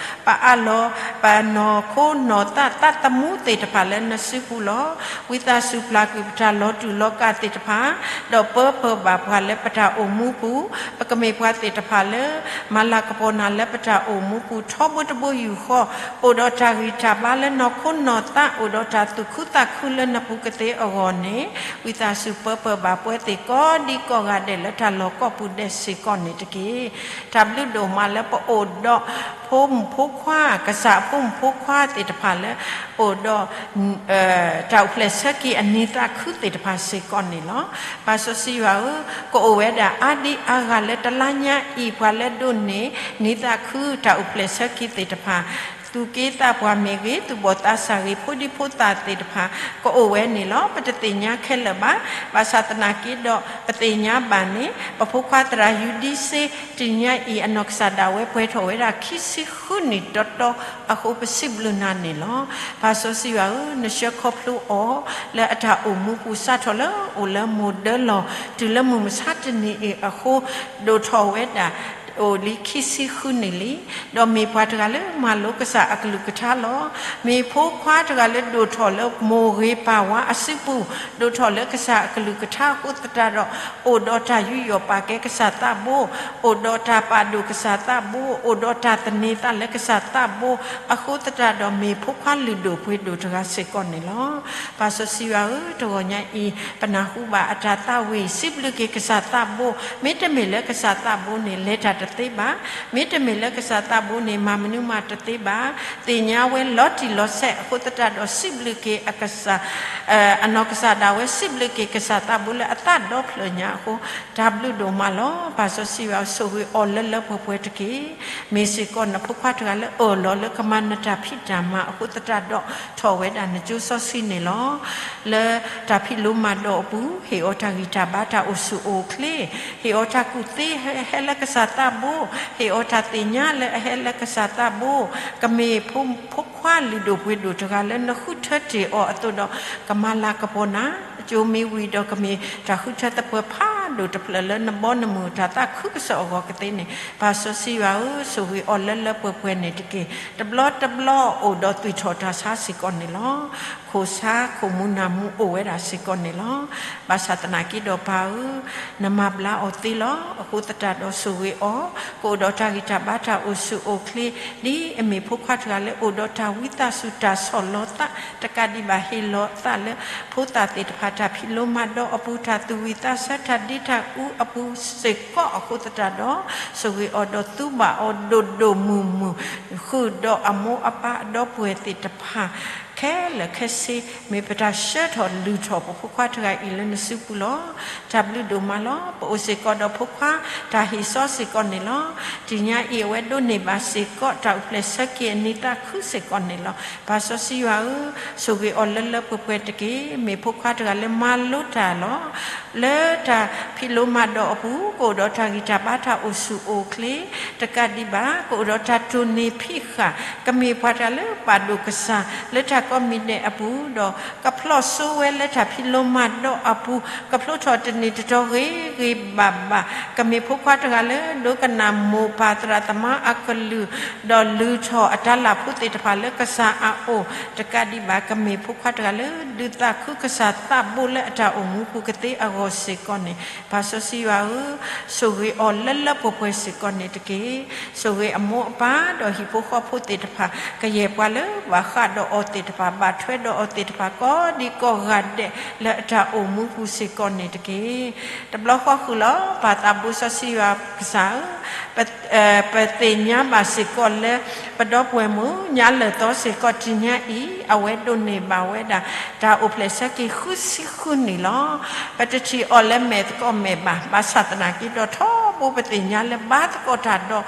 ပအးလီၤ ပနီၢ်ခိနီၢ်သးသးသမူသ့ၣ်တဖၣ်လၢနစုပူၤလီၤ. ဝံသးစူၤပျၢ်ကွံာ်ပတၢ်လီၤတူာ်လီၤကာ်သ့ၣ်တဖၣ်, ဒီးပၢပၢၢ်ဘၣ်ပှၤလၢပတၢ်အိၣ်မူပူၤ, ပကမ့ၢ်ပှၤသ့ၣ်တဖၣ်လၢ မၤလၤကပီၤနၤလၢပတၢ်အိၣ်မူပူၤ ထီဘိတဘိယူၢ်ဃီ, အိၣ်ဒီးတၢ်ဂံၢ်တၢ်ဘါလၢနီၢ်ခိနီၢ်သး, အိၣ်ဒီးတၢ်သူၣ်ခုသးခုလၢနပူၤကသ့အဂီၢ်န့ၣ်, ဝံသးစူၤပၢပၢၢ်ဘၣ်ပှၤသ့ၣ်ကိးဒံကိးဂၤဒဲးလၢတၢ်လီၢ်ကိးပူၤဒဲးစ့ၢ်ကီးန့ၣ်တက့ၢ်. တၢ်ဘျုးဒိၣ်မးလၢပအိၣ်ဒီးဖိမုၣ်ဖိခွါ, ကစၢ်အဖိမုၣ်ဖိခွါသ့ၣ်တဖၣ်လၢ အိၣ်ဒီး တၢ်အိၣ်ဖျဲၣ်ဆၢက့ၤအနံၤသးခုသ့ၣ်တဖၣ်စ့ၢ်ကီးန့ၣ်လီၤ. ပၢ်စီဆှံယွၤဧၢ, ကအိၣ်ဝဲဒၣ်အါဒံအါဂၤလၢတလါညါအံၤ ပှၤလၢဒိးန့ၢ် နံၤသးခုတၢ်အိၣ်ဖျဲၣ်ဆၢက့ၤသ့ၣ်တဖၣ်, သူၣ်က့သးပှၢ်မ့ၢ်ဂ့ၤ, သူၣ်ဘီၣ်သးစၢ်ဂ့ၤ, ဖိဒံဖိသၣ်သ့ၣ်တဖၣ် ကအိၣ်ဝဲန့ၣ်လီၤ. ပတသ့ၣ်ညါခဲလၢာ်ဘၣ်. ဘၣ်ဆၣ်သနာ်က့ဒီး ပသ့ၣ်ညါဘၣ်န့ၣ် ပဖိခွါသရၣ်ယူဒံစ့ တနံၤညါအံၤ အနီၢ်ကစၢ်ဒၣ်ဝဲပှဲၤထီၣ်ဝဲဒၣ်ခံဆံဃုနံၣ်တီတီအဃိ ပစံးဘျုးနၤန့ၣ်လီၤ. ပၢ်စီဆှံယွၤဧၢ, နဆှၢခီဖျိအီၤလၢအတၢ်အိၣ်မူပူၤ စးထီၣ်လၢအိၣ်လၢမိၢ်ဒၢလီၢ် တုၤလၢမုၢ်မဆါတနံၤအံၤအဃိ ဒိၣ်ထီၣ်ဝဲဒၣ် အိၣ်လံခံဆံဃုနံၣ်လံ. ဒီးမ့ၢ်ပှၤတဂၤလၢမၤလိကစၢ်အကလုၢ်ကထါလီၤ. မ့ၢ်ဖိခွါတဂၤလၢဒိၣ်ထီၣ်လၢမိၢ်ဂ့ၤပၢ်ဝါအစုပူၤ, ဒိၣ်ထီၣ်လၢကစၢ်အကလုၢ်ကထါအဃိသတးဒီး အိၣ်ဒီးတၢ်ယူးယီၣ်ပာ်ကဲကစၢ်သးဘိ, အိၣ်ဒီးတၢ်ပာ်ဒိၣ်ကစၢ်သးဘိ, အိၣ်ဒီးတၢ်သန့ၤသးလၢကစၢ်သးဘိ အဃိသတးဒီး မ့ၢ်ဖိခွါလုၢ်ဒိၣ်ပှ့ၤဒိၣ်တဂၤစ့ၢ်ကီးန့ၣ်လီၤ. ပၢ်စီဆှံယွၤဧၢ, တဂီၤညါအံၤ ပနၢ်ဟူဘၣ်အတၢ်သးဝံၣ် စံးဘျုးက့ၤကစၢ်သးဘိ, မ့တမ့ၢ်လၢကစၢ်သးဘိန့ၣ် လဲၤတၢ်တသ့ဘၣ်. မ့တမ့ၢ်လၢကစၢ်သးဘိန့ၣ် မၤမနုၤမးတသ့ဘၣ်. သ့ၣ်ညါဝဲလီၤတံၢ်လီၤဆဲးအဃိသတးဒီး စံးဘျုးက့ၤအကစၢ် အနီၢ်ကစၢ်ဒၣ်ဝဲ စံးဘျုးက့ၤကစၢ်သးဘိလၢအသးဒီဖျၢၣ်ညါအဃိ တၢ်ဘျုးဒိၣ်မးလီၤ. ပၢ်စီဆှံယွၤ ဆိၣ်ဂ့ၤအီၤလၢလၢပှဲၤပှဲၤတက့ၢ်. မ့ၢ်စ့ၢ်ကီးနဖိခွါတဂၤလၢအၢၣ်လီၤလၢကမၤနတၢ်ဖံးတၢ်မၤအဃိသတးဒီး ထီၣ်ဝဲဒၣ်နကၠိစီဆှံန့ၣ်လီၤ. လၢတၢ်ဖံးလိမၤဒိးအပူၤ ဟ့ၣ်အီၤတၢ်ဂံၢ်တၢ်ဘါတၢ်အိၣ်ဆူၣ်အိၣ်ချ့, ဟ့ၣ်အီၤတၢ်ကူၣ်သ့ဟဲလၢကစၢ်သးဘိ, ဟ့ၣ်အီၤတၢ်သ့ၣ်ညါလၢအဟဲလၢကစၢ်သးဘိ, ကမ့ၢ်ဖိခွါလုၢ်ဒိၣ်ပှ့ၤဒိၣ်တဂၤလၢနဃုထၢတ့ၢ်အီၤအသိးဒီး ကမၤလၤကပီၤနၤ, ကၠိမ့ၢ်ဝံၤဒီးကမ့ၢ်တၢ်ဃုထၢသပှၢ်ဖးဒိၣ်တဖျၢၣ်လၢနဘီနမုၢ်တၢ်သးခုကစီၣ်အဂီၢ်ကသ့န့ၣ်, ပၢ်စီဆှံယွၤဧၢ, ဆိၣ်ဂ့ၤအီၤလၢလၢပှဲၤပှဲၤန့ၣ်တက့ၢ်. တဘျီတဘျီအိၣ်ဒီးသွံၣ်ထီၣ်တၢ်ဆါစ့ၢ်ကီးန့ၣ်လီၤ. ခိၣ်ဆါခိၣ်မူနၢ်မူအိၣ်ဝဲဒၣ်စ့ၢ်ကီးန့ၣ်လီၤ. ဘၣ်ဆၣ်သနာ်က့ဒီးပၢ်ဧၢ, နမၤဘျါအီၤသ့လီၤ. အဃိသတးဒီးဆိၣ်ဂ့ၤအီၤ, ကအိၣ်ဒီးတၢ်ဂံၢ်တၢ်ဘါတၢ်အိၣ်ဆူၣ်အိၣ်ချ့, ဒ်အမ့ၢ်ဖိခွါတဂၤလၢအိၣ်ဒီးတၢ်ဝံသးစူၤတၢ်ဆီၣ်လီၤသး, တကးဒံးဘၣ်ဟ့ၣ်လီၤသးလၢ ဖိသၣ်သ့ၣ်တဖၣ်တၢ်ဖံးလိမၤဒိးအပူၤ တၢ်သူၣ်ဝံၣ်သးဆၢတၢ်ဒ့တၢ်အူအပူၤစ့ၢ်ကီးအဃိသတးဒီး, ဆိၣ်ဂ့ၤအီၤဒီးသူဘၣ်အီၤဒိၣ်ဒိၣ်မုၢ်မုၢ်, ဃုာ်ဒီးအမိၢ်အပၢ်အဒီပုၢ်ဝဲၢ်သ့ၣ်တဖၣ် ခဲလၢာ်ခဲဆ့ မ့ၢ်ပတၢ်ဆှၢထီၣ်လုၢ်ထီၣ်ပဖိခွါတဂၤအံၤလၢနစုပူၤလီၤ. တၢ်ဘျုးဒိၣ်မးလီၤ. ပအိၣ်စ့ၢ်ကီးဒီးဖိခွါတၢ်ဟ့ၣ်စီစ့ၢ်ကီးန့ၣ်လီၤ. တနံၤညါအံၤအဝဲဒိးန့ၢ်ဘၣ်စ့ၢ်ကီး တၢ်အိၣ်ဖျဲၣ်ဆၢက့ၤအနံၤသးခုစ့ၢ်ကီးန့ၣ်လီၤ. ပၢ်စီဆှံယွၤဧၢ, ဆိၣ်ဂ့ၤအီၤလၢလၢပှဲၤပှဲၤတက့ၢ်. မ့ၢ်ဖိခွါတဂၤလၢမၤလိတၢ်လီၤ. လၢတၢ်ဖံးလိမၤဒိးအပူၤ ကအိၣ်ဒီးတၢ်ဂံၢ်တၢ်ဘါတၢ်အိၣ်ဆူၣ်အိၣ်ချ့, တကးဒံးဘၣ် ကအိၣ်ဒီးတၢ်တိၢ်န့ၢ်ဖံးဃာ်, ကမ့ၢ်ပှၤတဂၤလၢဘၣ်ဒိၣ်ကစၢ်လၢတၢ်ကိးမံၤဒဲးအပူၤဒီး ကဖျီၣ်စိဝဲလၢတၢ်ဖံးလိမၤဒိးအပူၤ, ကဖျိထီၣ်တန့ၢ်တတီၤဂ့ၤဂ့ၤဘၣ်ဘၣ်, ကမ့ၢ်ဖိခွါတဂၤလၢဒိကနၣ်မိၢ်ပၢ်သရၣ်သမါအကလုၢ်, ဒီးလုၢ်ထီၣ်အတၢ်လၢ်ဖိသ့ၣ်တဖၣ်လၢကစၢ်အအိၣ်, တကးဒံးဘၣ် ကမ့ၢ်ဖိခွါတဂၤလၢဒုးသးခုကစၢ်သးဘိလၢအတၢ်အိၣ်မူပူၤကသ့အဂီၢ်စ့ၢ်ကီးန့ၣ်, ပၢ်စီဆှံယွၤဧၢ, ဆိၣ်ဂ့ၤအီၤလၢလၢပှဲၤပှဲၤစ့ၢ်ကီးန့ၣ်တက့ၢ်. ဆိၣ်ဂ့ၤအမိၢ်အပၢ်ဒီးဟံၣ်ဖိဃီဖိသ့ၣ်တဖၣ်, ကယဲၢ်ပှၤလၢဘၣ်ဃးဒီးအီၤသ့ၣ်တဖၣ်, ဘၣ်ထွဲဒီးအီၤသ့ၣ်တဖၣ် ကိးဒံကိးဂၤဒဲးလၢအတၢ်အိၣ်မူပူၤစ့ၢ်ကီးန့ၣ်တက့ၢ်. တဘျီဃီဃုာ်လီၤ. ပၢ်သးဘိစီဆှံယွၤကစၢ်ဧၢ, ပသ့ၣ်ညါဘၣ်စ့ၢ်ကီးလၢ ပဒီပုၢ်ဝဲၢ်မုၣ် ညါလၢာ်သီစ့ၢ်ကီးတနံၤညါအံၤ အဝဲဒိးန့ၢ်ဘၣ်ဝဲဒၣ် တၢ်အိၣ်ဖျဲၣ်ဆၢက့ၤဃုဆံဃုနံၣ်လီၤ. ပတထံၣ်အီၤလၢမဲာ်သကိးမဲာ်ဘၣ်, ဘၣ်ဆၣ်သနာ်က့ဒီးထီဘိပသ့ၣ်ညါလၢဘါသကိးတၢ်ဒီး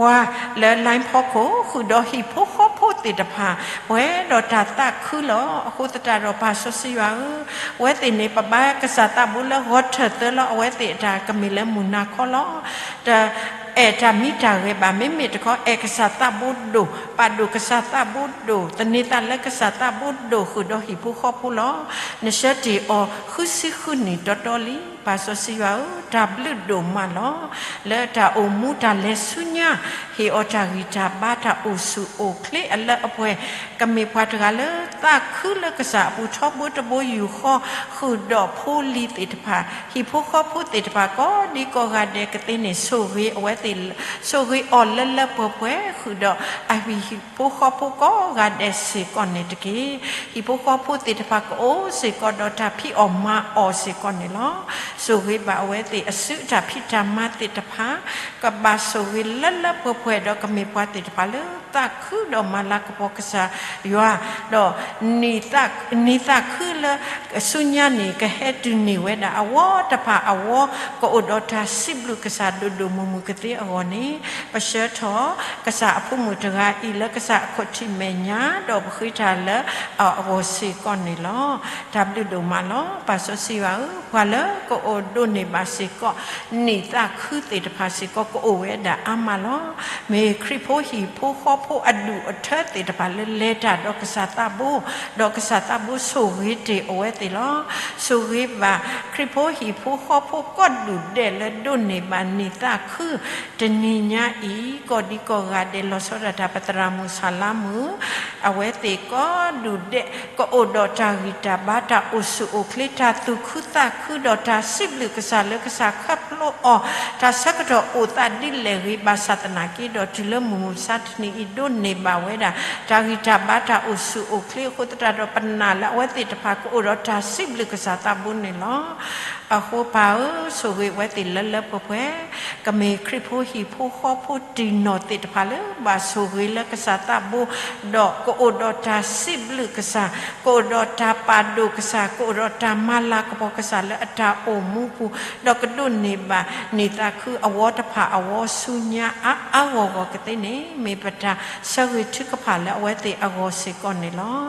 ပှၤလၢ လိုင်း ဖီခိၣ် ဃုာ်ဒီးဟံၣ်ဖိဃီဖိ ဖိသ့ၣ်တဖၣ် ပှဲၤဒီးတၢ်သးခုလီၤ. အဃိသတးဒီး ပၢ်စီဆှံယွၤဧၢ, အဝဲသ့ၣ်န့ၣ် ပဘါကစၢ်သးဘိလၢဂီၤထၢၣ်သၢလီၤ. အဝဲသ့ၣ်အတၢ်ကမ့ၢ်လၢမုၢ်နၤခီလီၤ. တအဲၣ်တၢ်မံတၢ်ဂဲၤဘၣ်. မ့မ့ၢ်တခီ အဲၣ်ကစၢ်သးဘိဒိၣ်, ပာ်ဒိၣ်ကစၢ်သးဘိဒိၣ်, သန့ၤသးလၢကစၢ်သးဘိဒိၣ်ဃုာ်ဒီးဟံၣ်ဖိဃီဖိလီၤ. နဆှၢတ့ၢ်အီၤဃုဆံဃုနံၣ်တီတီလံ. ပၢ်စီဆှံယွၤဧၢ, တၢ်ဘျုးဒိၣ်မးလီၤ. လၢတၢ်အိၣ်မူတၢ်လဲၤဆူညါ, ဟ့ၣ်အီၤတၢ်ဂံၢ်တၢ်ဘါ တၢ်အိၣ်ဆူၣ်အိၣ်ချ့အလၢအပှဲၤ, ကမ့ၢ်ပှၤတဂၤလၢသးခုလၢကစၢ်အပူၤထီဘိတဘိယူၢ်ဃီ, ဃုာ်ဒီးဖိလံၤသ့ၣ်တဖၣ်, ဟံၣ်ဖိဃီဖိသ့ၣ်တဖၣ် ကိးဒံကိးဂၤဒဲး ကသ့န့ၣ် ဆိၣ်ဂ့ၤအဝဲသ့ၣ်, ဆိၣ်ဂ့ၤအီၤလၢလၢပှဲၤပှဲၤ ဃုာ်ဒီးအဟံၣ်ဖိဃီဖိကိးဂၤဒဲးစ့ၢ်ကီးန့ၣ်တက့ၢ်. ဟံၣ်ဖိဃီဖိသ့ၣ်တဖၣ်ကအိၣ်စ့ၢ်ကီးဒီးတၢ်ဖံးအီၣ်မၤအီၣ်စ့ၢ်ကီးန့ၣ်လီၤ. ဆိၣ်ဂ့ၤဘၣ်အဝဲသ့ၣ်အစုအတၢ်ဖံးတၢ်မၤသ့ၣ်တဖၣ်, ကဘၣ်ဆိၣ်ဂ့ၤလၢလၢပှဲၤပှဲၤဒီး ကမ့ၢ်ပှၤသ့ၣ်တဖၣ်လၢသးခုဒီးမၤလၤကပီၤကစၢ်ယွၤ, ဒီး နံၤသးခုလၢဆူညါန့ၣ် ကဟဲတုၤန့ၢ်ဝဲဒၣ်အဝီတဖၣ်အဝီ, ကအိၣ်ဒီးတၢ်စံးဘျုးကစၢ်ဒိၣ်ဒိၣ်မုၢ်မုၢ်ကသ့အဂီၢ်န့ၣ်, ပဆှၢထီၣ်ကစၢ်အဖိမုၣ်တဂၤအံၤလၢကစၢ်အခိၣ်ထံးမဲာ်ညါ, ဒီးပဃ့တၢ်လၢအဂီၢ်စ့ၢ်ကီးန့ၣ်လီၤ. တၢ်ဘျုးဒိၣ်မးလီၤ. ပၢ်စီဆှံယွၤဧၢ, ပှၤလၢကအိၣ်ဒိးန့ၢ်ဘၣ်စ့ၢ်ကီး နံၤသးခုသ့ၣ်တဖၣ်စ့ၢ်ကီး ကအိၣ်ဝဲဒၣ်အါမးလီၤ. မ့ၢ်ခရံာ်ဖိဟံၣ်ဖိဃီဖိအဒူၣ်အထၢသ့ၣ်တဖၣ်လၢလဲၤတၢ်ဒီးကစၢ်သးဘိ, ဒီးကစၢ်သးဘိဆိၣ်ဂ့ၤတ့ၢ်အဝဲသ့ၣ်လီၤ. ဆိၣ်ဂ့ၤဘၣ်ခရံာ်ဖိဟံၣ်ဖိဃီဖိကိးဒူၣ်ဒဲးလၢဒိးန့ၢ်ဘၣ်နံၤသးခု တနံၤညါအံၤ, ကိးဒံကိးဂၤဒဲးလီၤဆီဒၣ်တၢ် ပသရၣ်မုၣ်ဆၣ်လါမုၣ်, အဝဲသ့ၣ်ကိးဒူၣ်ဒဲး ကအိၣ်ဒီးတၢ်ဂံၢ်တၢ်ဘါ တၢ်အိၣ်ဆူၣ်အိၣ်ချ့ တၢ်သူၣ်ခုသးခု ဒီးတၢ်စံးဘျုးကစၢ်လၢကစၢ်ခီဖျိအီၤ, တၢ်ဆၢကတီၢ်အိၣ်သးဒ်လဲၣ်ဂ့ၤ, ဘၣ်ဆၣ်သနာ်က့ဒီး တုၤလၢမုၢ်မဆါတနံၤအံၤ ဒိးန့ၢ်ဘၣ်ဝဲဒၣ် တၢ်ဂံၢ်တၢ်ဘါ တၢ်အိၣ်ဆူၣ်အိၣ်ချ့အဃိသတးဒီး ပနာ်လၢအဝဲသ့ၣ်တဖၣ်ကအိၣ်ဒီးတၢ်စံးဘျုးကစၢ်သးဘိန့ၣ်လီၤ. အဃိပၢ်ဧၢ, ဆိၣ်ဂ့ၤအဝဲသ့ၣ်လၢလၢပှဲၤပှဲၤ, ကမ့ၢ်ခရံာ်ဖိဟံၣ်ဖိဃီဖိတံၢ်နီၢ်သ့ၣ်တဖၣ်လၢဘၣ်ဆိၣ်ဂ့ၤလၢကစၢ်သးဘိ, ဒီးကအိၣ်ဒီးတၢ်စံးဘျုးကစၢ်, ကအိၣ်ဒီးတၢ်ပာ်ဒိၣ်ကစၢ်, ကအိၣ်ဒီးတၢ်မၤလၤကပီၤကစၢ်လၢအတၢ်အိၣ်မူပူၤ, ဒီးကဒိးန့ၢ်ဘၣ်နံၤသးခုအဝီတဖၣ်အဝီဆူညါအါအါဂီၢ်ဂီၢ်ကသ့န့ၣ်, မ့ၢ်ပတၢ်ဆၢဂ့ၤထုကဖၣ်လၢအဝဲသ့ၣ်အဂီၢ်စ့ၢ်ကီးန့ၣ်လီၤ.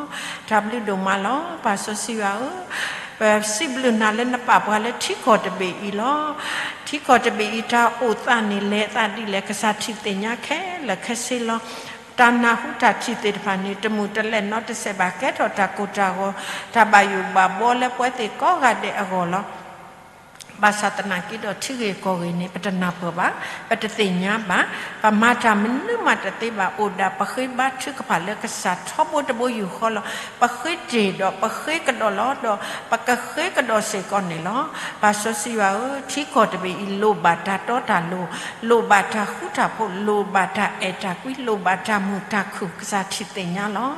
တၢ်ဘျုးဒိၣ်မးလီၤ. ပၢ်စီဆှံယွၤဧၢ, ပစံးဘျုးနၤလၢနပာ်ပှၤလၢထံကီၢ်တဘ့ၣ်အံၤလီၤ. ထံကီၢ်တဘ့ၣ်အံၤ တၢ်အိၣ်သးန့ၣ်လဲၤအသးဒ်လဲၣ် ကစၢ်ထံၣ်သ့ၣ်ညါခဲလၢာ်ခဲဆ့လီၤ. တၢ်နၢ်ဟူတၢ်ထံၣ်သ့ၣ်တဖၣ်န့ၣ် တမုာ်တလဲးနီတစဲးဘၣ်, ကဲထီၣ်တၢ်ကိၢ်တၢ်ဂီၤ, တၢ်ဘၣ်ယိၣ်ဘၣ်ဘှီလၢပဝဲသ့ၣ်ကိးဂၤဒဲးအဂီၢ်လီၤ. ဘၣ်ဆၣ်သနာ်က့ဒီး ထံဂ့ၢ်ကီၢ်ဂ့ၢ်န့ၣ် ပတနၢ်ပၢၢ်ဘၣ်, ပတသ့ၣ်ညါဘၣ်, ပမၤတၢ်မနုၤမးတသ့ဘၣ်, အိၣ်ဒၣ်ပဃ့ဘါထုကဖၣ်လၢကစၢ်ထီဘိတဘိယူၢ်ဃီလီၤ. ပဃ့တ့ၢ်ဒီးပဃ့ကဒီးလီၤ, ဒီးပကဃ့ကဒီးစ့ၢ်ကီးန့ၣ်လီၤ. ပၢ်စီဆှံယွၤဧၢ, ထံကီၢ်တဘ့ၣ်အံၤ လိၣ်ဘၣ်တၢ်တီတၢ်လိၤ, လိၣ်ဘၣ်တၢ်ဃူတၢ်ဖိး, လိၣ်ဘၣ်တၢ်အဲၣ်တၢ်ကွံ, လိၣ်ဘၣ်တၢ်မုာ်တၢ်ခုၣ်, ကစၢ်ထံၣ်သ့ၣ်ညါလီၤ.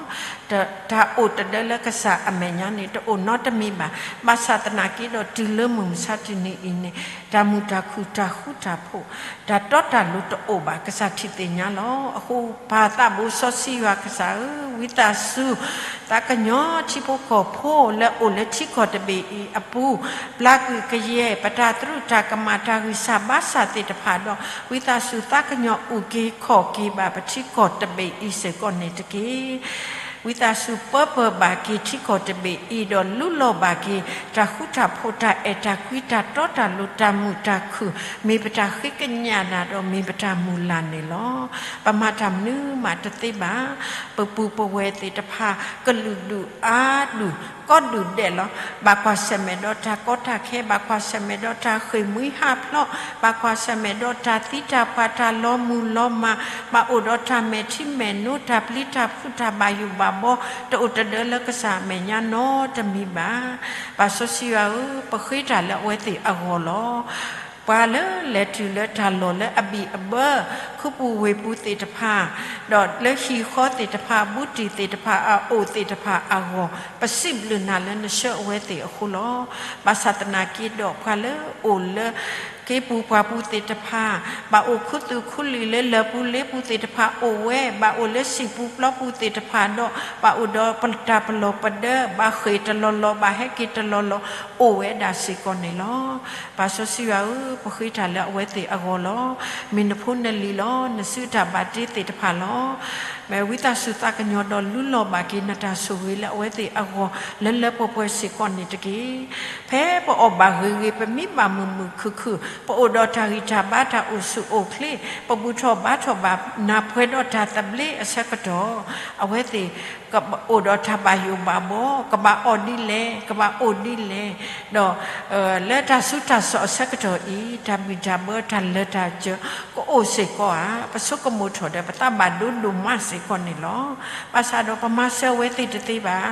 တၢ်အိၣ်တဒၢလၢကစၢ်အမဲာ်ညါန့ၣ် တအိၣ်နီတမံၤဘၣ်. ဘၣ်ဆၣ်သနာ်က့ဒီး တုၤလၢမုၢ်မဆါတနံၤအံၤန့ၣ် တၢ်မုာ်တၢ်ခုၣ်, တၢ်ဃူတၢ်ဖိး, တၢ်တီတၢ်လိၤတအိၣ်ဘၣ်, ကစၢ်ထံၣ်သ့ၣ်ညါလီၤ. အဃိ ပၢ်သးဘိစီဆှံယွၤကစၢ်ဧၢ, ဝံသးစူၤ သးကညီၤထံဖိကီၢ်ဖိလၢအိၣ်လၢထံကီၢ်တဘ့ၣ်အံၤအပူၤ, ပျၢ်ကွံာ်ကယဲၢ် ပတၢ်သရူးတၢ်ကမၣ် တၢ်ဂံၢ်စၢ်ဘါစၢ်သ့ၣ်တဖၣ်ဒီး ဝံသးစူၤသးကညီၤအုၣ်က့ၤခီၣ်က့ၤဘၣ် ပထံကီၢ်တဘ့ၣ်အံၤစ့ၢ်ကီးန့ၣ်တက့ၢ်. ဝံသးစူၤပၢပၢၢ်ဘၣ်က့ၤထံကီၢ်တဘ့ၣ်အံၤ ဒီးလူလီၤဘၣ်က့ၤ တၢ်ဃူတၢ်ဖိး, တၢ်အဲၣ်တၢ်ကွံ, တၢ်တီတၢ်လိၤ, တၢ်မုာ်တၢ်ခုၣ်, မ့ၢ်ပတၢ်ဃ့ကညးနၤဒီး မ့ၢ်ပတၢ်မုၢ်လၢ်န့ၣ်လီၤ. ပမၤတၢ်မနုၤမးတသ့ဘၣ်. ပပုၢ်ပဝဲၢ်သ့ၣ်တဖၣ် ကလုာ်ဒူၣ်အါဒူၣ် ကိးဒူၣ်ဒဲးလီၤ. ဘၣ်ကွၢ်ဆၢၣ်မဲာ်ဒီးတၢ်ကီတၢ်ခဲ, ဘၣ်ကွၢ်ဆၢၣ်မဲာ်ဒီးတၢ်ဃ့ၢ်မှံဟးဖျိး, ဘၣ်ကွၢ်ဆၢၣ်မဲာ်ဒီးတၢ်သံတၢ်ပှၢ်, တၢ်လီၤမုၢ်လီၤမၢ်, ဘၣ်အိၣ်ဒီးတၢ်မဲာ်ထံမဲာ်နိ, တၢ်ပျံၤတၢ်ဖုး, တၢ်ဘၣ်ယိၣ်ဘၣ်ဘှီ, တအိၣ်တဒၢလၢကစၢ်အမဲာ်ညါနီတမံၤဘၣ်. ပၢ်စီဆှံယွၤဧၢ, ပဃ့တၢ်လၢအဝဲသ့ၣ်အဂီၢ်လီၤ. ပှၤလၢလဲၤတုၤလၢတၢ်လီၢ်လၢအဘံၣ်အဘၢ, ခူပူၤဝ့ၢ်ပူၤသ့ၣ်တဖၣ်, ဒီးလၢဟံၣ်ဃီသ့ၣ်တဖၣ်, ဘူးတံၢ်သ့ၣ်တဖၣ်, အအိၣ်သ့ၣ်တဖၣ်အဂီၢ်, ပစံးဘျုးနၤလၢနဆှၢအဝဲသ့ၣ်အဃိလီၤ. ဘၣ်ဆၣ်သနာ်က့ဒီး ပှၤလၢအိၣ်လၢ က့ၤပူၤပှၢ်ပူၤသ့ၣ်တဖၣ်, ဘၣ်အိၣ်ခူသူၣ်ခူလံၤလၢလၢၢ်ပူၤလ့ပူၤသ့ၣ်တဖၣ်အိၣ်ဝဲ, ဘၣ်အိၣ်လၢစံာ်ပူၤပျီပူၤသ့ၣ်တဖၣ်ဒီး ဘၣ်အိၣ်ဒီးတၢ်ပလီၢ်ပဒၢ, ဘၣ်ဃ့ၢ်တလီၢ်လီၢ်, ဘၣ်ဟဲက့ၤတလီၢ်လီၢ်, အိၣ်ဝဲဒၣ်စ့ၢ်ကီးန့ၣ်လီၤ. ပၢ်စီဆှံယွၤဧၢ, ပဃ့တၢ်လၢအဝဲသ့ၣ်အဂီၢ်လီၤ. မ့ၢ်နဖိနလံၤလီၤ. နစုတၢ်ဘၣ်တ့သ့ၣ်တဖၣ်လီၤ. မ့ၢ်ဝံသးစူၤသးကညီၤဒီးလူလီၤဘၣ်က့ၤနတၢ်ဆိၣ်ဂ့ၤလၢအဝဲသ့ၣ်အဂီၢ် လၢလၢပှဲၤပှဲၤစ့ၢ်ကီးန့ၣ်တက့ၢ်. ဖဲပအီၣ်ဘၣ်ဂ့ၤဂ့ၤ ပမံဘၣ်မုာ်မုာ်ခုၣ်ခုၣ် ပအိၣ်ဒီးတၢ်ဂံၢ်တၢ်ဘါ တၢ်အိၣ်ဆူၣ်အိၣ်ချ့ ပဘူၣ်ထီၣ်ဘါထီၣ်ဘၣ်နၢ်ပှဲၤဒီးတၢ်သဘျ့အဆၢကတီၢ် အဝဲသ့ၣ် ကအိၣ်ဒီးတၢ်ဘၣ်ယိၣ်ဘၣ်ဘီ ကဘၣ်အီၣ်ဒ်လဲၣ် ကဘၣ်အိၣ်ဒ်လဲၣ် ဒီး လၢတၢ်ဆူးတၢ်ဆါအဆၢကတီၢ်အံၤ တၢ်ဘံၣ်တၢ်ဘၢ တၢ်လၢတၢ်စၢၤ ကအိၣ်စ့ၢ်ကီးဧါ. ပဆိကမိၣ်ထီၣ်ဒီးပသးဘၣ်ဒိဒိၣ်မးစ့ၢ်ကီးန့ၣ်လီၤ. ဘၣ်ဆၣ်ဒီးပမၤစၢၤအဝဲသ့ၣ်တသ့ဘၣ်.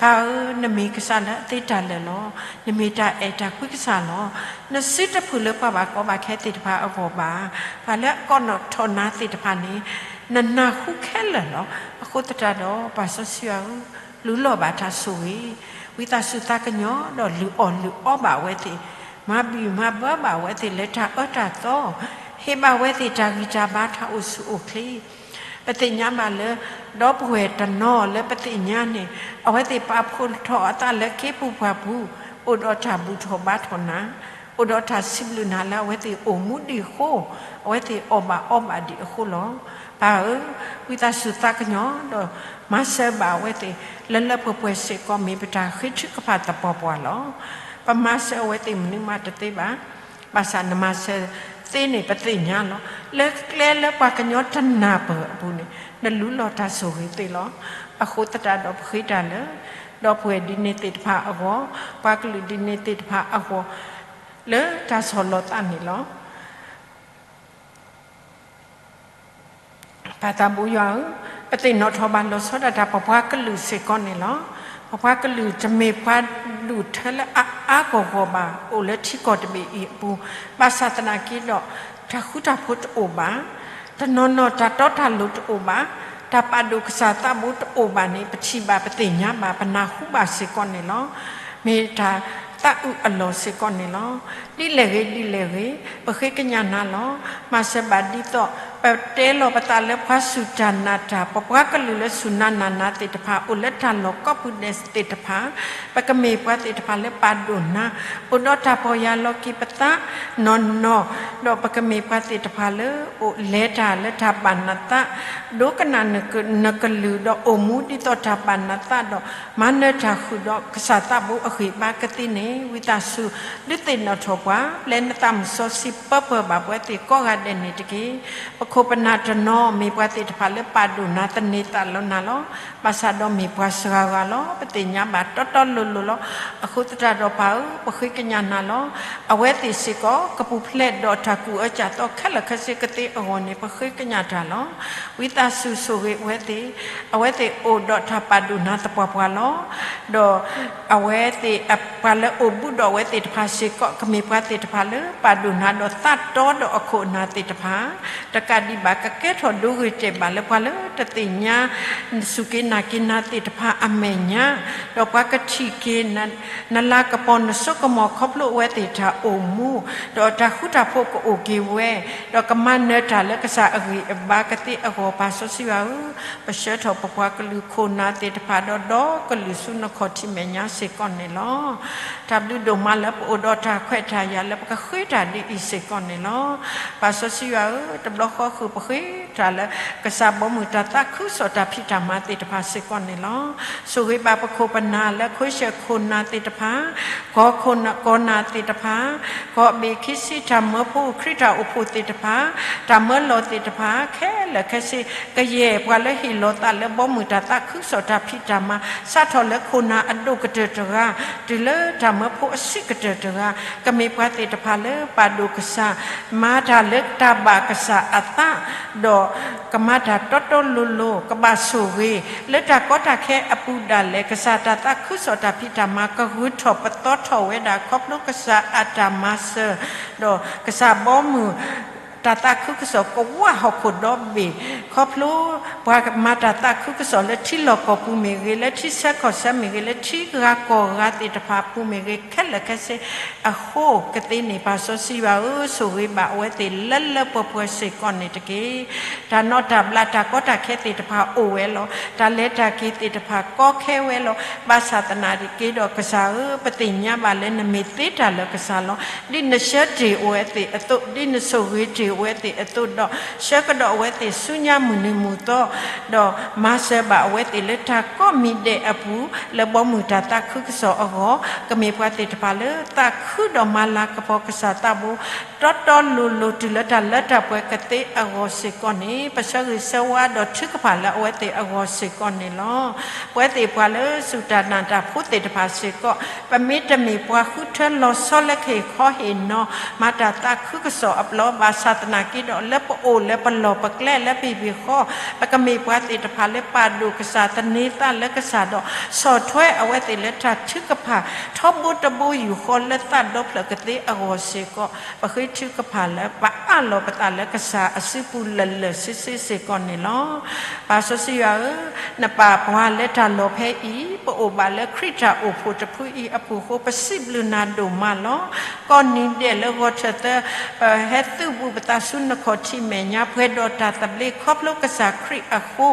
ပၢ်ဧၢ, နမ့ၢ်ကစၢ်လၢအသ့တၢ်လၢာ်လီၤ. နမ့ၢ်တၢ်အဲၣ်တၢ်ကွံကစၢ်လီၤ. နစုတဖုးလၢပှၤဘၣ်ကီဘၣ်ခဲသ့ၣ်တဖၣ်အဂီၢ်ဘၣ်. ပှၤလၢအကိးထီၣ်နၤသ့ၣ်တဖၣ်န့ၣ် နနၢ်ဟူခဲလၢာ်လီၤ. အဃိသတးဒီး ပၢ်စီဆှံယွၤဧၢ, လူလီၤဘၣ်တၢ်ဆိၣ်ဂ့ၤ, ဝံသးစူၤသးကညီၤဒီးလုၢ်အီၣ်လုၢ်အီဘၣ်အဝဲသ့ၣ်, မၤဘံၣ်မၤဘၢဘၣ်အဝဲသ့ၣ်လၢတၢ်အၢတၢ်သီ, ဟ့ၣ်ဘၣ်ဝဲသ့ၣ်တၢ်ဂံၢ်တၢ်ဘါ တၢ်အိၣ်ဆူၣ်အိၣ်ချ့. ပသ့ၣ်ညါဘၣ်လၢ ဒီပုၢ်ဝဲၢ်တနီၤလၢပသ့ၣ်ညါန့ၣ် အဝဲသ့ၣ်ပာ်ဖှိၣ်ထီၣ်အသးလၢခ့ပူၤပှၢ်ပူၤ, အိၣ်ဒီးတၢ်ဘူၣ်ထီၣ်ဘါထီၣ်နၤ, အိၣ်ဒီးတၢ်စံးဘျုးနၤလၢအဝဲသ့ၣ်အိၣ်မူဒံးအဃိ, အဝဲသ့ၣ်အီၣ်ဘၣ်အီဘၣ်ဒံးအဃိလီၤ. ပၢ်ဧၢ, ဝံသးစူၤသးကညီၤဒီး မၤစၢၤဘၣ်အဝဲသ့ၣ် လၢလၢပှဲၤပှဲၤစ့ၢ်ကီး မ့ၢ်ပတၢ်ဃ့ထုကဖၣ်သပှၢ်ပှၢ်လီၤ. ပမၤစၢၤအဝဲသ့ၣ်မနုၤမးတသ့ဘၣ်. ဘၣ်ဆၣ်နမၤစၢၤသ့န့ၣ် ပသ့ၣ်ညါလီၤ. လၢကျဲလၢပှၤကညီတနၢ်ပၢၢ်အပူၤန့ၣ် နလူလီၤတၢ်ဆိၣ်ဂ့ၤသ့လီၤ. အဃိသတးဒီးပဃ့တၢ်လၢ ဒီပုၢ်ဝဲၢ်ဒ်န့ၣ်သ့ၣ်တဖၣ်အဂီၢ်, ပှၤကလုာ်ဒ်န့ၣ်သ့ၣ်တဖၣ်အဂီၢ်, လၢတၢ်ဆီၣ်လီၤသးန့ၣ်လီၤ. ပၢ်သးဘိယွၤဧၢ, ပသ့ၣ်နီၣ်ထီၣ်ဘၣ်လီၤဆီဒၣ်တၢ် ပပှၤကလုာ်စ့ၢ်ကီးန့ၣ်လီၤ. ပပှၤကလုာ်တမ့ၢ်ပှၤဒူၣ်ထၢလၢအအါဂီၢ်ဂီၢ်ဘၣ် အိၣ်လၢထံကီၢ်တဘ့ၣ်အံၤအပူၤ, ဘၣ်ဆၣ်သနာ်က့ဒီး တၢ်ဃူတၢ်ဖိးတအိၣ်ဘၣ်, တနီၤနီၤတၢ်တီတၢ်လိၤတအိၣ်ဘၣ်, တၢ်ပာ်ဒိၣ်ကစၢ်သးဘိတအိၣ်ဘၣ်န့ၣ် ပထံၣ်ဘၣ်ပသ့ၣ်ညါဘၣ် ပနၢ်ဟူဘၣ်စ့ၢ်ကီးန့ၣ်လီၤ. မ့ၢ်တၢ်သးအုးအလီၢ်စ့ၢ်ကီးန့ၣ်လီၤ. ဒ်လဲၣ်ဂ့ၤဒ်လဲၣ်ဂ့ၤ, ပဃ့ကညးနၤလီၤ. မၤစၢၤဘၣ်ဒ်သိး ပတဲလီၤပသးလၢပှၤစူၢ်တၢ်နာ်တၢ်, ပပှၤကလုာ်လၢစူၢ်နၤနာ်နၤသ့ၣ်တဖၣ် အိၣ်လၢတၢ်လီၢ်ကိးပူၤဒဲးသ့ၣ်တဖၣ်, ပကမ့ၢ်ပှၤသ့ၣ်တဖၣ်လၢပာ်ဒိၣ်နၤ, အိၣ်ဒီးတၢ်ပီၢ်ယၢ်လီၤက့ၤပသးနီၢ်နီၢ်, ဒီးပကမ့ၢ်ပှၤသ့ၣ်တဖၣ်လၢ အိၣ်လဲၤတၢ်လၢတၢ်ဘၣ်နသး, ဒိကနၣ်နကလုၢ်ဒီးအိၣ်မူဒ်သိးတၢ်ဘၣ်နသးဒီး မၤနၢၤတၢ်ဃုာ်ဒီးကစၢ်သးဘိအဂံၢ်အဘါကသ့န့ၣ် ဝံသးစူၤ ဒုးသ့ၣ်နီၣ်ထီၣ်ပှၤ ပျဲနသးမုၢ်စီဆှံပၢပှဲၤဘၣ်ပဝဲသ့ၣ်ကိးဂၤဒဲးန့ၣ်တက့ၢ်. ပခိၣ်ပနၢ်တနီၤ မ့ၢ်ပှၤသ့ၣ်တဖၣ်လၢပာ်ဒိၣ်နၤသန့ၤသးလီနၤလီၤ. ဘၣ်ဆၣ်ဒီးမ့ၢ်ပှၤစှၤဂၤလီၤ. ပသ့ၣ်ညါဘၣ်တီတီလိၤလိၤလီၤ. အဃိသတးဒီးပၢ်ဧၢ, ပဃ့ကညးနၤလီၤ. အဝဲသ့ၣ်စ့ၢ်ကီး ကပူၤဖျဲးဒီးတၢ်ကူၣ်အၢစၢ်သီခဲလၢာ်ခဲဆ့ကသ့အဂီၢ်န့ၣ် ပဃ့ကညးတၢ်လီၤ. ဝံသးစူၤဆိၣ်ဂ့ၤအဝဲသ့ၣ်, အဝဲသ့ၣ်အိၣ်ဒီးတၢ်ပာ်ဒိၣ်နၤသပှၢ်ပှၢ်လီၤ. ဒီးအဝဲသ့ၣ် ပှၤလၢအိၣ်ဘူးဒီးအဝဲသ့ၣ်တဖၣ်စ့ၢ်ကီး ကမ့ၢ်ပှၤသ့ၣ်တဖၣ်လၢပာ်ဒိၣ်နၤဒီးသးတီဒီးအခိၣ်အနၢ်သ့ၣ်တဖၣ်, တကးဒံးဘၣ် ကကဲထီၣ်ဒိဂ့ၤတဲာ်ဘၣ်လၢပှၤလၢတသ့ၣ်ညါ စူၢ်က့ၤနာ်က့ၤနၤသ့ၣ်တဖၣ်အမဲာ်ညါ, ဒီးပှၤကထံၣ်က့ၤ နလၤကပီၤနစိကမီၤခီဖျိအဝဲသ့ၣ်တၢ်အိၣ်မူ, ဒီးတၢ်ဃူတၢ်ဖိးကအိၣ်က့ၤဝဲ, ဒီးကမၤနၢၤတၢ်လၢကစၢ်အဂံၢ်အဘါကသ့အဂီၢ် ပၢ်စီဆှံယွၤဧၢ, ပဆှၢထီၣ်ပပှၤကလုာ်ခိၣ်နၢ်သ့ၣ်တဖၣ်ဒီး ဒီကလုာ်ဆူနခီၣ်ထံးမဲာ်ညါစ့ၢ်ကီးန့ၣ်လီၤ. တၢ်ဘျုးဒိၣ်မးလၢပအိၣ်ဒီးတၢ်ခွဲးတၢ်ယာ်လၢပကဃ့တၢ်ဒ်အံၤစ့ၢ်ကီးန့ၣ်လီၤ. ပၢ်စီဆှံယွၤဧၢ, တဘျီဃီဃုာ်ပဃ့တၢ်လၢ ကစၢ်ဘီမုၢ်တၢ်သးခုကစီၣ်တၢ်ဖံးတၢ်မၤသ့ၣ်တဖၣ်စ့ၢ်ကီးန့ၣ်လီၤ. ဆိၣ်ဂ့ၤဘၣ်ပခိၣ်ပနၢ်လၢခိၣ်ဆဲၣ်ခိၣ်နၢ်သ့ၣ်တဖၣ်, ကီၢ်ခိၣ်နၢ်သ့ၣ်တဖၣ်, ကီၢ်ဘ့ၣ်ခံဆံတၢ်မၢဖိခရံာ်တၢ်အိၣ်ဖှိၣ်သ့ၣ်တဖၣ်, တၢ်မၢလီၤသ့ၣ်တဖၣ်ခဲလၢာ်ခဲဆ့, ကယဲၢ်ပှၤလၢဟ့ၣ်လီၤသးလၢဘီမုၢ်တၢ်သးခုကစီၣ်တၢ်ဖံးတၢ်မၤ, စးထီၣ်လၢခိၣ်နၢ်အဒိၣ်ကတၢၢ်တဂၤ, တုၤလၢတၢ်မၢဖိအဆံးကတၢၢ်တဂၤ, ကမ့ၢ်ပှၤသ့ၣ်တဖၣ်လၢပာ်ဒိၣ်ကစၢ်, မၤတၢ်လၢတၢ်ဘၣ်ကစၢ်အသး, ဒီးကမၤတၢ်တီတီလိၤလိၤ, ကဘၣ်ဆိၣ်ဂ့ၤ, လၢတၢ်ကီတၢ်ခဲအပူၤဒၣ်လဲာ် ကစၢ်တၢ်သးခုကစီၣ်တၢ်ဖံးတၢ်မၤ ကဂုၤထီၣ်ပသီထီၣ်ဝဲဒၣ် ခီဖျိကစၢ်အတၢ်မၤစၢၤ, ဒီးကစၢ်ဘီမုၢ် တၢ်သးခုကစီၣ်ကဝၢ်ဟီၣ်ခိၣ်ဒီဘ့ၣ်, ခီဖျိပှၤမၤတၢ်သးခုကစီၣ်လၢထံလီၢ်ကီၢ်ပူၤမ့ၢ်ဂ့ၤ, လၢထံဆၢကီၢ်ဆၢမ့ၢ်ဂ့ၤ, လၢထံဂၤကီၢ်ဂၤသ့ၣ်တဖၣ်အပူၤမ့ၢ်ဂ့ၤ, ခဲလၢာ်ခဲဆ့အဃိကသ့န့ၣ် ပၢ်စီဆှံယွၤဧၢ, ဆိၣ်ဂ့ၤဘၣ်အဝဲသ့ၣ်လၢလၢပှဲၤပှဲၤစ့ၢ်ကီးန့ၣ်တက့ၢ်. တၢ်နီၣ်တၢ်ဘျးတၢ်ကီတၢ်ခဲသ့ၣ်တဖၣ်အိၣ်ဝဲလီၤ. တၢ်လဲၤတၢ်က့ၤသ့ၣ်တဖၣ်ကီခဲဝဲလီၤ. ဘၣ်ဆၣ်သနာ်က့ဒီးကစၢ်ဧၢ, ပသ့ၣ်ညါဘၣ်လၢနမ့ၢ်သ့တၢ်လၢာ်ကစၢ်လီၤ. ဒ်နဆှၢတ့ၢ်အဝဲသ့ၣ်အသိး, ဒ်နဆိၣ်ဂ့ၤတ့ၢ် အဝဲသ့ၣ်အသိးဒီး ဆၢကဒီးအဝဲသ့ၣ်ဆူညါမုၢ်နံၤမုၢ်သီ, ဒီးမၤစၢၤဘၣ်အဝဲသ့ၣ်လၢတၢ်ကိးမံၤဒဲးအပူၤ လၢဘီမုၢ်တၢ်သးခုကစီၣ်အဂီၢ်, ကမ့ၢ်ပှၤသ့ၣ်တဖၣ်လၢသးခုဒီးမၤလၤကပီၤကစၢ်သးဘိ တီတီလိၤလိၤတုၤလၢတၢ်လၢတၢ်ပှဲၤကသ့အဂီၢ်စ့ၢ်ကီးန့ၣ် ပဆၢဂ့ၤဆၢဝါဒီးထုကဖၣ်လၢအဝဲသ့ၣ်အဂီၢ်စ့ၢ်ကီးန့ၣ်လီၤ. ပဝဲသ့ၣ်ပှၤလၢစူၢ်တၢ်နာ်တၢ်ဖိသ့ၣ်တဖၣ်စ့ၢ်ကီး ပမ့တမ့ၢ်ပှၤဃုထၢလီၤဆီလၢကဟ့ၣ်ခီဟ့ၣ်နီၤ မၤတၢ်သးခုကစီၣ်အဘျီ ဘၣ်ဆၣ်သနာ်က့ဒီး လၢပအိၣ်လၢပလီၢ်ပကျဲလၢပဟံၣ်ပဃီ ပကမ့ၢ်ပှၤသ့ၣ်တဖၣ်လၢပာ်ဒိၣ်ကစၢ်သန့ၤသးလၢကစၢ်ဒီး ဆီၣ်ထွဲအဝဲသ့ၣ်လၢတၢ်ထုကဖၣ် ထီဘိတဘိယူၢ်ဃီလၢသးဒီဖျၢၣ်ကသ့အဂီၢ်စ့ၢ်ကီး ပဃ့ထုကဖၣ်လၢပအးလီၤပသးလၢကစၢ်အစုပူၤလၢာ်လၢာ်ဆ့ဆ့စ့ၢ်ကီးန့ၣ်လီၤ. ပၢ်စီဆှံယွၤဧၢ, နပာ်ပှၤလၢတၢ်လီၢ်ဖဲအံၤ ပအိၣ်ဘၣ်လၢခရံာ်တၢ်အိၣ်ဖှိၣ်တဖုအံၤအဖီခိၣ် ပစံးဘျုးနၤဒိၣ်မးလီၤ. ကိးနံၤဒဲးလၢဂီၤထၢၣ်သၢ ပဟဲသုးဘူးပသးဆူနခီၣ်ထံးမဲာ်ညါ ပှဲၤဒီးတၢ်သဘျ့ခီဖျိကစၢ်ခရံာ်အဃိ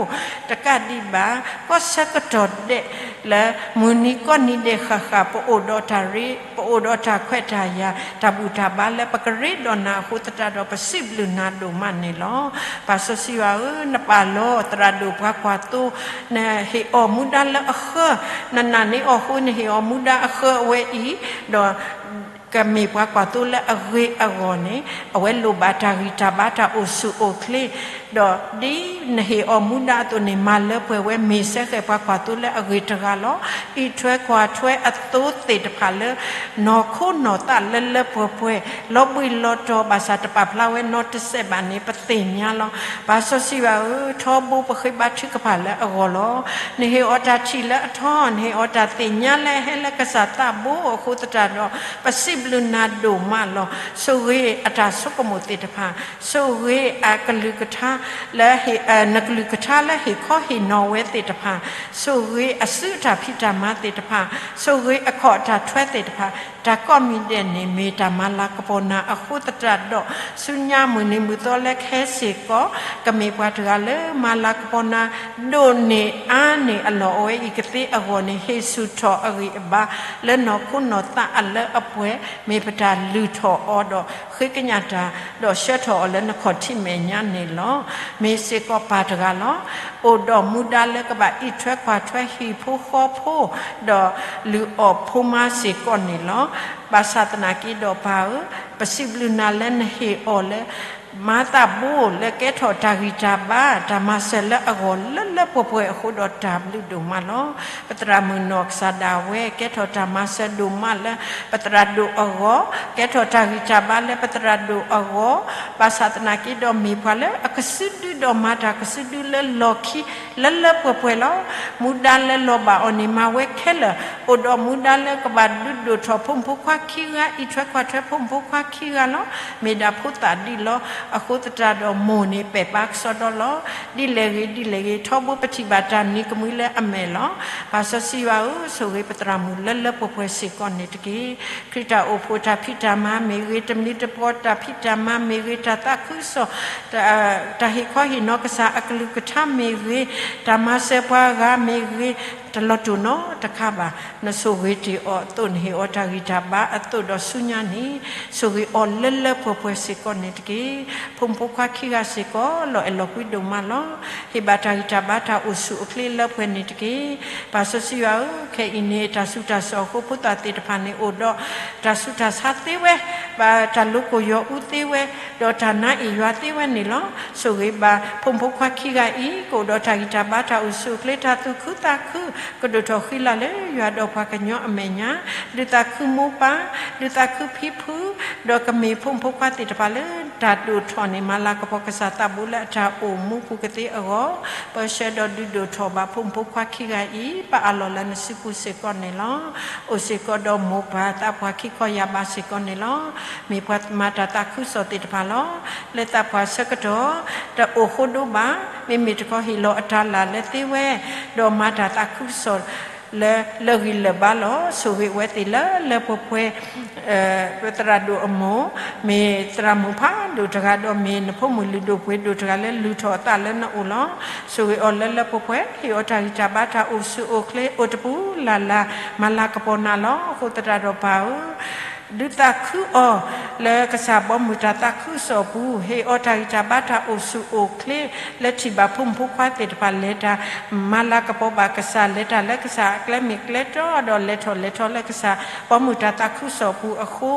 တကးဒံးဘၣ် ကီၢ်ဆၢကတီၢ်ဒဲး လၢမုၢ်နံၤကိးနံၤဒဲးဃၣ်ဃၣ် ပအိၣ်ဒီးတၢ်ရ့ ပအိၣ်ဒီးတၢ်ခွဲးတၢ်ယာ် တၢ်ဘူၣ်တၢ်ဘါလၢပကရ့ဒီးနၤအဃိသတးဒီး ပစံးဘျုးနၤဒိၣ်မးန့ၣ်လီၤ. ပၢ်စီဆှံယွၤဧၢ, နပာ်လီၤသရၣ်ဒိၣ်ပှၤကွၢ်သိ, နဟ့ၣ်အီၤမူဒါလၢအဃၢ, နနာ်န့ၢ်အီၤအဃိ နဟ့ၣ်အီၤမူဒါအဃၢအဝဲအံၤ, ဒီး ကမ့ၢ်ပှၤကွၢ်သိလၢအဂ့ၤအဂီၢ်န့ၣ် အဝဲလိၣ်ဘၣ်တၢ်ဂံၢ်တၢ်ဘါတၢ်အိၣ်ဆူၣ်အိၣ်ချ့, ဒီးဒ်နဟ့ၣ်အီၤမူဒါအသိးန့ၣ် မၤလၢပှဲၤဝဲ မ့ၢ်စဲဃဲၣ်ပှၤကွၢ်သိလၢအဂ့ၤတဂၤလီၤ. အံးထွဲကွၢ်ထွဲအသိးသ့ၣ်တဖၣ်လၢ နီၢ်ခိနီၢ်သးလၢလၢပှဲၤပှဲၤ လီၤဘှံးလီၤတီၤ ဘၣ်ဆၣ်တပာ်ဖျါဝဲနီတစဲးဘၣ်န့ၣ် ပသ့ၣ်ညါလီၤ. ပၢ်စီဆှံယွၤဧၢ, ထီဘိပဃ့ဘါထုကဖၣ်လၢအဂီၢ်လီၤ. နဟ့ၣ်အီၤတၢ်ထံၣ်လၢအထီ, နဟ့ၣ်အီၤတၢ်သ့ၣ်ညါလၢအဟဲလၢကစၢ်သးဘိအဃိသတးဒီး ပစံးဘျုးနၤဒိၣ်မးလီၤ. ဆိၣ်ဂ့ၤအတၢ်ဆိကမိၣ်သ့ၣ်တဖၣ်, ဆိၣ်ဂ့ၤအကလုၢ်ကထါလၢ နကလုၢ်ကထါလၢဟ့ၣ်ခီဟ့ၣ်နီၤဝဲသ့ၣ်တဖၣ်, ဆိၣ်ဂ့ၤအစုအတၢ်ဖံးတၢ်မၤသ့ၣ်တဖၣ်, ဆိၣ်ဂ့ၤအခီၣ်အတၢ်ထွဲသ့ၣ်တဖၣ်, တၢ်ကိးမံၤဒဲးန့ၣ် မ့ၢ်တၢ်မၤလၤကပီၤနၤအဃိသတးဒီး ဆူညါမုၢ်နံၤမုၢ်သီလၢကဟဲစ့ၢ်ကီး ကမ့ၢ်ပှၤတဂၤလၢမၤလၤကပီၤနၤ ဒိၣ်န့ၢ်အါန့ၢ်အလီၢ်အဝဲအံၤကသ့အဂီၢ်န့ၣ် ဟ့ၣ်ဆူၣ်ထီၣ်အဂံၢ်အဘါ လၢနီၢ်ခိနီၢ်သးအလၢအပှဲၤ မ့ၢ်ပတၢ်လုၢ်ထီၣ်အီၤဒီး ဃ့ကညးတၢ် ဒီးဆှၢထီၣ်အီၤလၢနခီၣ်ထံးမဲာ်ညါန့ၣ်လီၤ. မ့ၢ်စ့ၢ်ကီးပၢ်တဂၤလီၤ. အိၣ်ဒီးမူဒါလၢကဘၣ်အံးထွဲကွၢ်ထွဲဟံၣ်ဖိဃီဖိ ဒီးလုၢ်အီၣ်ဖိမါစ့ၢ်ကီးန့ၣ်လီၤ. ဘၣ်ဆၣ်သနာ်က့ဒီးပၢ်ဧၢ, ပစံးဘျုးနၤလၢနဟ့ၣ်အီၤလၢ မၤသးဘိလၢကဲထီၣ်တၢ်ဂံၢ်တၢ်ဘါ တၢ်မၤစၢၤလၢအဂီၢ်လၢလၢပှဲၤပှဲၤအဃိဒီးတၢ်ဘျုးဒိၣ်မးလီၤ. ပသရၣ်မုၣ်နီၢ်ကစၢ်ဒၣ်ဝဲ ကဲထီၣ်တၢ်မၤစၢၤဒိၣ်မးလၢပသရၣ်ဒိၣ်အဂီၢ်, ကဲထီၣ်တၢ်ဂံၢ်တၢ်ဘါလၢပသရၣ်ဒိၣ်အဂီၢ်, ဘၣ်ဆၣ်သနာ်က့ဒီးမ့ၢ်ပှၤလၢအကစုဒုဒီးမၤတၢ်ကစုဒုလၢလီၢ်ခံ လၢလၢပှဲၤပှဲၤလီၤ. မူဒါလၢလီၤဘၣ်အီၤန့ၣ် မၤဝဲခဲလၢာ်, အိၣ်ဒီးမူဒါလၢကဘၣ်ဒုးဒိၣ်ထီၣ်ဖိမုၣ်ဖိခွါခံဂၤ, အံးထွဲကွၢ်ထွဲဖိမုၣ်ဖိခွါခံဂၤလီၤ. မ့ၢ်ဒၣ်ဖိသၣ်ဒံးလီၤ. အဃိသတးဒီးမိၢ်န့ၣ်ပဲာ်ဘါကစီဒီလီၤ. ဒ်လဲၣ်ဂ့ၤဒ်လဲၣ်ဂ့ၤ ထီဘိပထံၣ်ဘၣ်တၢ်နံၤကမှံလၢအမဲာ်လီၤ. ပၢ်စီဆှံယွၤဧၢ, ဆိၣ်ဂ့ၤပသရၣ်မုၣ်လၢလၢပှဲၤပှဲၤစ့ၢ်ကီးန့ၣ်တက့ၢ်. ခရံာ်တၢ်အိၣ်ဖှိၣ်တၢ်ဖံးတၢ်မၤမ့ၢ်ဂ့ၤ, တမံၤတပီၤတၢ်ဖံးတၢ်မၤမ့ၢ်ဂ့ၤ, တၢ်သးခုကစီၣ် တၢ်ဟ့ၣ်ခီဟ့ၣ်နီၤကစၢ်အကလုၢ်ကထါမ့ၢ်ဂ့ၤ, တၢ်မၤစၢၤပှၤဂၤမ့ၢ်ဂ့ၤ, တလီၤတူာ်နီတခါဘၣ်. နဆိၣ်ဂ့ၤတ့ၢ်အီၤအသိး နဟ့ၣ်အီၤတၢ်ဂံၢ်တၢ်ဘါအသိးဒီးဆူညါန့ၣ်, ဆိၣ်ဂ့ၤအီၤလၢလၢပှဲၤပှဲၤစ့ၢ်ကီးန့ၣ်တက့ၢ်. ဖိမုၣ်ဖိခွါခံဂၤစ့ၢ်ကီး လီၤအဲၣ်လီၤကွံဒိၣ်မးလီၤ. ဟ့ၣ်ဘၣ်တၢ်ဂံၢ်တၢ်ဘါတၢ်အိၣ်ဆူၣ်အိၣ်ချ့လၢပှဲၤန့ၣ်တက့ၢ်. ပၢ်စီဆှံယွၤဧၢ, ခဲအံၤန့ၣ် တၢ်ဆူးတၢ်ဆါအဃိ ဖိသၣ်သ့ၣ်တဖၣ်န့ၣ် အိၣ်ဒီးတၢ်ဆူးတၢ်ဆါသ့ဝဲ, ဘၣ်တၢ်လိၤကိၢ်ယီၤအူသ့ဝဲ, ဒီးတၢ်နါအ့ၣ်ယွၤသ့ဝဲန့ၣ်လီၤ. ဆိၣ်ဂ့ၤဘၣ်ဖိမုၣ်ဖိခွါခံဂၤအံၤ ကအိၣ်ဒီးတၢ်ဂံၢ်တၢ်ဘါတၢ်အိၣ်ဆူၣ်အိၣ်ချ့ တၢ်သူၣ်ခုသးခု ကဒိၣ်ထီၣ်ဃံလၤလၢယွၤဒီးပှၤကညီအမဲာ်ညါ, ဒုးသးခုမိၢ်ပၢ်, ဒုးသးခုဖံဖု, ဒီးကမ့ၢ်ဖိမုၣ်ဖိခွါသ့ၣ်တဖၣ်လၢတၢ်ဒိၣ်ထီၣ်န့ၣ် မၤလၤကပီၤကစၢ်သးဘိလၢအတၢ်အိၣ်မူပူၤကသ့အဂီၢ်, ပၢဆှၢဒီးဒုးဒိၣ်ထီၣ်ဘၣ်ဖိမုၣ်ဖိခွါခံဂၤအံၤ ပအးလီၤလၢနစုပူၤစ့ၢ်ကီးန့ၣ်လီၤ. အိၣ်စ့ၢ်ကီးဒီးမိၢ်ပၢ်သးပှၢ်ခံခီယာ်ဘးစ့ၢ်ကီးန့ၣ်လီၤ. မ့ၢ်ပှၤမၤတၢ်သးခုကစီၣ်သ့ၣ်တဖၣ်လီၤ. လၢသးပှၢ်ဆၢကတီၢ် တအိၣ်ဃိဒိဘၣ်, မ့မ့ၢ်တခီဟ့ၣ်လီၤအတၢ်လၢ်လၢသ့ဝဲ, ဒီးမၤတၢ်သးခုကစီၣ် လၢလၢဂံၢ်လၢဘါလီၤ. ဆိၣ်ဂ့ၤဝဲသ့ၣ်လၢလၢပှဲၤပှဲၤ, ပသရၣ်ဒိၣ်အမိၢ်, မ့ၢ်သရၣ်မုၣ်ဖးဒိၣ်တဂၤဒီး မ့ၢ်နဖိမုၣ်လုၢ်ဒိၣ်ပှ့ၤဒိၣ်တဂၤလၢလုၢ်ထီၣ်အသးလၢနအိၣ်လီၤ. ဆိၣ်ဂ့ၤအီၤလၢလၢပှဲၤပှဲၤ, ဟ့ၣ်အီၤတၢ်ဂံၢ်တၢ်ဘါတၢ်အိၣ်ဆူၣ်အိၣ်ချ့ အိၣ်တပူၤလၢ်လၢ် မၤလၤကပီၤနၤလီၤ. အဃိသတးဒီးပၢ်ဧၢ, ဒုးသးခုအီၤ လၢကစၢ်ဘီမုၢ်တၢ်သးခုကစီၣ်အပူၤ, ဟ့ၣ်အီၤတၢ်ဂံၢ်တၢ်ဘါတၢ်အိၣ်ဆူၣ်အိၣ်ချ့ လၢထံၣ်ဘၣ်ဖိမုၣ်ဖိခွါသ့ၣ်တဖၣ်လဲၤတၢ်, မၤလၤကပီၤဘၣ်ကစၢ် လဲၤတၢ်လၢကစၢ်အကျဲမ့ၢ်ကျဲတီဒီး လဲၤထီၣ်လဲၤထီလၢကစၢ်ဘီမုၢ်တၢ်သးခုကစီၣ်အပူၤအဃိ,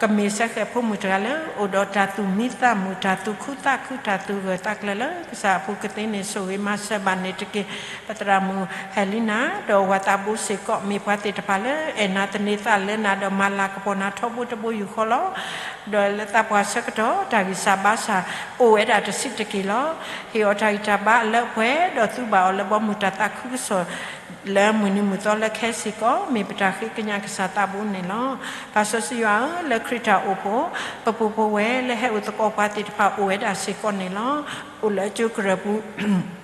ကမ့ၢ်စၢဃဲၣ်ဖိမုၣ်တဂၤလၢ အိၣ်ဒီးတၢ်သူၣ်မံသးမုာ် တၢ်သူၣ်ခုသးခု တၢ်သူၣ်ဂၢၢ်သးကျၢၤလၢကစၢ်အပူၤကသ့န့ၣ် ဆိၣ်ဂ့ၤမၤစၢၤဘၣ်န့ၣ်တက့ၢ်. ပသရၣ်မုၣ်ဟဲလံနၤ ဒီးဝၤသးဘိစ့ၢ်ကီး မ့ၢ်ပှၤသ့ၣ်တဖၣ်လၢ အဲၣ်နၤသန့ၤသးလၢနၤ ဒီးမၤလၤကပီၤနၤထီဘိတဘိယူၢ်ဃီလီၤ. ဒီးလၢသးပှၢ်ဆၢကတီၢ် တၢ်ဂံၢ်စၢ်ဘါစၢ် အိၣ်ဝဲဒၣ်တဆံးတက့ၢ်လီၤ. ဟ့ၣ်အီၤတၢ်ဂံၢ်တၢ်ဘါအလၢအပှဲၤ ဒီးသူဘၣ်အီၤလၢဘီမုၢ်တၢ်သးခုကစီၣ် လၢမုၢ်နံၤမုၢ်သီလၢခဲစ့ၢ်ကီး မ့ၢ်ပတၢ်ဃ့ကညးကစၢ်သးဘိန့ၣ်လီၤ. ပၢ်စီဆှံယွၤဧၢ, လၢခရံာ်တၢ်အိၣ်ဖှိၣ် ပပုၢ်ပဝဲၢ်လၢဟဲအိၣ်သကိးပှၤသ့ၣ်တဖၣ် အိၣ်ဝဲဒၣ်စ့ၢ်ကီးန့ၣ်လီၤ. အိၣ်လၢကၠိကရၢၢ်ပူၤ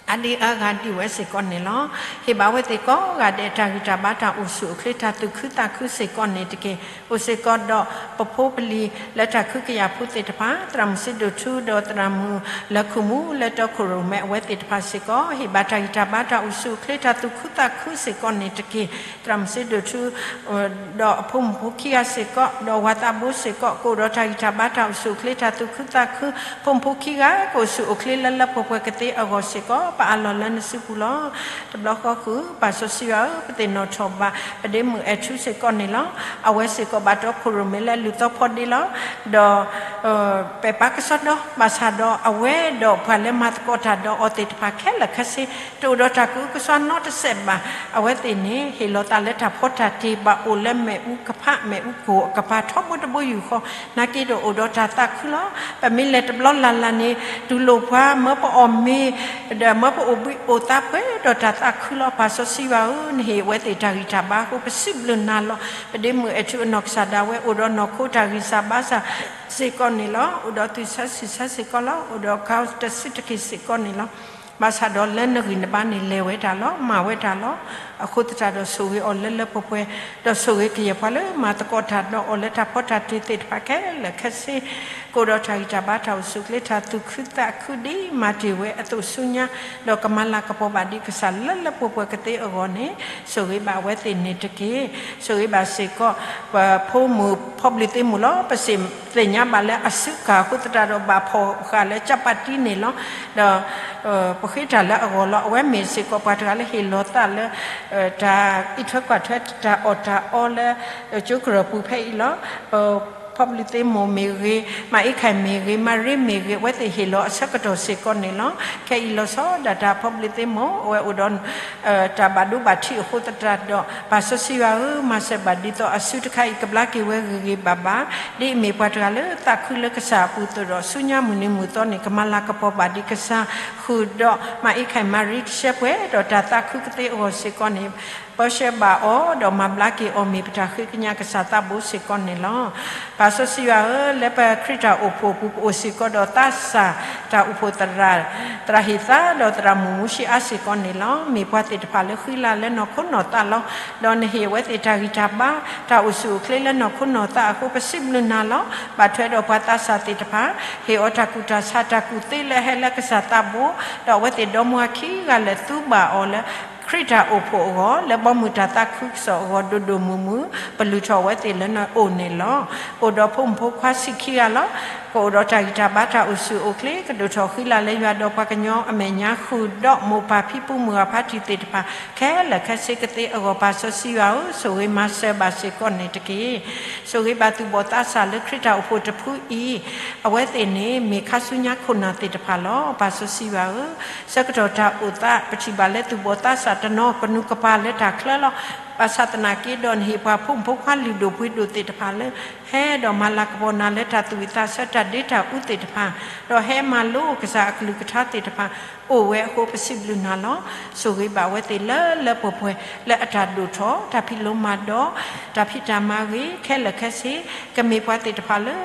အါဒံအါဂၤဒံးဝဲစ့ၢ်ကီးန့ၣ်လီၤ. ဟ့ၣ်ဘၣ်ဝဲသ့ၣ်ကိးဂၤဒဲး တၢ်ဂံၢ်တၢ်ဘါ တၢ်အိၣ်ဆူၣ်အိၣ်ချ့ တၢ်သူၣ်ခုသးခုစ့ၢ်ကီးန့ၣ်တက့ၢ်. အိၣ်စ့ၢ်ကီးဒီးပဖိပလံၤလၢတၢ်ခုကယာ်ဖိသ့ၣ်တဖၣ်, သရၣ်မုၣ်စံဒိၣ်ထူ ဒီးသရၣ်မုၣ်လၢခိၣ်မူလၢတီခိၣ်ရိၣ်မဲ အဝဲသ့ၣ်တဖၣ်စ့ၢ်ကီး ဟ့ၣ်ဘၣ်တၢ်ဂံၢ်တၢ်ဘါ တၢ်အိၣ်ဆူၣ်အိၣ်ချ့ တၢ်သူၣ်ခုသးခုစ့ၢ်ကီးန့ၣ်တက့ၢ်. သရၣ်မုၣ်စံဒိၣ်ထူ ဒီးအဖိမုၣ်ဖိခံဂၤစ့ၢ်ကီး ဒီးဝၤသးဘိစ့ၢ်ကီး ကအိၣ်ဒီးတၢ်ဂံၢ်တၢ်ဘါ တၢ်အိၣ်ဆူၣ်အိၣ်ချ့ တၢ်သူၣ်ခုသးခု, ဖိမုၣ်ဖိခံဂၤ ကအိၣ်ဆူၣ်အိၣ်ချ့လၢလၢပှဲၤပှဲၤကသ့အဂီၢ်စ့ၢ်ကီး ပအၢၣ်လီၤလၢနစုပူၤလီၤ. တဘျီဃီဃုာ် ပၢ်စီဆှံယွၤဧၢ, ပသ့ၣ်နီၣ်ထီၣ်ဘၣ် ပဒ့မုၣ်အဲၣ်ထူစ့ၢ်ကီးန့ၣ်လီၤ. အဝဲစ့ၢ်ကီးဘၣ်တီခိၣ်ရိၣ်မဲလၢအလုၢ်သီဖီဒ့လီၤ. ဒီး ပဲာ်ပာ်ကစီဒီ ဘၣ်ဆၣ်ဒီးအဝဲဒီးပှၤလၢမၤသကိးတၢ်ဒီးအီၤသ့ၣ်တဖၣ်ခဲလၢာ်ခဲဆ့ တအိၣ်ဒီးတၢ်ကအုကစွါနီတစဲးဘၣ်. အဝဲသ့ၣ်န့ၣ် ဟ့ၣ်လီၤသးလၢတၢ်ဖီတၢ်တ့ ဘၣ်အိၣ်လၢမ့ၣ်အူကဖး မ့ၣ်အူကိၢ်အကပၤထီဘိတဘိယူၢ်ဃီ, နာ်က့ဒီးအိၣ်ဒီးတၢ်သးခုလီၤ. ပမ့ၢ်လဲၤတဘျီလၢ်လၢ်န့ၣ် တူၢ်လိာ်ပှၤ မၢပအီၣ်မ့ၤ ဒီးမၢပအိၣ်ဘှံးအိၣ်သါပှဲၤဒီးတၢ်သးခုလီၤ. ပၢ်စီဆှံယွၤဧၢ, နဟ့ၣ်အဝဲသ့ၣ်တၢ်ဂံၢ်တၢ်ဘါအဃိ ပစံးဘျုးနၤလီၤ. ပဒ့မုၣ်အဲၣ်ထူအနီၢ်ကစၢ်ဒၣ်ဝဲ အိၣ်ဒီးနီၢ်ခိတၢ်ဂံၢ်စၢ်ဘါစၢ်စ့ၢ်ကီးန့ၣ်လီၤ. အိၣ်ဒီးသူၣ်ဆၢဆံးဆၢစ့ၢ်ကီးလီၤ. အိၣ်ဒီးခါတဆံးတက့ၢ်စ့ၢ်ကီးန့ၣ်လီၤ. ဘၣ်ဆၣ်ဒီးလၢနဂံၢ်နဘါန့ၣ် လဲၤဝဲဒၣ်လီၤ. မၤဝဲဒၣ်လီၤ. အဃိသတးဒီးဆိၣ်ဂ့ၤအီၤလၢလၢပှဲၤပှဲၤ, ဒီးဆိၣ်ဂ့ၤကယဲၢ်ပှၤလၢမၤသကိးတၢ်ဒီးအီၤလၢတၢ်ဖီတၢ်တ့သ့ၣ်တဖၣ်ခဲလၢာ်ခဲဆ့, ကအိၣ်ဒီးတၢ်ဂံၢ်တၢ်ဘါ တၢ်အိၣ်ဆူၣ်အိၣ်ချ့ တၢ်သူၣ်ခုသးခုဒ်မၤတ့ၢ်ဝဲအသိးဆူညါ, ဒီးကမၤလၤကပီၤဘၣ်ဒံးကစၢ်လၢလၢပှဲၤပှဲၤကသ့အဂီၢ်န့ၣ်, ဆိၣ်ဂ့ၤဘၣ်အဝဲသ့ၣ်န့ၣ်တက့ၢ်. ဆိၣ်ဂ့ၤဘၣ်စ့ၢ်ကီး ပဖိမုၣ်ဖီဘျံးသ့ၣ်မုၣ်လီၤ. ပစံးသ့ၣ်ညါဘၣ်လၢအစုကၢ်အဃိသတးဒီး ဘၣ်ဖီၣ်ဃာ်လၢကၠၢ်ပၣ်တံန့ၣ်လီၤ. ဒီး ပဃ့တၢ်လၢအဂီၢ်လီၤ. အဝဲမ့ၢ်စ့ၢ်ကီးပှၤတဂၤလၢဟ့ၣ်လီၤသးလၢ တၢ်အံးထွဲကွၢ်ထွဲ တၢ်အီၣ်တၢ်အီလၢ ကၠိကရၢၢ်ပူၤဖဲအံၤလီၤ. ဖီဘျံးသ့ၣ်မုၣ်မ့ၢ်ဂ့ၤ, မၤအ့ခၢၣ်မ့ၢ်ဂ့ၤ, မၤရ့မ့ၢ်ဂ့ၤ, အဝဲသ့ၣ်ဟ့ၣ်လီၤအဆၢကတီၢ်စ့ၢ်ကီးန့ၣ်လီၤ. ခဲအံၤလီၤဆီဒၣ်တၢ် ဖီဘျံးသ့ၣ်မုၣ် အဝဲအိၣ်ဒီး တၢ်ဘၣ်ဒိဘၣ်ထံးအဃိသတးဒီး ပၢ်စီဆှံယွၤဧၢ, မၤစၢၤဘၣ်ဒ်သိးအစုတခါအံၤ ကဘျါက့ၤဝဲဂ့ၤဂ့ၤဘၣ်ဘၣ်, ဒ်အမ့ၢ်ပှၤတဂၤလၢသးခုလၢကစၢ်အပူၤအသိးဒီး ဆူညါမုၢ်နံၤမုၢ်သီန့ၣ် ကမၤလၤကပီၤဘၣ်ဒံးကစၢ်, ဃုာ်ဒီးမၤအ့ခၢၣ်မၤရ့ကဆှဲပှဲၤဒီး တၢ်သးခုကသ့အဂီၢ်စ့ၢ်ကီးန့ၣ် ပၢဆှၢဘၣ်အီၤ ဒီးမၤဘျါက့ၤအီၤ မ့ၢ်ပတၢ်ဃ့ကညးကစၢ်သးဘိစ့ၢ်ကီးန့ၣ်လီၤ. ပၢ်စီဆှံယွၤဧၢ, လၢပခရံာ်တၢ်အိၣ်ဖှိၣ်အပူၤ ပအိၣ်စ့ၢ်ကီးဒီးသးစၢ်တၢ်အိၣ်ဖှိၣ်သရၣ်, သရၣ်ဟ့ၣ်သါ ဒီးသရၣ်မုၣ်မူၡ့အါစ့ၢ်ကီးန့ၣ်လီၤ. မ့ၢ်ပှၤသ့ၣ်တဖၣ်လၢဃံလၤလၢနီၢ်ခိနီၢ်သးလီၤ. ဒီးနဟ့ၣ်အဝဲသ့ၣ်တၢ်ဂံၢ်တၢ်ဘါ တၢ်အိၣ်ဆူၣ်အိၣ်ချ့လၢနီၢ်ခိနီၢ်သးအဃိ ပစံးဘျုးနၤလီၤ. ဘၣ်ထွဲဒီးပှၤသးစၢ်သ့ၣ်တဖၣ် ဟ့ၣ်အီၤတၢ်ကူၣ်တၢ်ဆး တၢ်ကူၣ်သ့လၢအဟဲလၢကစၢ်သးဘိ, ဒီးအဝဲသ့ၣ်ဒီမါဝၤခံဂၤလၢာ် သူဘၣ်အီၤလၢ ခရံာ်တၢ်အိၣ်ဖှိၣ်အဂီၢ် လၢဘီမုၢ်တၢ်သးခုကစီၣ်အဂီၢ် ဒိၣ်ဒိၣ်မုၢ်မုၢ် ပလုၢ်ထီၣ်အဝဲသ့ၣ်လၢနအိၣ်န့ၣ်လီၤ. ကအိၣ်ဒီးဖိမုၣ်ဖိခွါဆံးခံဂၤလီၤ. ကအိၣ်ဒီးတၢ်ဂံၢ်တၢ်ဘါ တၢ်အိၣ်ဆူၣ်အိၣ်ချ့ ကဒိၣ်ထီၣ်ဃံလၤလၢယွၤဒီးပှၤကညီအမဲာ်ညါ ဃုာ်ဒီးမိၢ်ပၢ်ဖံဖုမုၢ်ဂၤဖါတံၢ်သ့ၣ်တဖၣ် ခဲလၢာ်ခဲဆ့ကသ့အဂီၢ် ပၢ်စီဆှံယွၤဧၢ, ဆိၣ်ဂ့ၤမၤစၢၤဘၣ်စ့ၢ်ကီးန့ၣ်တက့ၢ်. ဆိၣ်ဂ့ၤဘၣ်သူၣ်ဘီၣ်သးစၢ်လၢခရံာ်တၢ်အိၣ်ဖှိၣ်တဖုအံၤ, အဝဲသ့ၣ်န့ၣ် မ့ၢ်ခါဆူညါခိၣ်နၢ်သ့ၣ်တဖၣ်လီၤ. ပၢ်စီဆှံယွၤဧၢ, ဆၢကတီၢ်တၢ်အိၣ်သး ပထံၣ်ဘၣ်လၢသူၣ်ဘီၣ်သးစၢ်တနီၤ ကနူးကပၤလၢတၢ်ချၢလီၤ. ဘၣ်ဆၣ်သနာ်က့ဒီး နဟ့ၣ်ပှၤဖိမုၣ်ဖိခွါလုၢ်ဒိၣ်ပှ့ၤဒိၣ်သ့ၣ်တဖၣ်လၢ ဟဲဒီးမၤလၤကပီၤနၤလၢတၢ်သူၣ်ဝံၣ်သးဆၢ တၢ်ဒ့တၢ်အူသ့ၣ်တဖၣ်, ဒီးဟဲမၤလိကစၢ်အကလုၢ်ကထါသ့ၣ်တဖၣ် အိၣ်ဝဲအဃိ ပစံးဘျုးနၤလီၤ. ဆိၣ်ဂ့ၤဘၣ်အဝဲသ့ၣ်လၢလၢပှဲၤပှဲၤ လၢအတၢ်ဒိၣ်ထီၣ် တၢ်ဖံးလိမၤဒိး တၢ်ဖံးတၢ်မၤဂ့ၤ ခဲလၢာ်ခဲဆ့, ကမ့ၢ်ပှၤသ့ၣ်တဖၣ်လၢ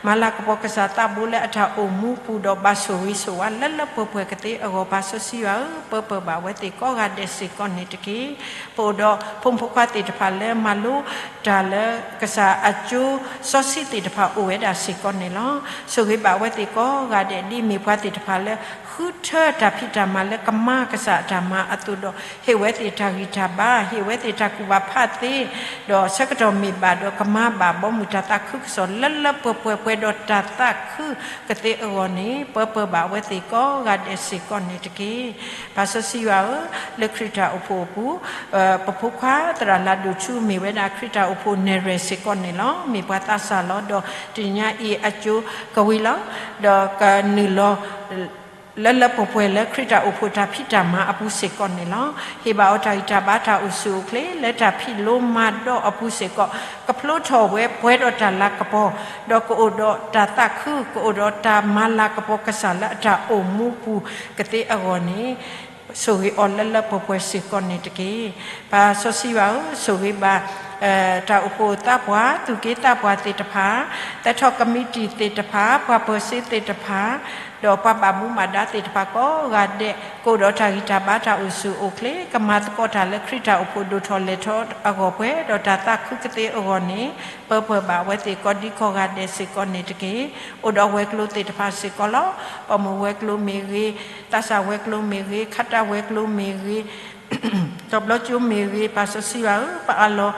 မၤလၤကပီၤကစၢ်သးဘိလၢအတၢ်အိၣ်မူပူၤဒီး ဘၣ်ဆိၣ်ဂ့ၤဆိၣ်ဝါလၢလၢပှဲၤပှဲၤကသ့အဂီၢ် ပၢ်စီဆှံယွၤဧၢ, ပၢပၢၢ်ဘၣ်အဝဲသ့ၣ်ကိးဂၤဒဲးစ့ၢ်ကီးန့ၣ်တက့ၢ်. ပအိၣ်ဒီးဖိမုၣ်ဖိခွါသ့ၣ်တဖၣ်လၢမၤလိတၢ်လၢကစၢ်အကၠိစီဆှံသ့ၣ်တဖၣ်အိၣ်ဝဲဒၣ်စ့ၢ်ကီးန့ၣ်လီၤ. ဆိၣ်ဂ့ၤဘၣ်အဝဲသ့ၣ်ကိးဂၤဒဲး ဒ်မ့ၢ်ပှၤသ့ၣ်တဖၣ်လၢ ဃုထၢတၢ်ဖံးတၢ်မၤလၢကမၤကစၢ်အတၢ်မၤအသိးဒီး ဟ့ၣ်ဝဲသ့ၣ်တၢ်ဂံၢ်တၢ်ဘါ, ဟ့ၣ်ဝဲသ့ၣ်တၢ်ကူၣ်ဘၣ်ဖးသ့, ဒီးဆၢကတီၢ်မ့ၢ်ဘၣ်ဒီးကမၤဘၣ်ဘီမုၢ်တၢ်သးခုကစီၣ်လၢလၢပှဲၤပှဲၤ ပှဲၤဒီးတၢ်သးခုကသ့အဂီၢ်န့ၣ် ပၢပၢဘၣ်အဝဲသ့ၣ်ကိးဂၤဒဲးစ့ၢ်ကီးန့ၣ်တက့ၢ်. ပၢ်စီဆှံယွၤဧၢ, လၢခရံာ်တၢ်အိၣ်ဖှိၣ်အပူၤ ပဖိခွါသရၣ်လၤဒိၣ်ဆူ မ့ၢ်ဝဲဒၣ်ခရံာ်တၢ်အိၣ်ဖှိၣ်နဲၣ်ရွဲၣ်စ့ၢ်ကီးန့ၣ်လီၤ. မ့ၢ်ပှၤသးစၢ်လီၤ. ဒီးတနံၤညါအံၤအကၠိကဝံၤလီၤ. ဒီးကနုာ်လီၤ လၢလၢပှဲၤပှဲၤလၢခရံာ်တၢ်အိၣ်ဖှိၣ်တၢ်ဖံးတၢ်မၤအပူၤစ့ၢ်ကီးန့ၣ်လီၤ. ဟ့ၣ်ဘၣ်အီၤတၢ်ဂံၢ်တၢ်ဘါတၢ်အိၣ်ဆူၣ်အိၣ်ချ့ လၢတၢ်ဖံးလိမၤဒိးအပူၤစ့ၢ်ကီး ကဖျိထီၣ်ဝဲပှဲၤဒီးတၢ်လၤကပီၤ, ဒီးကအိၣ်ဒီးတၢ်သးခု ကအိၣ်ဒီးတၢ်မၤလၤကပီၤကစၢ်လၢအတၢ်အိၣ်မူပူၤကသ့အဂီၢ်န့ၣ် ဆိၣ်ဂ့ၤအီၤလၢလၢပှဲၤပှဲၤစ့ၢ်ကီးန့ၣ်တက့ၢ်. ပၢ်စီဆှံယွၤဧၢ, ဆိၣ်ဂ့ၤဘၣ် တၢ်အိၣ်ဖှိၣ်သးပှၢ် သူၣ်က့သးပှၢ်သ့ၣ်တဖၣ်, သးထီၣ်ကမံးတံာ်သ့ၣ်တဖၣ်, ပှၤပၢၤစ့သ့ၣ်တဖၣ်, ဒီးပှၤဘၣ်မူဘၣ်ဒါသ့ၣ်တဖၣ်ကိးဂၤဒဲး ကအိၣ်ဒီးတၢ်ဂံၢ်တၢ်ဘါတၢ်အိၣ်ဆူၣ်အိၣ်ချ့ ကမၤသကိးတၢ်လၢခရံာ်တၢ်အိၣ်ဖှိၣ်ဒိၣ်ထီၣ်လဲၢ်ထီၣ်အဂီၢ် ပှဲၤဒီးတၢ်သးခုကသ့အဂီၢ်န့ၣ် ပၢပၢဘၣ်အဝဲသ့ၣ်ကိးဒံကိးဂၤဒဲးစ့ၢ်ကီးန့ၣ်တက့ၢ်. အိၣ်ဒီးဝဲၤကျိၤသ့ၣ်တဖၣ်စ့ၢ်ကီးလီၤ. ပိာ်မုၣ်ဝဲၤကျိၤမ့ၢ်ဂ့ၤ, သးစၢ်ဝဲၤကျိၤမ့ၢ်ဂ့ၤ, ခါတၢ်ဝဲၤကျိၤမ့ၢ်ဂ့ၤ, တီၤဘျီကၠိမ့ၢ်ဂ့ၤ, ပၢ်စီဆှံယွၤဧၢ, ပအးလီၤ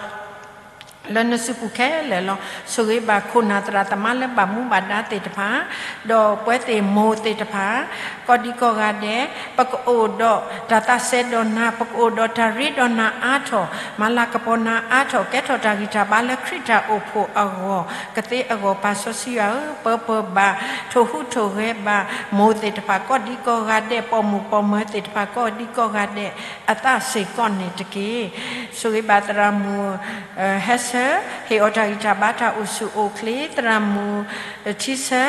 လၢနစုပူၤခဲလၢာ်လီၤ. ဆိၣ်ဂ့ၤဘၣ်ခိၣ်နၢ်သရၣ်သမါလၢဘၣ်မူဘၣ်ဒါသ့ၣ်တဖၣ်, ဒီးပဝဲသ့ၣ်မိၢ်သ့ၣ်တဖၣ် ကိးဒံကိးဂၤဒဲး ပကအိၣ်ဒီးတၢ်သးစဲဒီးနၤ, ပကအိၣ်ဒီးတၢ်ရ့ဒီးနၤအါထီၣ်, မၤလၤကပီၤနၤအါထီၣ်, ကဲထီၣ်တၢ်ဂံၢ်တၢ်ဘါလၢခရံာ်တၢ်အိၣ်ဖှိၣ်အဂီၢ် ကသ့အဂီၢ် ပၢ်စီဆှံယွၤဧၢ, ပၢပၢဘၣ် ထိၣ်ဟူးထိၣ်ဂဲၤဘၣ် မိၢ်သ့ၣ်တဖၣ်ကိးဒံကိးဂၤဒဲး, ပိာ်မုၣ်ပိာ်မၢၤသ့ၣ်တဖၣ်ကိးဒံကိးဂၤဒဲး အသးစ့ၢ်ကီးန့ၣ်တက့ၢ်. ဆိၣ်ဂ့ၤဘၣ်သရၣ်မုၣ် ဟဲဆၢ, ဟ့ၣ်အီၤတၢ်ဂံၢ်တၢ်ဘါတၢ်အိၣ်ဆူၣ်အိၣ်ချ့, သရၣ်မုၣ် ထံဆၢ,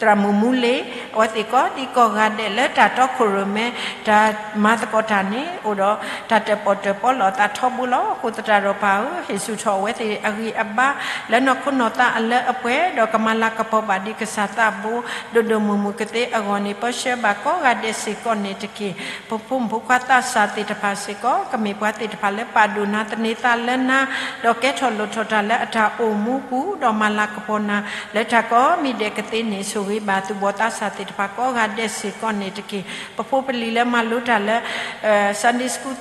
သရၣ်မုၣ်မူလ့ၤ, အဝဲသ့ၣ်ကိးဒံကိးဂၤဒဲးလၢတၢ်တီခိၣ်ရိၣ်မဲ တၢ်မၤသကိးတၢ်န့ၣ် အိၣ်ဒီးတၢ်တၢၣ်ပီၣ်တၢၣ်ပီလီၤအသးထီဘိလီၤ. အဃိသတးဒီးပၢ်ဧၢ, ဟ့ၣ်ဆူၣ်ထီၣ်အဝဲသ့ၣ်အဂံၢ်အဘါ လၢနီၢ်ခိနီၢ်သးအလၢအပှဲၤ ဒီးကမၤလၤကပီၤဘၣ်ဒံးကစၢ်သးဘိ ဒိၣ်ဒိၣ်မုၢ်မုၢ်ကသ့အဂီၢ်န့ၣ် ပၢဆှၢဘၣ်ကိးဂၤဒဲးစ့ၢ်ကီးန့ၣ်တက့ၢ်. ပဖိမုၣ်ဖိခွါသးစၢ်သ့ၣ်တဖၣ်စ့ၢ်ကီး ကမ့ၢ်ပှၤသ့ၣ်တဖၣ်လၢပာ်ဒိၣ်နၤသန့ၤသးလၢနၤ, ဒီးကဲထီၣ်လိၣ်ထီၣ်တၢ်လၢအတၢ်အိၣ်မူပူၤ ဒီးမၤလၤကပီၤနၤ လၢတၢ်ကိးမံၤဒဲးကသ့န့ၣ် ဆိၣ်ဂ့ၤဘၣ်သူၣ်ဘီၣ်သးစၢ်သ့ၣ်တဖၣ်ကိးဂၤဒဲးစ့ၢ်ကီးန့ၣ်တက့ၢ်. ပဖိပလံၤလၢမၤလိတၢ်လၢ Sunday School,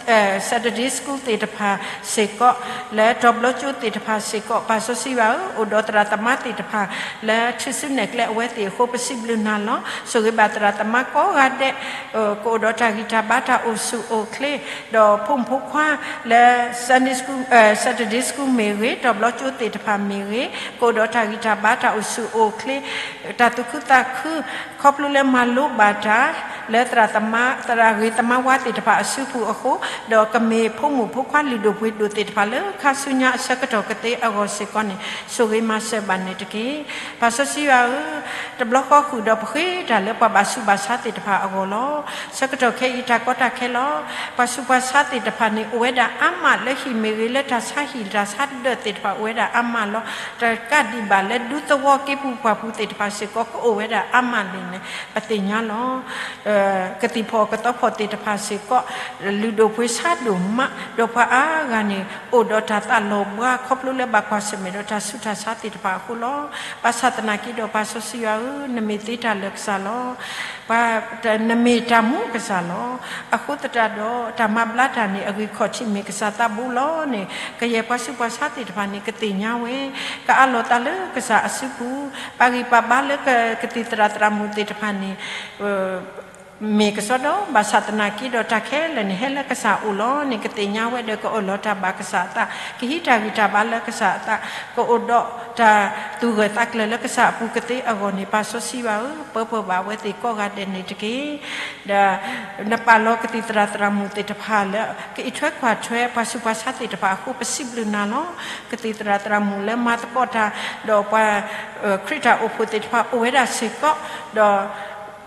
Saturday School သ့ၣ်တဖၣ်စ့ၢ်ကီး, လၢတီၤဘျီကၠိသ့ၣ်တဖၣ်စ့ၢ်ကီး, ပၢ်စီဆှံယွၤဧၢ, အိၣ်ဒီးသရၣ်သမါသ့ၣ်တဖၣ် လၢထူၣ်စုနဲၣ်ကျဲအဝဲသ့ၣ်အဃိ ပစံးဘျုးနၤလီၤ. ဆိၣ်ဂ့ၤဘၣ်သရၣ်သမါကိးဂၤဒဲး ကအိၣ်ဒီးတၢ်ဂံၢ်တၢ်ဘါတၢ်အိၣ်ဆူၣ်အိၣ်ချ့, ဒီးဖိမုၣ်ဖိခွါလၢ Sunday School, Saturday School မ့ၢ်ဂ့ၤ, တီၤဘျီကၠိသ့ၣ်တဖၣ်မ့ၢ်ဂ့ၤ, ကအိၣ်ဒီးတၢ်ဂံၢ်တၢ်ဘါတၢ်အိၣ်ဆူၣ်အိၣ်ချ့, တၢ်သူၣ်ခုသးခု, ခီဖျိလၢမၤလိဘၣ်တၢ် လၢသရၣ်သမါ, သရၣ်ဂ့ၤသမါဝါသ့ၣ်တဖၣ်အစုပူၤအဃိ, ဒီးကမ့ၢ်ဖိမုၣ်ဖိခွါလုၢ်ဒိၣ်ပှ့ၤဒိၣ်သ့ၣ်တဖၣ်လၢခါဆူညါအဆၢကတီၢ်ကသ့အဂီၢ်စ့ၢ်ကီးန့ၣ် ဆိၣ်ဂ့ၤမၤစၢၤဘၣ်န့ၣ်တက့ၢ်. ပၢ်စီဆှံယွၤဧၢ, တဘျီဃီဃုာ်ဒီးပဃ့တၢ်လၢပှၤဘၣ်ဆူးဘၣ်ဆါသ့ၣ်တဖၣ်အဂီၢ်လီၤ. ဆၢကတီၢ်ခဲအံၤတၢ်ကီတၢ်ခဲလီၤ. ပှၤဆူးပှၤဆါသ့ၣ်တဖၣ်န့ၣ် အိၣ်ဝဲဒၣ်အါမးလၢဟံၣ်မ့ၢ်ဂ့ၤ လၢတၢ်ဆါဟံၣ်တၢ်ဆါဒၢးသ့ၣ်တဖၣ်အိၣ်ဝဲဒၣ်အါမးလီၤ. တကးဒံးဘၣ်လၢဒူသဝီက့ပူၤပှၢ်ပူၤသ့ၣ်တဖၣ်စ့ၢ်ကီး ကအိၣ်ဝဲဒၣ်အါမးန့ၣ်န့ၣ် ပသ့ၣ်ညါလီၤ. ကသံၣ်ဖီၣ်ကသီဖီၣ်သ့ၣ်တဖၣ်စ့ၢ်ကီး လုၢ်ဒိၣ်ပှ့ၤဆါဒိၣ်မး, ဒီးပှၤအါဂၤန့ၣ် အိၣ်ဒီးတၢ်သးလီၤဘှါ ခီဖျိလၢဘၣ်ကွၢ်ဆၢၣ်မဲာ်ဒီးတၢ်ဆူးတၢ်ဆါသ့ၣ်တဖၣ်အဃိလီၤ. ဘၣ်ဆၣ်သနာ်က့ဒီး ပၢ်စီဆှံယွၤဧၢ, နမ့ၢ်သ့တၢ်လၢာ်ကစၢ်လီၤ. ပှၤ, နမ့ၢ်တၢ်မူကစၢ်လီၤ. အဃိသတးဒီး တၢ်မၤဘျါတၢ်န့ၣ် အဂံၢ်ခီၣ်ထံးမ့ၢ်ကစၢ်သးဘိလီၤန့ၣ် ကယဲၢ်ပှၤဆူးပှၤဆါသ့ၣ်တဖၣ်န့ၣ် ကသ့ၣ်ညါဝဲ, ကအးလီၤသးလၢကစၢ်အစုပူၤ, ပာ်ဂံၢ်ပာ်ဘါလၢကသံၣ်သရၣ်သရၣ်မုၣ်သ့ၣ်တဖၣ်န့ၣ် မ့ၢ်ကစီဒီ, ဘၣ်ဆၣ်သနာ်က့ဒီး တၢ်ခဲလၢာ်န့ၣ် ဟဲလၢကစၢ်အအိၣ်လီၤန့ၣ် ကသ့ၣ်ညါဝဲဒီး ကအၢၣ်လီၤတၢ်ဘၣ်ကစၢ်အသး, ကဟံးတၢ်ဂံၢ်တၢ်ဘါလၢကစၢ်အသး, ကအိၣ်ဒီးတၢ်သူၣ်ဂၢၢ်သးကျၢၤလၢကစၢ်အပူၤကသ့အဂီၢ်န့ၣ် ပၢ်စီဆှံယွၤဧၢ, ပၢပၢဘၣ်အဝဲသ့ၣ်ကိးဂၤဒဲးန့ၣ်တက့ၢ်. ဒီး နပာ်လီၤကသံၣ်သရၣ်သရၣ်မုၣ်သ့ၣ်တဖၣ်လၢ ကအံးထွဲကွၢ်ထွဲ ပှၤဆူးပှၤဆါသ့ၣ်တဖၣ်အဃိ ပစံးဘျုးနၤလီၤ. ကသံၣ်သရၣ်သရၣ်မုၣ်လၢမၤသကိးတၢ် ဒီးပှၤ ခရံာ်တၢ်အိၣ်ဖှိၣ်သ့ၣ်တဖၣ်အိၣ်ဝဲဒၣ်စ့ၢ်ကီး, ဒီး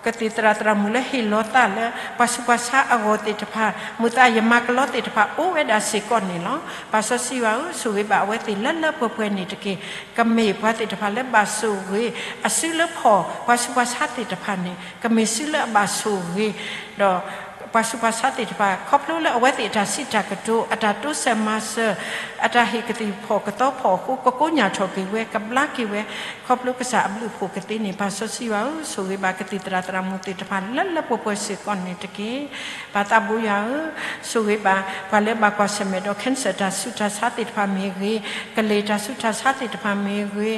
ကသံၣ်သရၣ်သရၣ်မုၣ်လၢဟ့ၣ်လီၤသးလၢ ပှၤဆူးပှၤဆါအဂီၢ်သ့ၣ်တဖၣ်, မုာ်သးယမၤကလီသ့ၣ်တဖၣ် အိၣ်ဝဲဒၣ်စ့ၢ်ကီးန့ၣ်လီၤ. ပၢ်စီဆှံယွၤဧၢ, ဆိၣ်ဂ့ၤဘၣ်အဝဲသ့ၣ်လၢလၢပှဲၤပှဲၤန့ၣ်တက့ၢ်. ကမ့ၢ်ပှၤသ့ၣ်တဖၣ်လၢဘၣ်ဆိၣ်ဂ့ၤ, အစုလၢဖီၣ် ပှၤဆူးပှၤဆါသ့ၣ်တဖၣ်န့ၣ် ကမ့ၢ်စုလၢအဘၣ်ဆိၣ်ဂ့ၤ, ဒီး ပှၤဆူးပှၤဆါသ့ၣ်တဖၣ် ခီဖျိလၢအဝဲသ့ၣ်အတၢ်စံးတၢ်ကတိၤ အတၢ်တိစၢၤမၤစၢၤ အတၢ်ဟ့ၣ်ကသံၣ်ဖီၣ်ကသီဖီၣ်အဃိ ကကိညၢ်ထီၣ်က့ၤဝဲ ကဘျါက့ၤဝဲ ခီဖျိကစၢ်အဘျုးအဖှိၣ်ကသ့န့ၣ် ပၢ်စီဆှံယွၤဧၢ, ဆိၣ်ဂ့ၤဘၣ်ကသံၣ်သရၣ်သရၣ်မုၣ်သ့ၣ်တဖၣ်လၢလၢပှဲၤပှဲၤစ့ၢ်ကီးန့ၣ်တက့ၢ်. ပၢ်သးဘိယွၤဧၢ, ဆိၣ်ဂ့ၤဘၣ် ပှၤလၢဘၣ်ကွၢ်ဆၢၣ်မဲာ်ဒီး cancer တၢ်ဆူးတၢ်ဆါသ့ၣ်တဖၣ်မ့ၢ်ဂ့ၤ, ကလ့ၢ်တၢ်ဆူးတၢ်ဆါသ့ၣ်တဖၣ်မ့ၢ်ဂ့ၤ,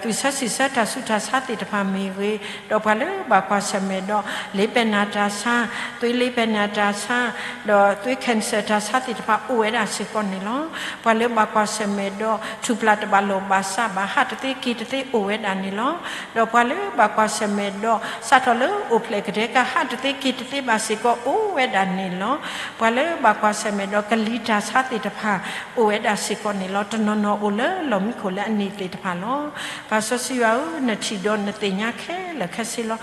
သွံၣ်ဆၢစံၣ်ဆၢတၢ်ဆူးတၢ်ဆါသ့ၣ်တဖၣ်မ့ၢ်ဂ့ၤ, ဒီးပှၤလၢဘၣ်ကွၢ်ဆၢၣ်မဲာ်ဒီး လ့ပဲနၤတၢ်ဆါ, သွေးလ့ပဲနၤတၢ်ဆါ, ဒီးသွေး cancer တၢ်ဆါသ့ၣ်တဖၣ်အိၣ်ဝဲဒၣ်စ့ၢ်ကီးန့ၣ်လီၤ. ပှၤလၢဘၣ်ကွၢ်ဆၢၣ်မဲာ်ဒီး ထူၣ်ဖျးတဘၣ်လိာ်ဘၣ်စးဘၣ် ဟးတသ့က့ၤတသ့အိၣ်ဝဲဒၣ်န့ၣ်လီၤ. ဒီးပှၤလၢဘၣ်ကွၢ်ဆၢၣ်မဲာ်ဒီး စးထီၣ်လၢအိၣ်ဖျဲၣ်ကဒဲက ဟးတသ့က့ၤတသ့ဘၣ်စ့ၢ်ကီးအိၣ်ဝဲဒၣ်န့ၣ်လီၤ. ပှၤလၢဘၣ်ကွၢ်ဆၢၣ်မဲာ်ဒီး ကလံၤတၢ်ဆါသ့ၣ်တဖၣ် အိၣ်ဝဲဒၣ်စ့ၢ်ကီးန့ၣ်လီၤ. တနီၤနီၤအိၣ်လၢလီၢ်မံခိၣ်လၢအနံၤသ့ၣ်တဖၣ်လီၤ. ပၢ်စီဆှံယွၤဧၢ, နထံၣ်ဒီးနသ့ၣ်ညါခဲလၢာ်ခဲဆ့လီၤ.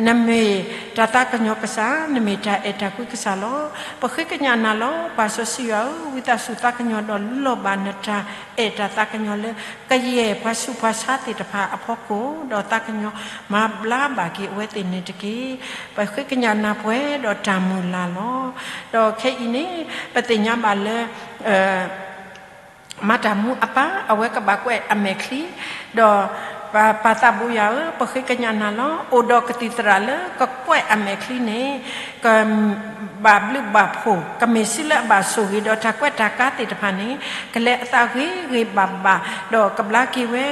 နမ့ၢ်တၢ်သးကညီၤကစၢ်, နမ့ၢ်တၢ်အဲၣ်တၢ်ကွံကစၢ်လီၤ. ပဃ့ကညးနၤလီၤ. ပၢ်စီဆှံယွၤဧၢ, ဝံသးစူၤသးကညီၤဒီးလူလီၤဘၣ်နတၢ်အဲၣ်တၢ်သးကညီၤလၢ ကယဲၢ်ပှၤဆူးပှၤဆါသ့ၣ်တဖၣ်အဖီခိၣ်, ဒီးသးကညီၤမၤဘျါဘၣ်က့ၤအဝဲသ့ၣ်န့ၣ်တက့ၢ်. ပဃ့ကညးနၤပှဲၤဒီးတၢ်မုၢ်လၢ်လီၤ. ဒီးခဲအံၤန့ၣ် ပသ့ၣ်ညါဘၣ်လၢ မၤတၢ်မူအပၢ် အဝဲကဘၣ်ကွဲးအမဲာ်ချံ, ဒီးပၢ်သးဘိယွၤဧၢ, ပဃ့ကညးနၤလီၤ. အိၣ်ဒီးကသံၣ်သရၣ်လၢကကွဲးအမဲာ်ချံန့ၣ် ကဘၣ်ဘျုးဘၣ်ဖှိၣ်, ကမ့ၢ်စုလၢအဘၣ်ဆိၣ်ဂ့ၤဒီးတၢ်ကွဲးတၢ်ကါသ့ၣ်တဖၣ်န့ၣ် ကလဲၤအသးဂ့ၤဂ့ၤဘၣ်ဘၣ်, ဒီးကဘျါက့ၤဝဲ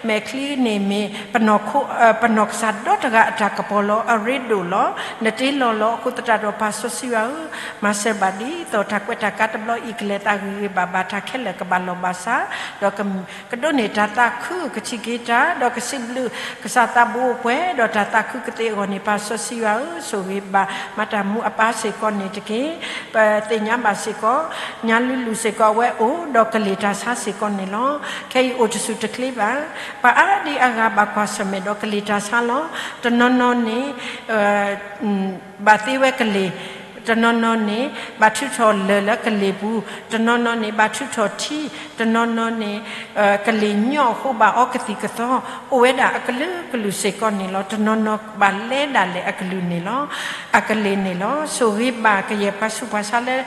မဲာ်ချံန့ၣ်မ့ၢ် ပနီၢ်ကစၢ်ဒီတဂၤအတၢ်ကပီၤလီၤ. အရ့ဒိၣ်လီၤ. နတ့လီၤလီၤ. အဃိသတးဒီးပၢ်စီဆှံယွၤဧၢ, မၤစၢၤဘၣ်ဒ်သိးတၢ်ကွဲးတၢ်ကါတဘျီအံၤ ကလဲၤသးဂ့ၤဂ့ၤဘၣ်ဘၣ်, တၢ်ခဲလၢာ်ကဘၣ်လိာ်ဘၣ်စး, ဒီးကဒိးန့ၢ်တၢ်သးခု ကထံၣ်က့ၤတၢ်, ဒီးကစံးဘျုးကစၢ်သးဘိပှဲၤဒီးတၢ်သးခုကသ့အဂီၢ်န့ၣ် ပၢ်စီဆှံယွၤဧၢ, ဆိၣ်ဂ့ၤဘၣ် မၤတၢ်မူအပၢ်စ့ၢ်ကီးန့ၣ်တက့ၢ်. ပသ့ၣ်ညါဘၣ်စ့ၢ်ကီး ညါလုလုစ့ၢ်ကီး အဝဲအိၣ်ဒီးကလံၤတၢ်ဆါစ့ၢ်ကီးန့ၣ်လီၤ. ခဲအံၤအိၣ်တဆူၣ်တချ့ဘၣ်. ပှၤအါဒံအါဂၤဘၣ်ကွၢ်ဆၢၣ်မဲာ်ဒီးကလံၤတၢ်ဆါလီၤ. တနီၤနီၤန့ၣ် ဘၣ်သ့ဝဲကလံၤ, တနီၤနီၤန့ၣ် ဘၣ်ထုးထီၣ်လၢၢ်လၢကလံၤပူၤ, တနီၤနီၤန့ၣ် ဘၣ်ထုးထီၣ်ထံ, တနီၤနီၤန့ၣ် ကလံၤညီအဃိ ဘၣ်အီကသံၣ်ကသီ, အိၣ်ဝဲဒၣ်အကလုာ်ကလုာ်စ့ၢ်ကီးန့ၣ်လီၤ. တနီၤနီၤဘၣ်လဲဒၣ်လဲာ်အကလုာ်န့ၣ်လီၤ. အကလံၤန့ၣ်လီၤ. ဆိၣ်ဂ့ၤဘၣ်ကယဲၢ်ပှၤဆူးပှၤဆါလၢ ဒ်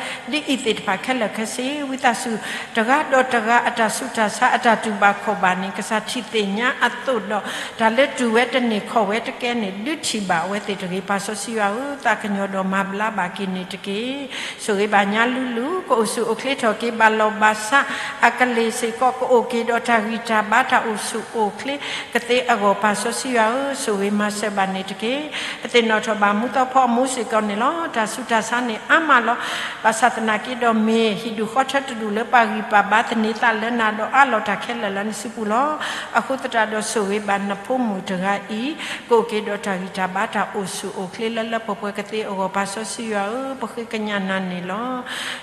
အံၤသ့ၣ်တဖၣ်ခဲလၢာ်ခဲဆ့, ဝံသးစူၤ တဂၤဒီးတဂၤအတၢ်ဆူးတၢ်ဆါ အတၢ်တူၢ်ဘၣ်ခီၣ်ဘၣ်န့ၣ် ကစၢ်ထံၣ်သ့ၣ်ညါအသိးဒီး တၢ်လၢတူၢ်ဝဲတန့ၢ်ခီၣ်ဝဲတကဲန့ၣ် ဒုးထံၣ်ဘၣ်အဝဲသ့ၣ်တဂ့ၤ. ပၢ်စီဆှံယွၤဧၢ, သးကညီၤဒီးမၤဘျါဘၣ်က့ၤန့ၣ်တက့ၢ်. ဆိၣ်ဂ့ၤဘၣ်ညါလုလု, ကအိၣ်ဆူၣ်အိၣ်ချ့ထီၣ်က့ၤ ဘၣ်လီၤဘၣ်စး, အကလံၤစ့ၢ်ကီး ကအိၣ်က့ၤဒီးတၢ်ဂံၢ်တၢ်ဘါ တၢ်အိၣ်ဆူၣ်အိၣ်ချ့ကသ့အဂီၢ် ပၢ်စီဆှံယွၤဧၢ, ဆိၣ်ဂ့ၤမၤစၢၤဘၣ်န့ၣ်တက့ၢ်. ပသ့ၣ်နီၣ်ထီၣ်ဘၣ်မူသီဖီအမူစ့ၢ်ကီးန့ၣ်လီၤ. တၢ်ဆူးတၢ်ဆါန့ၣ်အါမးလီၤ. ဘၣ်ဆၣ်သနာ်က့ဒီးမ့ၢ်ဟံၣ်ဒူၣ်ဃီထၢတဒူၣ်လၢပှၤဂံၢ်ပှၤဘါသန့ၤသးလၢနၤဒီးအးလီၤတၢ်ခဲလၢာ်လၢနစုပူၤလီၤ. အဃိသတးဒီးဆိၣ်ဂ့ၤဘၣ်နဖိမုၣ်တဂၤအံၤ ကအိၣ်က့ၤဒီးတၢ်ဂံၢ်တၢ်ဘါ တၢ်အိၣ်ဆူၣ်အိၣ်ချ့လၢလၢပှဲၤပှဲၤကသ့အဂီၢ် ပၢ်စီဆှံယွၤဧၢ, ပဃ့ကညးနၤန့ၣ်လီၤ.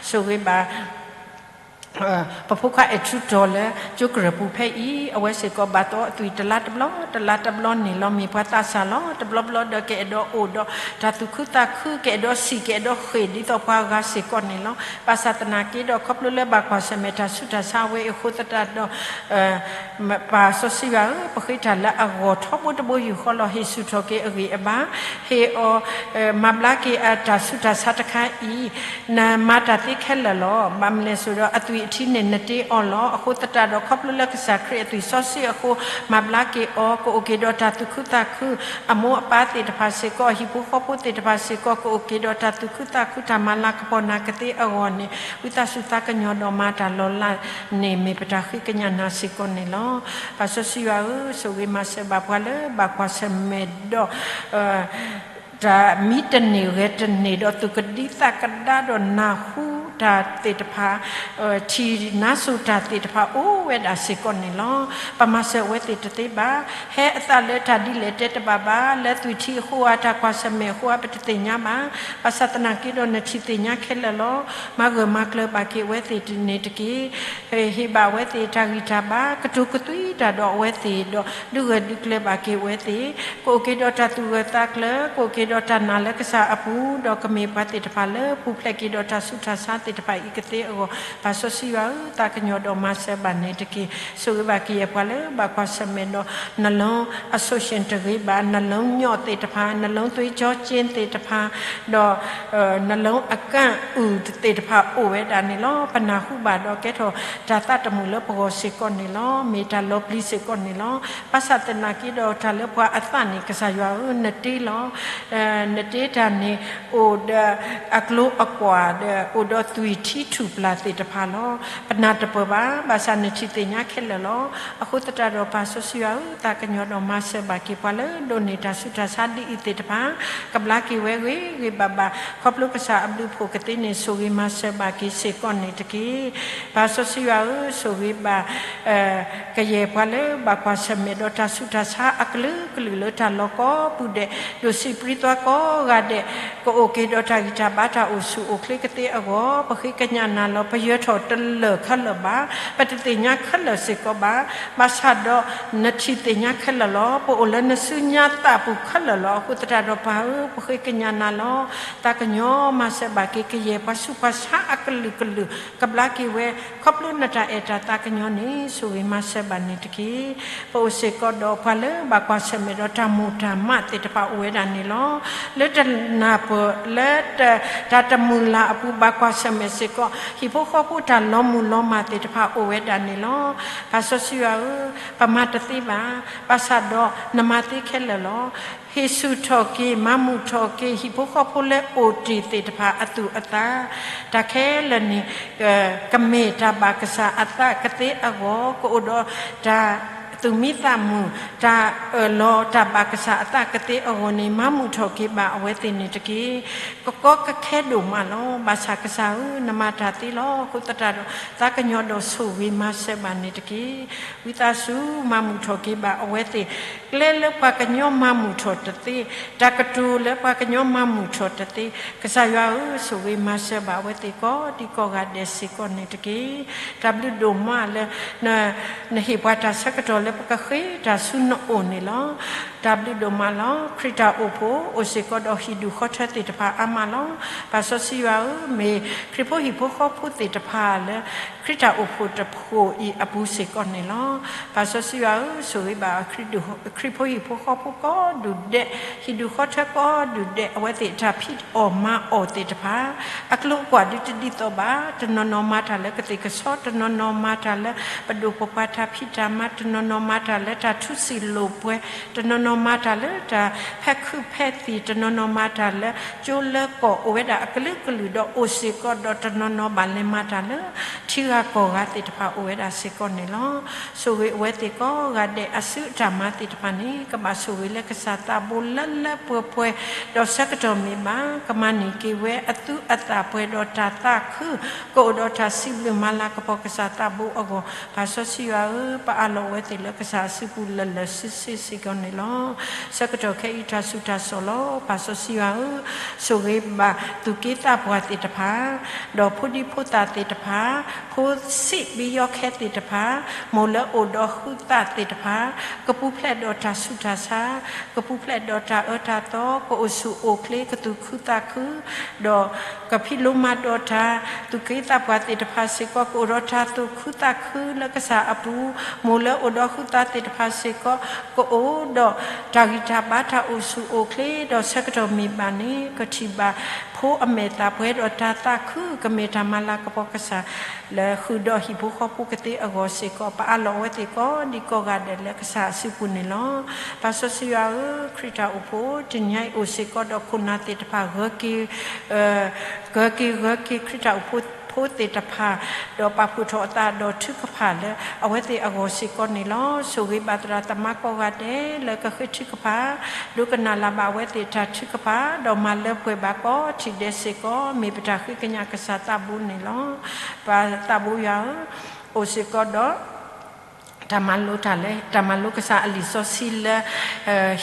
ဆိၣ်ဂ့ၤဘၣ် ပဖိခွါအဲၣ်ထူတီၤလၢကၠိကရၢၢ်ပူၤဖဲအံၤ အဝဲစ့ၢ်ကီးဘၣ်သီအသွံၣ်တလါတဘျီ တလါတဘျီန့ၣ်လီၤ. မ့ၢ်ပှၤသးစၢ်လီၤ. တဘျီဘျီဒီးကအဲၣ်ဒိးအိၣ်ဒီး တၢ်သူၣ်ခုသးခု ကအဲၣ်ဒိးစံၣ် ကအဲၣ်ဒိးဃ့ၢ် ဒ်သိးပှၤဂၤစ့ၢ်ကီးန့ၣ်လီၤ. ဘၣ်ဆၣ်သနာ်က့ဒီး ခီဖျိလၢဘၣ်ကွၢ်ဆၢၣ်မဲာ်တၢ်ဆူးတၢ်ဆါဝဲအဃိသတးဒီး ပၢ်စီဆှံယွၤဧၢ, ပဃ့တၢ်လၢအဂီၢ်ထီဘိတဘိယူၢ်ဃီလီၤ. ဟ့ၣ်ဆူၣ်ထီၣ်က့ၤအဂံၢ်အဘါ, ဟ့ၣ်အီၤ မၤဘျါက့ၤအတၢ်ဆူးတၢ်ဆါတခါအံၤ, နမၤတၢ်သ့ခဲလၢာ်လီၤ. ဘၣ်မနုၤလဲၣ်အဃိဒီး အသွံၣ်အထံန့ၣ်နတ့အီၤလီၤ. အဃိသတးဒီး ခီဖျိလၢကစၢ်ခရံာ်အသွံၣ်စီဆှံအဃိ မၤဘျါက့ၤအီၤ, ကအိၣ်က့ၤဒီးတၢ်သူၣ်ခုသးခု, အမိၢ်အပၢ်သ့ၣ်တဖၣ်စ့ၢ်ကီး, အဟံၣ်ဖိဃီဖိသ့ၣ်တဖၣ်စ့ၢ်ကီး ကအိၣ်က့ၤဒီးတၢ်သူၣ်ခုသးခု, တၢ်မၤလၤကပီၤနၤကသ့အဂီၢ်န့ၣ် ဝံသးစူၤသးကညီၤဒီးမၤတၢ်လီၤလးန့ၣ် မ့ၢ်ပတၢ်ဃ့ကညးနၤစ့ၢ်ကီးန့ၣ်လီၤ. ပၢ်စီဆှံယွၤဧၢ, ဆိၣ်ဂ့ၤမၤစၢၤဘၣ်ပှၤလၢဘၣ်ကွၢ်ဆၢၣ်မဲာ်ဒီး တၢ်မံတန့ၢ်ဂဲၤတန့ၢ်ဒီး သူၣ်ကဒံသးကဒါဒီးနၢ်ဟူတၢ်သ့ၣ်တဖၣ်, ထံၣ်နါစိၤတၢ်သ့ၣ်တဖၣ်အိၣ်ဝဲဒၣ်စ့ၢ်ကီးန့ၣ်လီၤ. ပမၤစၢၤအဝဲသ့ၣ်တသ့ဘၣ်. ဟဲအသးလၢတၢ်ဒ်လဲၣ်တဲတဘၣ်ဘၣ်, လၢသွံၣ်ထံအဃိဧါ, တၢ်ကွၢ်ဆၢၣ်မဲာ်အဃိဧါ, ပတသ့ၣ်ညါဘၣ်. ဘၣ်ဆၣ်သနာ်က့ဒီး နထံၣ်သ့ၣ်ညါခဲလၢာ်လီၤ. မၤဂၢၢ်မၤကျၢၤဘၣ်က့ၤအဝဲသ့ၣ်န့ၣ်တက့ၢ်. ဟ့ၣ်ဘၣ်အဝဲသ့ၣ်တၢ်ဂံၢ်တၢ်ဘါ, ကတိၤကသွံတၢ်ဒီးအဝဲသ့ၣ်ဒီး ဒုးဂၢၢ်ဒုးကျၢၤဘၣ်က့ၤအဝဲသ့ၣ်, ကအိၣ်က့ၤဒီးတၢ်သူၣ်ဂၢၢ်သးကျၢၤ, ကအိၣ်က့ၤဒီးတၢ်နာ်လၢကစၢ်အပူၤ, ဒီးကမ့ၢ်ပှၤသ့ၣ်တဖၣ်လၢပူၤဖျဲးက့ၤဒီးတၢ်ဆူးတၢ်ဆါ တဖၣ်အံၤကသ့အဂီၢ်, ပၢ်စီဆှံယွၤဧၢ, သးကညီၤဒီးမၤစၢၤဘၣ်န့ၣ်တက့ၢ်. ဆိၣ်ဂ့ၤဘၣ်ကယဲၢ်ပှၤလၢဘၣ်ကွၢ်ဆၢၣ်မဲာ်ဒီး နလၢအဆိၣ်ရှ့ၣ်တဂ့ၤဘၣ်, နလၢညိၣ်သ့ၣ်တဖၣ်, နလၢသွ့ကၠီက့သ့ၣ်တဖၣ်, ဒီး နလၢအကၣ်အုၣ်သ့ၣ်တဖၣ်အိၣ်ဝဲဒၣ်န့ၣ်လီၤ. ပနၢ်ဟူဘၣ်ဒီးကဲထီၣ်တၢ်သးတမုာ်လၢပဂီၢ်စ့ၢ်ကီးန့ၣ်လီၤ. မ့ၢ်တၢ်လီၤပျံၤစ့ၢ်ကီးန့ၣ်လီၤ. ဘၣ်ဆၣ်သနာ်က့ဒီးတၢ်လၢပှၤအသးန့ၣ် ကစၢ်ယွၤဧၢ, နတ့လီၤ. နတ့တၢ်န့ၣ် အိၣ်ဒီးအကျိၤအကွာ်ဒီး အိၣ်ဒီးသွံၣ်ထံထူၣ်ပျၢ်သ့ၣ်တဖၣ်လီၤ. ပနၢ်တပၢၢ်ဘၣ်, ဘၣ်ဆၣ်နထံၣ်သ့ၣ်ညါခဲလၢာ်လီၤ. အဃိသတးဒီးပၢ်စီဆှံယွၤဧၢ, သးကညီၤဒီးမၤစၢၤဘၣ်က့ၤပှၤလၢဒိးန့ၢ်တၢ်ဆူးတၢ်ဆါဒ်အံၤသ့ၣ်တဖၣ်, ကဘျါက့ၤဝဲဂ့ၤဂ့ၤဘၣ်ဘၣ်, ခီဖျိကစၢ်အဘျုးအဖှိၣ်ကသ့န့ၣ် ဆိၣ်ဂ့ၤမၤစၢၤဘၣ်က့ၤစ့ၢ်ကီးန့ၣ်တက့ၢ်. ပၢ်စီဆှံယွၤဧၢ, ဆိၣ်ဂ့ၤဘၣ် ကယဲၢ်ပှၤလၢဘၣ်ကွၢ်ဆၢၣ်မဲာ်ဒီးတၢ်ဆူးတၢ်ဆါအကလုာ်ကလုာ်လၢတၢ်လီၢ်ကိးပူၤဒဲး, ဒိၣ်စံးပြံသွါကိးဂၤဒဲး, ကအိၣ်က့ၤဒီးတၢ်ဂံၢ်တၢ်ဘါတၢ်အိၣ်ဆူၣ်အိၣ်ချ့ကသ့အဂီၢ်, ပဃ့ကညးနၤလီၤ. ပယၢၤထီၣ်တလၢာ်ခဲလၢာ်ဘၣ်, ပတသ့ၣ်ညါခဲလၢာ်စ့ၢ်ကီးဘၣ်, ဘၣ်ဆၣ်ဒီးနထံၣ်သ့ၣ်ညါခဲလၢာ်လီၤ. ပအိၣ်လၢနစုညါသးပူၤခဲလၢာ်လီၤ. အဃိသတးဒီးပၢ်ဧၢ, ပဃ့ကညးနၤလီၤ. သးကညီၤမၤစၢၤဘၣ်က့ၤကယဲၢ်ပှၤဆူးပှၤဆါအကလုာ်ကလုာ်, ကဘျါက့ၤဝဲ ခီဖျိနတၢ်အဲၣ်တၢ်သးကညီၤန့ၣ် ဆိၣ်ဂ့ၤမၤစၢၤဘၣ်န့ၣ်တက့ၢ်. ပအိၣ်စ့ၢ်ကီးဒီးပှၤလၢဘၣ်ကွၢ်ဆၢၣ်မဲာ်ဒီးတၢ်မိၢ်တၢ်မးသ့ၣ်တဖၣ်အိၣ်ဝဲဒၣ်န့ၣ်လီၤ. လၢတနၢ်ပၢၢ်လၢ တၢ်တမုာ်လၤအပူၤ ဘၣ်ကွၢ်ဆၢၣ်မဲာ်စ့ၢ်ကီး ဟံၣ်ဖိဃီဖိတၢ်လီၤမုၢ်လီၤမၢ်သ့ၣ်တဖၣ်အိၣ်ဝဲဒၣ်န့ၣ်လီၤ. ပၢ်စီဆှံယွၤဧၢ, ပမၤတသ့ဘၣ်, ဘၣ်ဆၣ်ဒီးနမၤသ့ခဲလၢာ်လီၤ. ဟ့ၣ်ဆူၣ်ထီၣ်က့ၤ မၤမုာ်ထီၣ်က့ၤ ဟံၣ်ဖိဃီဖိလၢအိၣ်တ့ၢ်သ့ၣ်တဖၣ်အသူၣ်အသး, တၢ်ခဲလၢာ်န့ၣ် ကမ့ၢ်တၢ်ဘၣ်ကစၢ်အသးကသ့အဂီၢ်, ကအိၣ်ဒီးတၢ်သူၣ်မံသးမုာ်, တၢ်အၢၣ်လီၤတၢ်ဘၣ်ကစၢ်အသးကသ့အဂီၢ်န့ၣ် မၤမုာ်ထီၣ်က့ၤဘၣ်အဝဲသ့ၣ်န့ၣ်တက့ၢ်. ကကီကခဲဒိၣ်မးလီၤ. ဘၣ်ဆၣ်ကစၢ်ဧၢ, နမၤတၢ်သ့လီၤ. အဃိသတးဒီး သးကညီၤဒီးဆိၣ်ဂ့ၤမၤစၢၤဘၣ်န့ၣ်တက့ၢ်. ဝံသးစူၤ မၤမုာ်ထီၣ်က့ၤဘၣ်အဝဲသ့ၣ်, ကျဲလၢပှၤကညီမၤမုာ်ထီၣ်တသ့, တၢ်ကတိၤလၢပှၤကညီမၤမုာ်ထီၣ်တသ့, ကစၢ်ယွၤဧၢ, ဆိၣ်ဂ့ၤမၤစၢၤဘၣ်အဝဲသ့ၣ်ကိးဒံကိးဂၤဒဲးစ့ၢ်ကီးန့ၣ်တက့ၢ်. တၢ်ဘျုးဒိၣ်မးလၢ နဟ့ၣ်ပှၤတၢ်ဆၢကတီၢ်လၢပကဃ့တၢ်ဆူနအိၣ်န့ၣ်လီၤ. တၢ်ဘျုးဒိၣ်မးလီၤ. ခရံာ်တၢ်အိၣ်ဖှိၣ်အိၣ်စ့ၢ်ကီးဒီးဟံၣ်ဒူၣ်ဃီထၢသ့ၣ်တဖၣ်အါမးလီၤ. ပၢ်စီဆှံယွၤဧၢ, မ့ၢ်ခရံာ်ဖိဟံၣ်ဖိဃီဖိသ့ၣ်တဖၣ်လၢ ခရံာ်တၢ်အိၣ်ဖှိၣ်တဖှိၣ်အံၤအပူၤစ့ၢ်ကီးန့ၣ်လီၤ. ပၢ်စီဆှံယွၤဧၢ, ဆိၣ်ဂ့ၤဘၣ် ခရံာ်ဖိဟံၣ်ဖိဃီဖိကိးဒူၣ်ဒဲး, ဟံၣ်ဒူၣ်ဃီထၢကိးဒူၣ်ဒဲး, အဝဲသ့ၣ်တၢ်ဖံးအီၣ်မၤအီၣ်သ့ၣ်တဖၣ် အကျိၤအကွာ်ဒုးတဒ်သိးဘၣ်. တနီၤနီၤမၤတၢ်လၢကသ့ၣ်ကဆီ, တနီၤနီၤမၤတၢ်လၢ ပဒိၣ်ပပှၢ်တၢ်ဖံးတၢ်မၤ, တနီၤနီၤမၤတၢ်လၢတၢ်ထူစံာ်လိာ်ပှဲၤ, တနီၤနီၤမၤတၢ်လၢတၢ်ဖဲးခုးဖဲးသံၣ်, တနီၤနီၤမၤတၢ်လၢကၠိလၢကီၢ်, အိၣ်ဝဲဒၣ်အကလုာ်ကလုာ်ဒီး အိၣ်စ့ၢ်ကီးဒီးတနီၤနီၤဘၣ်လဲၤမၤတၢ်လၢ ထံဂၤကီၢ်ဂၤသ့ၣ်တဖၣ်အိၣ်ဝဲဒၣ်စ့ၢ်ကီးန့ၣ်လီၤ. ဆိၣ်ဂ့ၤအဝဲသ့ၣ်ကိးဂၤဒဲး အစုအတၢ်မၤသ့ၣ်တဖၣ်န့ၣ် ကဘၣ်ဆိၣ်ဂ့ၤလၢကစၢ်သးဘိလၢလၢပှဲၤပှဲၤ, ဒီးဆၢကတီၢ်မ့ၢ်ဘၣ် ကမၤန့ၢ်က့ၤဝဲအသူအသၣ်ပှဲၤဒီးတၢ်သးခု, ကအိၣ်ဒီးတၢ်စံးဘျုးမၤလၤကပီၤကစၢ်သးဘိအဂီၢ်. ပၢ်စီဆှံယွၤဧၢ, ပအးလီၤအဝဲသ့ၣ်လၢကစၢ်အစုပူၤလၢာ်လၢာ်ဆ့ဆ့စ့ၢ်ကီးန့ၣ်လီၤ. ဆၢကတီၢ်ခဲအံၤတၢ်ဆူးတၢ်ဆါလီၤ. ပၢ်စီဆှံယွၤဧၢ, ဆိၣ်ဂ့ၤဘၣ်သူၣ်က့သးပှၢ်သ့ၣ်တဖၣ်, ဒီးဖိဒံဖိသၣ်သ့ၣ်တဖၣ်, ဖိဆံးဘံယီခဲသ့ၣ်တဖၣ်, မိၢ်လၢအိၣ်ဒီးဃုသးသ့ၣ်တဖၣ်, ကပူၤဖျဲးဒီးတၢ်ဆူးတၢ်ဆါ, ကပူၤဖျဲးဒီးတၢ်အၢတၢ်သီ, ကအိၣ်ဆူၣ်အိၣ်ချ့ ကသူၣ်ခုသးခု, ဒီးကဖံးလိမၤဒိးတၢ်, သူၣ်က့သးပှၢ်သ့ၣ်တဖၣ်စ့ၢ်ကီး ကအိၣ်ဒီးတၢ်သူၣ်ခုသးခုလၢကစၢ်အပူၤ, မိၢ်လၢအိၣ်ဒီးဃုသးသ့ၣ်တဖၣ်စ့ၢ်ကီး ကအိၣ်ဒီးတၢ်ဂံၢ်တၢ်ဘါ တၢ်အိၣ်ဆူၣ်အိၣ်ချ့, ဒီးဆၢကတီၢ်မ့ၢ်ဘၣ်န့ၣ် ကထံၣ်ဘၣ်ဖိအမဲာ်သၣ်ပှဲၤဒီးတၢ်သးခု, ကမ့ၢ်တၢ်မၤလၤကပီၤကစၢ် လၢဃုာ်ဒီးဟံၣ်ဖိဃီဖိကသ့အဂီၢ်စ့ၢ်ကီး, ပအးလီၤအဝဲသ့ၣ်ကိးဒံကိးဂၤဒဲးလၢကစၢ်အစုပူၤန့ၣ်လီၤ. ပၢ်စီဆှံယွၤဧၢ, ခရံာ်တၢ်အိၣ်ဖှိၣ် တနံၤအံၤအိၣ်စ့ၢ်ကီးဒီးခိၣ်နၢ်သ့ၣ်တဖၣ် ဂၢၤက့ၤ ဂၢၤက့ၤ ဂၢၤက့ၤခရံာ်တၢ်အိၣ်ဖှိၣ်ဖိသ့ၣ်တဖၣ်, ဒီးပာ်ဖှိၣ်ထီၣ်အသးဒီးထုကဖၣ်လၢအဝဲသ့ၣ်အဂီၢ်စ့ၢ်ကီးန့ၣ်လီၤ. ဆိၣ်ဂ့ၤဘၣ်သရၣ်သမါကိးဂၤဒဲးလၢကဃ့ထုကဖၣ်, ဒိကနၣ်လၢ်ဘၣ်အဝဲသ့ၣ်တၢ်ထုကဖၣ်, ဒီးမၤလၢပှဲၤဘၣ်ကိးထံၣ်ဒဲးစ့ၢ်ကီး, မ့ၢ်ပတၢ်ဃ့ကညးကစၢ်သးဘိန့ၣ်လီၤ. ပၢ်သးဘိယွၤဧၢ, အိၣ်စ့ၢ်ကီးဒီး တၢ်မၤလိတၢ်လၢ တၢ်မၤလိကစၢ်အလံာ်စီဆှံလၢ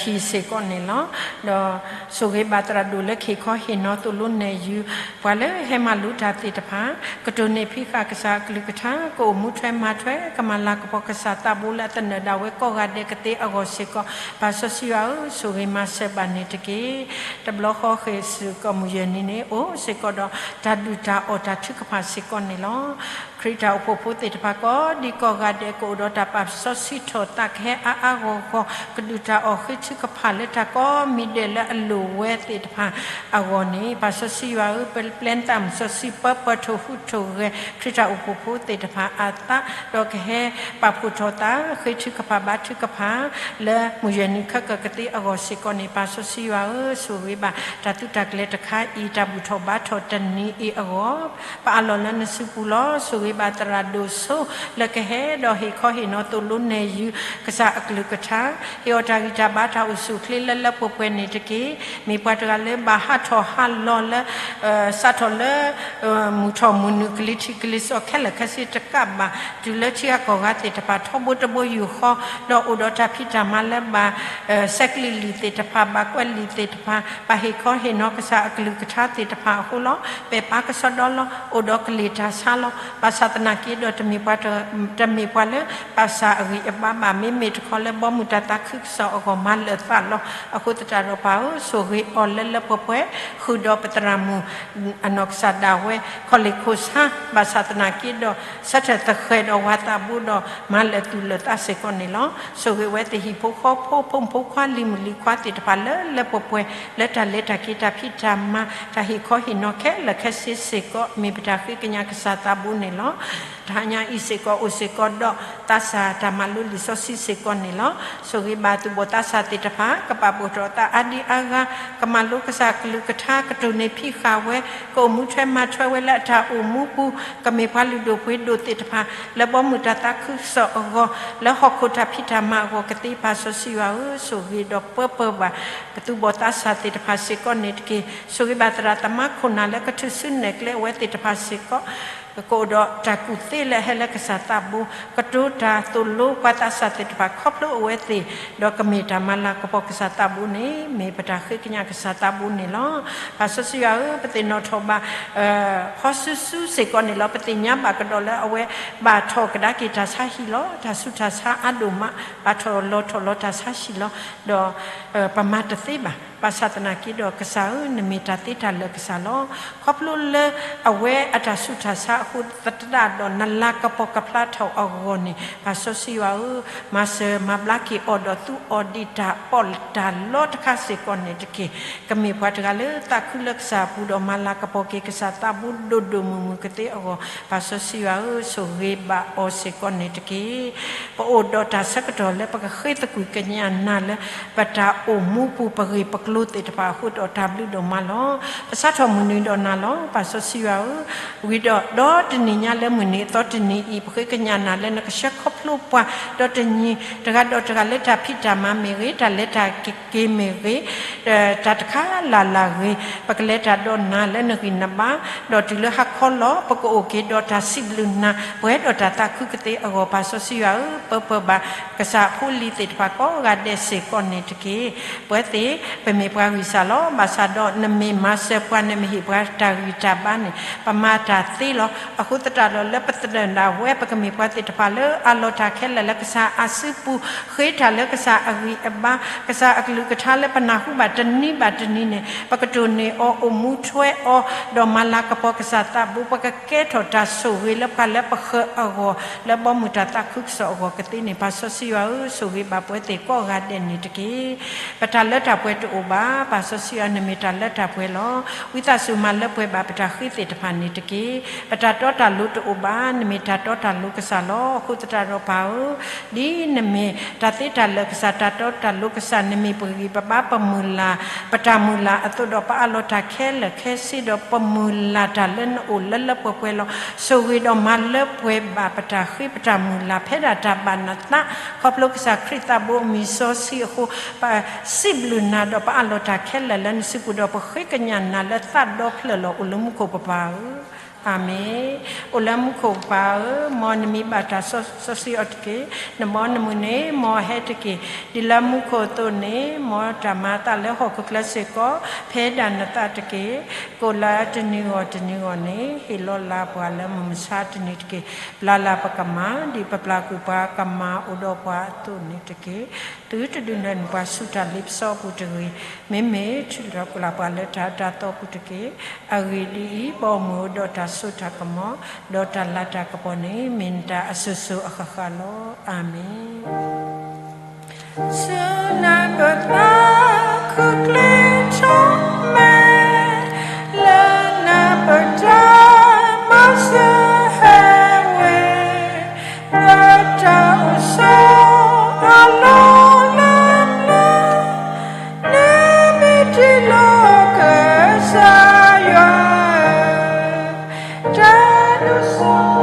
ဟံၣ်စ့ၢ်ကီးန့ၣ်လီၤ. ဒီးဆိၣ်ဂ့ၤဘၣ်သရၣ်ဒိၣ်လၢကဟ့ၣ်ခီဟ့ၣ်နီၤသိၣ်လိနဲၣ်ယုၤ ပှၤလၢဟဲမၤလိတၢ်သ့ၣ်တဖၣ်, ကတိၢ်န့ၢ်ဖံးဃာ်ကစၢ်အကလုၢ်ကထါ, ကအိၣ်မူထွဲမၤထွဲ ကမၤလၤကပီၤကစၢ်သးဘိလၢအသနၢၣ်ဒၣ်ဝဲကိးဂၤဒဲးကသ့အဂီၢ်စ့ၢ်ကီး, ပၢ်စီဆှံယွၤဧၢ, ဆိၣ်ဂ့ၤမၤစၢၤဘၣ်န့ၣ်တက့ၢ်. တဘျီဃီဃ့ၢ်စ့ၢ်ကီးမုၢ်ယဲၢ်နံၤန့ၣ် အိၣ်စ့ၢ်ကီးဒီးတၢ်ဒုၣ်တၢ်အီၣ်တၢ်ထုကဖၣ်စ့ၢ်ကီးန့ၣ်လီၤ. ခရံာ်တၢ်အိၣ်ဖှိၣ်ဖိသ့ၣ်တဖၣ်ကိးဒံကိးဂၤဒဲး ကအိၣ်ဒီးတၢ်ပာ်စီဆှံထီၣ်သးကဟဲအါအါဂီၢ်ဂီၢ် ကဒုၣ်တၢ်အီၣ်ဃ့ထုကဖၣ်လၢတၢ်ကိးမံၤဒဲးလၢအလိၣ်ဝဲသ့ၣ်တဖၣ်အဂီၢ်န့ၣ် ပၢ်စီဆှံယွၤဧၢ, ပျဲသးမုၣ်စီဆှံပၢပၢၢ်ထီၣ်ဟူးထီၣ်ဂဲၤ ခရံာ်တၢ်အိၣ်ဖှိၣ်ဖိသ့ၣ်တဖၣ်အသး ဒီးကဟဲပာ်ဖှိၣ်ထီၣ်သး ဃ့ထုကဖၣ်ဘါထုကဖၣ် လၢမုၢ်ယဲၢ်နံၤခဲကၢၢ်ကသ့အဂီၢ်စ့ၢ်ကီးန့ၣ် ပၢ်စီဆှံယွၤဧၢ, ဆိၣ်ဂ့ၤဘၣ်တၢ်သုးတၢ်ကျဲၤတခါအံၤ တၢ်ဘူၣ်ထီၣ်ဘါထီၣ်တနံၤအံၤအဂီၢ် ပအးလီၤလၢနစုပူၤလီၤ. ဆိၣ်ဂ့ၤဘၣ်သရၣ်ဒိၣ်စိ လၢကဟဲဒီးဟ့ၣ်ခီဟ့ၣ်နီၤသိၣ်လိနဲၣ်ယုၤ ကစၢ်အကလုၢ်ကထါ, ဟ့ၣ်အီၤတၢ်ဂံၢ်တၢ်ဘါတၢ်အိၣ်ဆူၣ်အိၣ်ချ့လၢလၢပှဲၤပှဲၤန့ၣ်တက့ၢ်. မ့ၢ်ပှၤတဂၤလၢဘၣ်ဟးထီၣ်ဟးလီၤလၢ စးထီၣ်လၢ မုၢ်ထီၣ်မုၢ်နုာ် ကလံၤထံးကလံၤစီးခဲလၢာ်ခဲဆ့တကးဘၣ် တုၤလၢထံဂၤကီၢ်ဂၤသ့ၣ်တဖၣ် ထီဘိတဘိယူၢ်ဃီ ဒီးအိၣ်ဒီးတၢ်ဖံးတၢ်မၤလၢဘၣ် ဆဲးကလံးလံာ်သ့ၣ်တဖၣ် ဘၣ်ကွဲးလံာ်သ့ၣ်တဖၣ် ဘၣ်ဟ့ၣ်ခီဟ့ၣ်နီၤကစၢ်အကလုၢ်ကထါသ့ၣ်တဖၣ်အဃိလီၤ. ပဲာ်ပာ်ကစီဒီလီၤ. အိၣ်ဒီးကလံၤတၢ်ဆါလီၤ. ဘၣ်ဆၣ်သနာ်က့ဒီး တမ့ၢ်ပှၤလၢ ဘၣ်ဆၣ်အဂံၢ်အဘါဘၣ် မ့မ့ၢ်တခီလၢဘီမုၢ်တၢ်သးခုကစီၣ်အဂီၢ်မၤလၢာ်သးလီၤ. အဃိသတးဒီးပၢ်ဧၢ, ဆိၣ်ဂ့ၤအီၤလၢလၢပှဲၤပှဲၤ ဃုာ်ဒီးပသရၣ်မုၣ် အနီၢ်ကစၢ်ဒၣ်ဝဲ ခီၣ်လ့ၣ်ခိၣ်ဆါ ဘၣ်ဆၣ်သနာ်က့ဒီး ဆၢထၢၣ်သဃဲၤဒီးဝၤသးဘိဒီး မၤလၢာ်သူၣ်လၢာ်သးစ့ၢ်ကီးန့ၣ်လီၤ. ဆိၣ်ဂ့ၤဝဲသ့ၣ်ဟံၣ်ဖိဃီဖိ ဖိမုၣ်ဖိခွါလံၤမုၣ်လံၤခွါသ့ၣ်တဖၣ်လၢလၢပှဲၤပှဲၤ လၢတၢ်လဲၤတၢ်က့ၤတၢ်ဖံးတၢ်မၤ တၢ်ဟ့ၣ်ခီဟ့ၣ်နီၤခဲလၢာ်ခဲဆ့စ့ၢ်ကီး မ့ၢ်ပတၢ်ဃ့ကညးကစၢ်သးဘိန့ၣ်လီၤ. တဟါညါအံၤစ့ၢ်ကီး အိၣ်စ့ၢ်ကီးဒီးသးစၢ်တၢ်မၤလိလံာ်စီဆှံစ့ၢ်ကီးန့ၣ်လီၤ. ဆိၣ်ဂ့ၤဘၣ်သူၣ်ဘီၣ်သးစၢ်သ့ၣ်တဖၣ် ကပာ်ဖှိၣ်ထီၣ်သးအါဒံအါဂၤ ကမၤလိကစၢ်ကလုၢ်ကထါ ကတိၢ်န့ၢ်ဖံးဃာ်ဝဲ ကအိၣ်မူထွဲမၤထွဲဝဲလၢအတၢ်အိၣ်မူပူၤ ကမ့ၢ်ပှၤလုၢ်ဒိၣ်ပှ့ၤဒိၣ်သ့ၣ်တဖၣ် လၢဘီမုၢ်တၢ်သးခုကစီၣ်အဂီၢ် လၢဟီၣ်ခိၣ်တၢ်ဖံးတၢ်မၤအဂီၢ်ကသ့ ပၢ်စီဆှံယွၤဧၢ, ဆိၣ်ဂ့ၤဒီးပၢပၢဘၣ် ပသူၣ်ဘီၣ်သးစၢ်သ့ၣ်တဖၣ်စ့ၢ်ကီးန့ၣ်တက့ၢ်. ဆိၣ်ဂ့ၤဘၣ်သရၣ်သမါခိၣ်နၢ်လၢကထုးစုနဲၣ်ကျဲအဝဲသ့ၣ်တဖၣ်စ့ၢ်ကီး ကအိၣ်ဒီးတၢ်ကူၣ်သ့လၢအဟဲလၢကစၢ်သးဘိ ကတိၤတၢ်သိၣ်လိပှၤသးစၢ်သ့ၣ်တဖၣ်ခီဖျိအဝဲသ့ၣ် ဒီးကမ့ၢ်တၢ်မၤလၤကပီၤကစၢ်သးဘိန့ၣ် မ့ၢ်ပတၢ်ဃ့ကညးကစၢ်သးဘိန့ၣ်လီၤ. ပၢ်စီဆှံယွၤဧၢ, ပသ့ၣ်နီၣ်ထီၣ်ဘၣ် ဖီစုစူစ့ၢ်ကီးန့ၣ်လီၤ. ပသ့ၣ်ညါဘၣ်ကဒီးလၢအဝဲ ဘၣ်ထီၣ်ကဒါက့ၤတၢ်ဆါဟံၣ်လီၤ. တၢ်ဆူးတၢ်ဆါအါဒိၣ်မး ဘၣ်ထီၣ်လီၤထီၣ်လီၤတၢ်ဆါဟံၣ်လီၤ. ဒီး ပမၤတသ့ဘၣ်. ဘၣ်ဆၣ်သနာ်က့ဒီးကစၢ်ဧၢ, နမ့ၢ်တၢ်သ့တၢ်လၢာ်ကစၢ်လီၤ. ခီဖျိလၢအဝဲအတၢ်ဆူးတၢ်ဆါအဃိသတးဒီး နလၤကပီၤကဖျါထီၣ်အဂီၢ်န့ၣ် ပၢ်စီဆှံယွၤဧၢ, မၤစၢၤမၤဘျါက့ၤအီၤဒီးသူအီၤဒ်တၢ်ပီးတၢ်လီတခါစ့ၢ်ကီးန့ၣ်တက့ၢ်. ကမ့ၢ်ပှၤတဂၤလၢသးခုလၢကစၢ်အပူၤဒီး မၤလၤကပီၤက့ၤကစၢ်သးဘိဒိၣ်ဒိၣ်မုၢ်မုၢ်ကသ့အဂီၢ် ပၢ်စီဆှံယွၤဧၢ, ဆိၣ်ဂ့ၤဘၣ်အီၤစ့ၢ်ကီးန့ၣ်တက့ၢ်. ပအိၣ်ဒီးတၢ်ဆၢကတီၢ်လၢပကဃ့သကွံၢ်ကညးနၤလၢ ပတၢ်အိၣ်မူပူၤ ပဂ့ၢ်ပကျိၤသ့ၣ်တဖၣ်အဃိဒီးတၢ်ဘျုးဒိၣ်မးလီၤ. ပစးထီၣ်မုၢ်နံၤဒီးနၤလီၤ, ပၢ်စီဆှံယွၤဧၢ. ဝံၤဒီး ဒီတနံၤညါလၢမုၢ်နံၤအသီတနံၤအံၤ ပဃ့ကညးနၤလၢနကဆှၢခီဖျိပှၤ ဒီတနံၤ တဂၤဒီးတဂၤလၢတၢ်ဖံးတၢ်မၤမ့ၢ်ဂ့ၤ, တၢ်လဲၤတၢ်က့ၤမ့ၢ်ဂ့ၤ, တၢ်တခါလၢ်လၢ်ဂ့ၤ, ပကလဲၤတၢ်ဒီးနၤလၢနဂံၢ်နဘါ, ဒီးတုၤလၢဟါခီလီၤ ပကအိၣ်က့ၤဒီးတၢ်စံးဘျုးနၤ ပှဲၤဒီးတၢ်သးခုကသ့အဂီၢ် ပၢ်စီဆှံယွၤဧၢ, ပၢပၢဘၣ် ကစၢ်အဖိအလံၤသ့ၣ်တဖၣ်ကိးဂၤဒဲးစ့ၢ်ကီးန့ၣ်တက့ၢ်. ပဝဲသ့ၣ် ပမ့ၢ်ပှၤဂံၢ်စၢ်လီၤ. ဘၣ်ဆၣ်ဒီးနမ့ၢ်မၤစၢၤပှၤ နမ့ၢ်ဟ့ၣ်ပှၤတၢ်ဂံၢ်တၢ်ဘါန့ၣ် ပမၤတၢ်သ့လီၤ. အဃိသတးဒီးလၢပသနၢၣ်ဒၣ်ဝဲ ပကမ့ၢ်ပှၤသ့ၣ်တဖၣ်လၢအလီၤတၢ်ခဲလၢာ်လၢကစၢ်အစုပူၤ, ဃ့တၢ်လၢကစၢ်အဂံၢ်အဘါ, ကစၢ်အကလုၢ်ကထါလၢပနၢ်ဟူဘၣ်တနံၤဘၣ်တနံၤန့ၣ် ပကတိၢ်န့ၢ်အီၤ အိၣ်မူထွဲအီၤ, ဒီးမၤလၤကပီၤကစၢ်သးဘိ, ပကကဲထီၣ်တၢ်ဆိၣ်ဂ့ၤလၢပှၤလၢပဃၢၤအဂီၢ် လၢဘီမုၢ်တၢ်သးခုကစီၣ်အဂီၢ်ကသ့န့ၣ် ပၢ်စီဆှံယွၤဧၢ, ဆိၣ်ဂ့ၤဘၣ်ပဝဲသ့ၣ်ကိးဂၤဒဲးန့ၣ်တက့ၢ်. ပတၢ်လၢတၢ်ပှဲၤတအိၣ်ဘၣ်, ပၢ်စီဆှံယွၤ နမ့ၢ်တၢ်လၢတၢ်ပှဲၤလီၤ. ဝံသးစူၤမၤလၢပှဲၤဘၣ်ပတၢ်ဃ့သ့ၣ်တဖၣ်န့ၣ်တက့ၢ်. ပတၢ်တီတၢ်လိၤတအိၣ်ဘၣ်, နမ့ၢ်တၢ်တီတၢ်လိၤကစၢ်လီၤ. အဃိသတးဒီးပၢ်ဧၢ, ဒ်နမ့ၢ်တၢ်သ့တၢ်လၢာ်ကစၢ်, တၢ်တီတၢ်လိၤကစၢ်, နမ့ၢ်ပဂံၢ်ပဘါပမုၢ်လၢ်, ပတၢ်မုၢ်လၢ်အသိးဒီး ပအးလီၤတၢ်ခဲလၢာ်ခဲဆ့ဒီး ပမုၢ်လၢ်တၢ်လၢနအိၣ်လၢလၢပှဲၤပှဲၤလီၤ. ဆိၣ်ဂ့ၤဒီးမၤလၢပှဲၤဘၣ်ပတၢ်ဃ့ပတၢ်မုၢ်လၢ် ဖဲဒၣ်တၢ်ဘၣ်နသး ခီဖျိကစၢ်ခရံာ်သးဘိအမံၤစီဆှံအဃိ ပစံးဘျုးနၤဒီးပအးလီၤတၢ်ခဲလၢာ်လၢနစုပူၤဒီး ပဃ့ကညးနၤလၢသးဒီဖျၢၣ်လီၤ အိၣ်လၢမူခိၣ်ပပၢ်ဧၢ. အၤမ့ၣ်. အိၣ်လၢမူခိၣ်ကပၤဧၢ, မ်နမံၤဘၣ်တၢ်စီဆှံအီၤတက့ၢ်. နဘီနမုၢ်န့ၣ် မ်အဟဲတက့ၢ်. ဒ်လၢမူခိၣ်အသိးန့ၣ် မ်တၢ်မၤအသးလၢဟီၣ်ခိၣ်ချၢစ့ၢ်ကီး ဖဲဒၣ်နသးတက့ၢ်. ကိၣ်လၢတနံၤဂီၢ်တနံၤဂီၢ်န့ၣ် ဟ့ၣ်လီၤလၢပှၤလၢမုၢ်မဆါတနံၤတက့ၢ်. ပျၢ်လၢ်ပကမၢ် ဒ်ပပျၢ်ကွံာ်ပှၤကမၢ်အိၣ်ဒီးပှၤအသိးန့ၣ်တက့ၢ်. သုတဒုးနၢၤနပှၤဆူတၢ်လ့ပစီအပူၤတဂ့ၤ. မ့မ့ၢ်ထုးထီၣ်ကွံာ်လၢ်ပှၤလၢတၢ်အၢတၢ်သီပူၤတက့ၢ်. အဂ့ၢ်ဒ်အံၤ, ပအိၣ်မုာ်အိၣ်ဒီးတၢ်စိတၢ်ကမီၤ, ဒီးတၢ်လၤတၢ်ကပီၤန့ၣ် မ့ၢ်နတၢ်အစိၤစိၤအဃၣ်ဃၣ်လီၤ. အၤမ့ၣ်. ဆူနပတၢ်ခုၣ်ကျ့ထီၣ်မဲာ်, လၢနပတၢ်မၤစၢၤဟဲဝဲ, ပတၢ်အိၣ်ဆိးအလီၢ်လၢ်လၢ်, နမ့ၢ်တ့လီၤကစၢ်ယွၤဧၢ, တၢ်ဒိၣ်စိ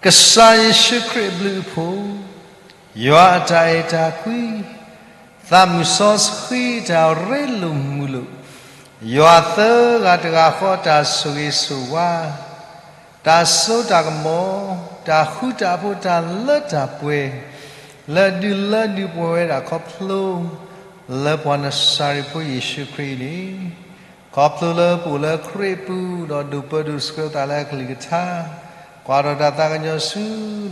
ကစၢ်ယ့ၣ်ၡူးခရံာ်အဘျုးအဖှိၣ်, ယွၤအတၢ်အဲၣ်တၢ်ကွံ, သးမုၢ်စီဆှံတၢ်ရ့လိာ်မုာ်လိာ်, ယွၤသၢဂၤတဂၤဃီတၢ်ဆိၣ်ဂ့ၤဆိၣ်ဝါ, တၢ်စိတၢ်ကမီၤ, တၢ်ဃူတၢ်ဖိးတၢ်လၢတၢ်ပှဲၤ, လၢဒုးလၢဒုးပှဲၤဝဲဒၣ်ခီဖျိ လၢပှၤနစၤရ့းဖိယ့ၣ်ၡူးခရံာ်အံၤန့ၣ်, ခီဖျိလၢပအိၣ်လၢခရံာ်အပူၤ ဒီးဒိၣ်ပၢဒိၣ်ဆှၢသးလၢအကလုၢ်ကထါ, ကွၢ်ထီၣ်တၢ်သးကညီၤဆူ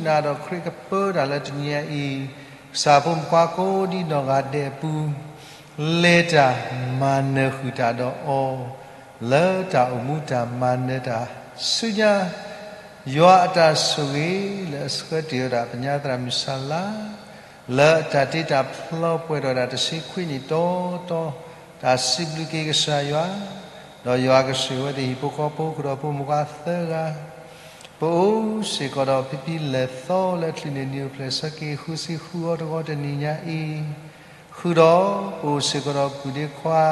နၤဒီးခရံာ်ကပၢတၢ်လၢတနံၤညါအံၤ, ကစၢ်ဖိမုၣ်ခွါကိးဒံနီၢ်ဂၤဒဲးအပူၤ, လဲၤတၢ်မၤနၢၤဃုာ်တၢ်ဒီးအီၤ, လၢတၢ်အိၣ်မူတၢ်မၤနၢၤတၢ်ဆူညါ, ယွၤအတၢ်ဆိၣ်ဂ့ၤလၢအဆှၢတ့ၢ်ဝဲဒၣ်ပညါသရၣ်မုၣ်စၢ်လါ လၢတၢ်တ့တၢ်ဖျီပှဲၤထီၣ်ဒၣ်တဆံခွံနံၣ်တီတီ, တၢ်စံးဘျုးက့ၤကစၢ်ယွၤ, ဒီးယွၤကဆိၣ်ဂ့ၤဝဲသ့ၣ်ဟံၣ်ဖိဃီဖိ ဃုာ်ဒီးဖိမုၣ်ခွါသၢဂၤ, ပအိၣ်စ့ၢ်ကီးဒီးဖံဖံလဲၤသီလၢအချုးန့ၣ်နံၤအိၣ်ဖျဲၣ်ဆၢက့ၤ ဃုဆံဃုအီၤတဂီၤတနံၤညါအံၤ, ဃုာ်ဒီးပအိၣ်စ့ၢ်ကီးဒီးပုၢ်ဒ့ခွါ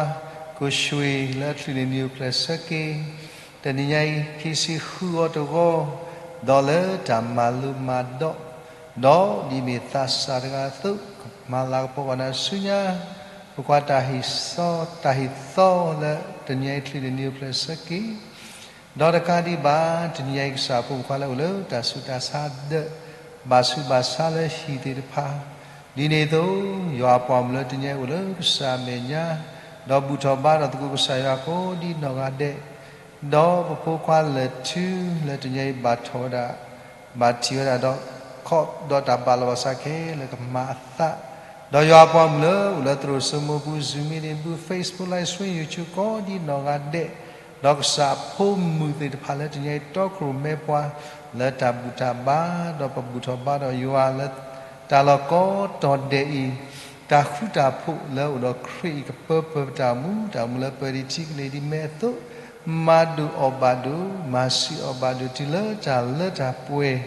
ကိၣ်ဆွ့ၤလၢအချုးန့ၣ်နံၤအိၣ်ဖျဲၣ်ဆၢက့ၤ တနံၤညါအံၤ ခံဆံဃုအီၤတဂီၤ, ဒီးလၢတၢ်မၤလိမၤဒိး, ဒီးဒ်မ့ၢ်သးစၢ်တဂၤအသိး ကမၤလၤကပီၤကွၢ်နၤဆူညါ, ပကွၢ်တၢ်ဟ့ၣ်စီ တၢ်ဟ့ၣ်သီလၢတနံၤအံၤချုးန့ၣ်နံၤအိၣ်ဖျဲၣ်ဆၢက့ၤ, ဒီးတကးဒံးဘၣ် တနံၤအံၤကစၢ်ဖိမုၣ်ခွါလၢအိၣ်လၢတၢ်ဆူးတၢ်ဆါဒၢး ဘၣ်ဆူးဘၣ်ဆါလၢဟံၣ်သ့ၣ်တဖၣ်, ဒ်န့ၣ်အသိး ယွၤအပှၤမုၣ်လၢတနံၤအံၤအိၣ်လၢကစၢ်အမဲာ်ညါ, ဒီးဘူၣ်ထီၣ်ဘါထီၣ်သကိးကစၢ်ယွၤကိးဒံနီၢ်ဂၤဒဲး, ဒီးပဖိခွါလၢာ်ထုလၢတနံၤအံၤဘၣ်ထီၣ်ဝဲဒၣ်, ဘၣ်ထံၣ်ဝဲဒၣ်ဒီးခီၣ်ဒီးတၢ်ဘၣ်လီၤဘၣ်စးခဲလၢာ်ကမၤအသး, ဒီးယွၤအပှၤမုၣ်လၢအိၣ်လၢသရိာ်စိမိးပူၤ Zoom meeting ပူၤ Facebook live stream YouTube ကိးဒံနီၢ်ဂၤဒဲး, ဒီးကစၢ်အဖိမုၣ်သ့ၣ်တဖၣ်လၢတနံၤအံၤတီခိၣ်ရိၣ်မဲပှၤ လၢတၢ်ဘူၣ်တၢ်ဘါ ဒီးပဘူၣ်ထီၣ်ဘါဒီးယွၤလၢ တၢ်လီၢ်ကိးတီၤဒဲးအံၤ, တၢ်ဃူတၢ်ဖိးလၢအိၣ်ဒီးခရံာ်အံၤကပၢပၢၤပတၢ်အိၣ်မူ, တၢ်အိၣ်မူလၢပၢၤဒံးထံကလ့ၤဒံးမဲအသိး, မၤဒိၣ်အီၣ်ဘၣ်ဒိၣ်, မၤဆံးအီၣ်ဘၣ်ဒိၣ်တုၤလၢတၢ်လၢတၢ်ပှဲၤ,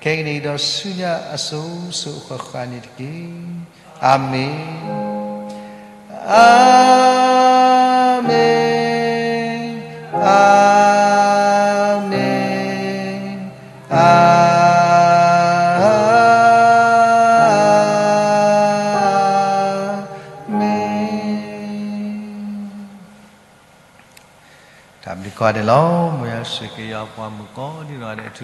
ခဲကနံၣ်အံၤဒီးဆူညါအစိၤစိၤအဃၣ်ဃၣ်န့ၣ်တက့ၢ်. အၤမ့ၣ်. အၤမ့ၣ်, အၤမ့ၣ်, အၤမ့ၣ်, တၢ်ဘျုးကိးဂၤဒဲးလီၤ. မ်ယွၤဆိၣ်ဂ့ၤက့ၤယွၤအပှၤမုၣ်ကိးဒံနီၢ်ဂၤဒဲး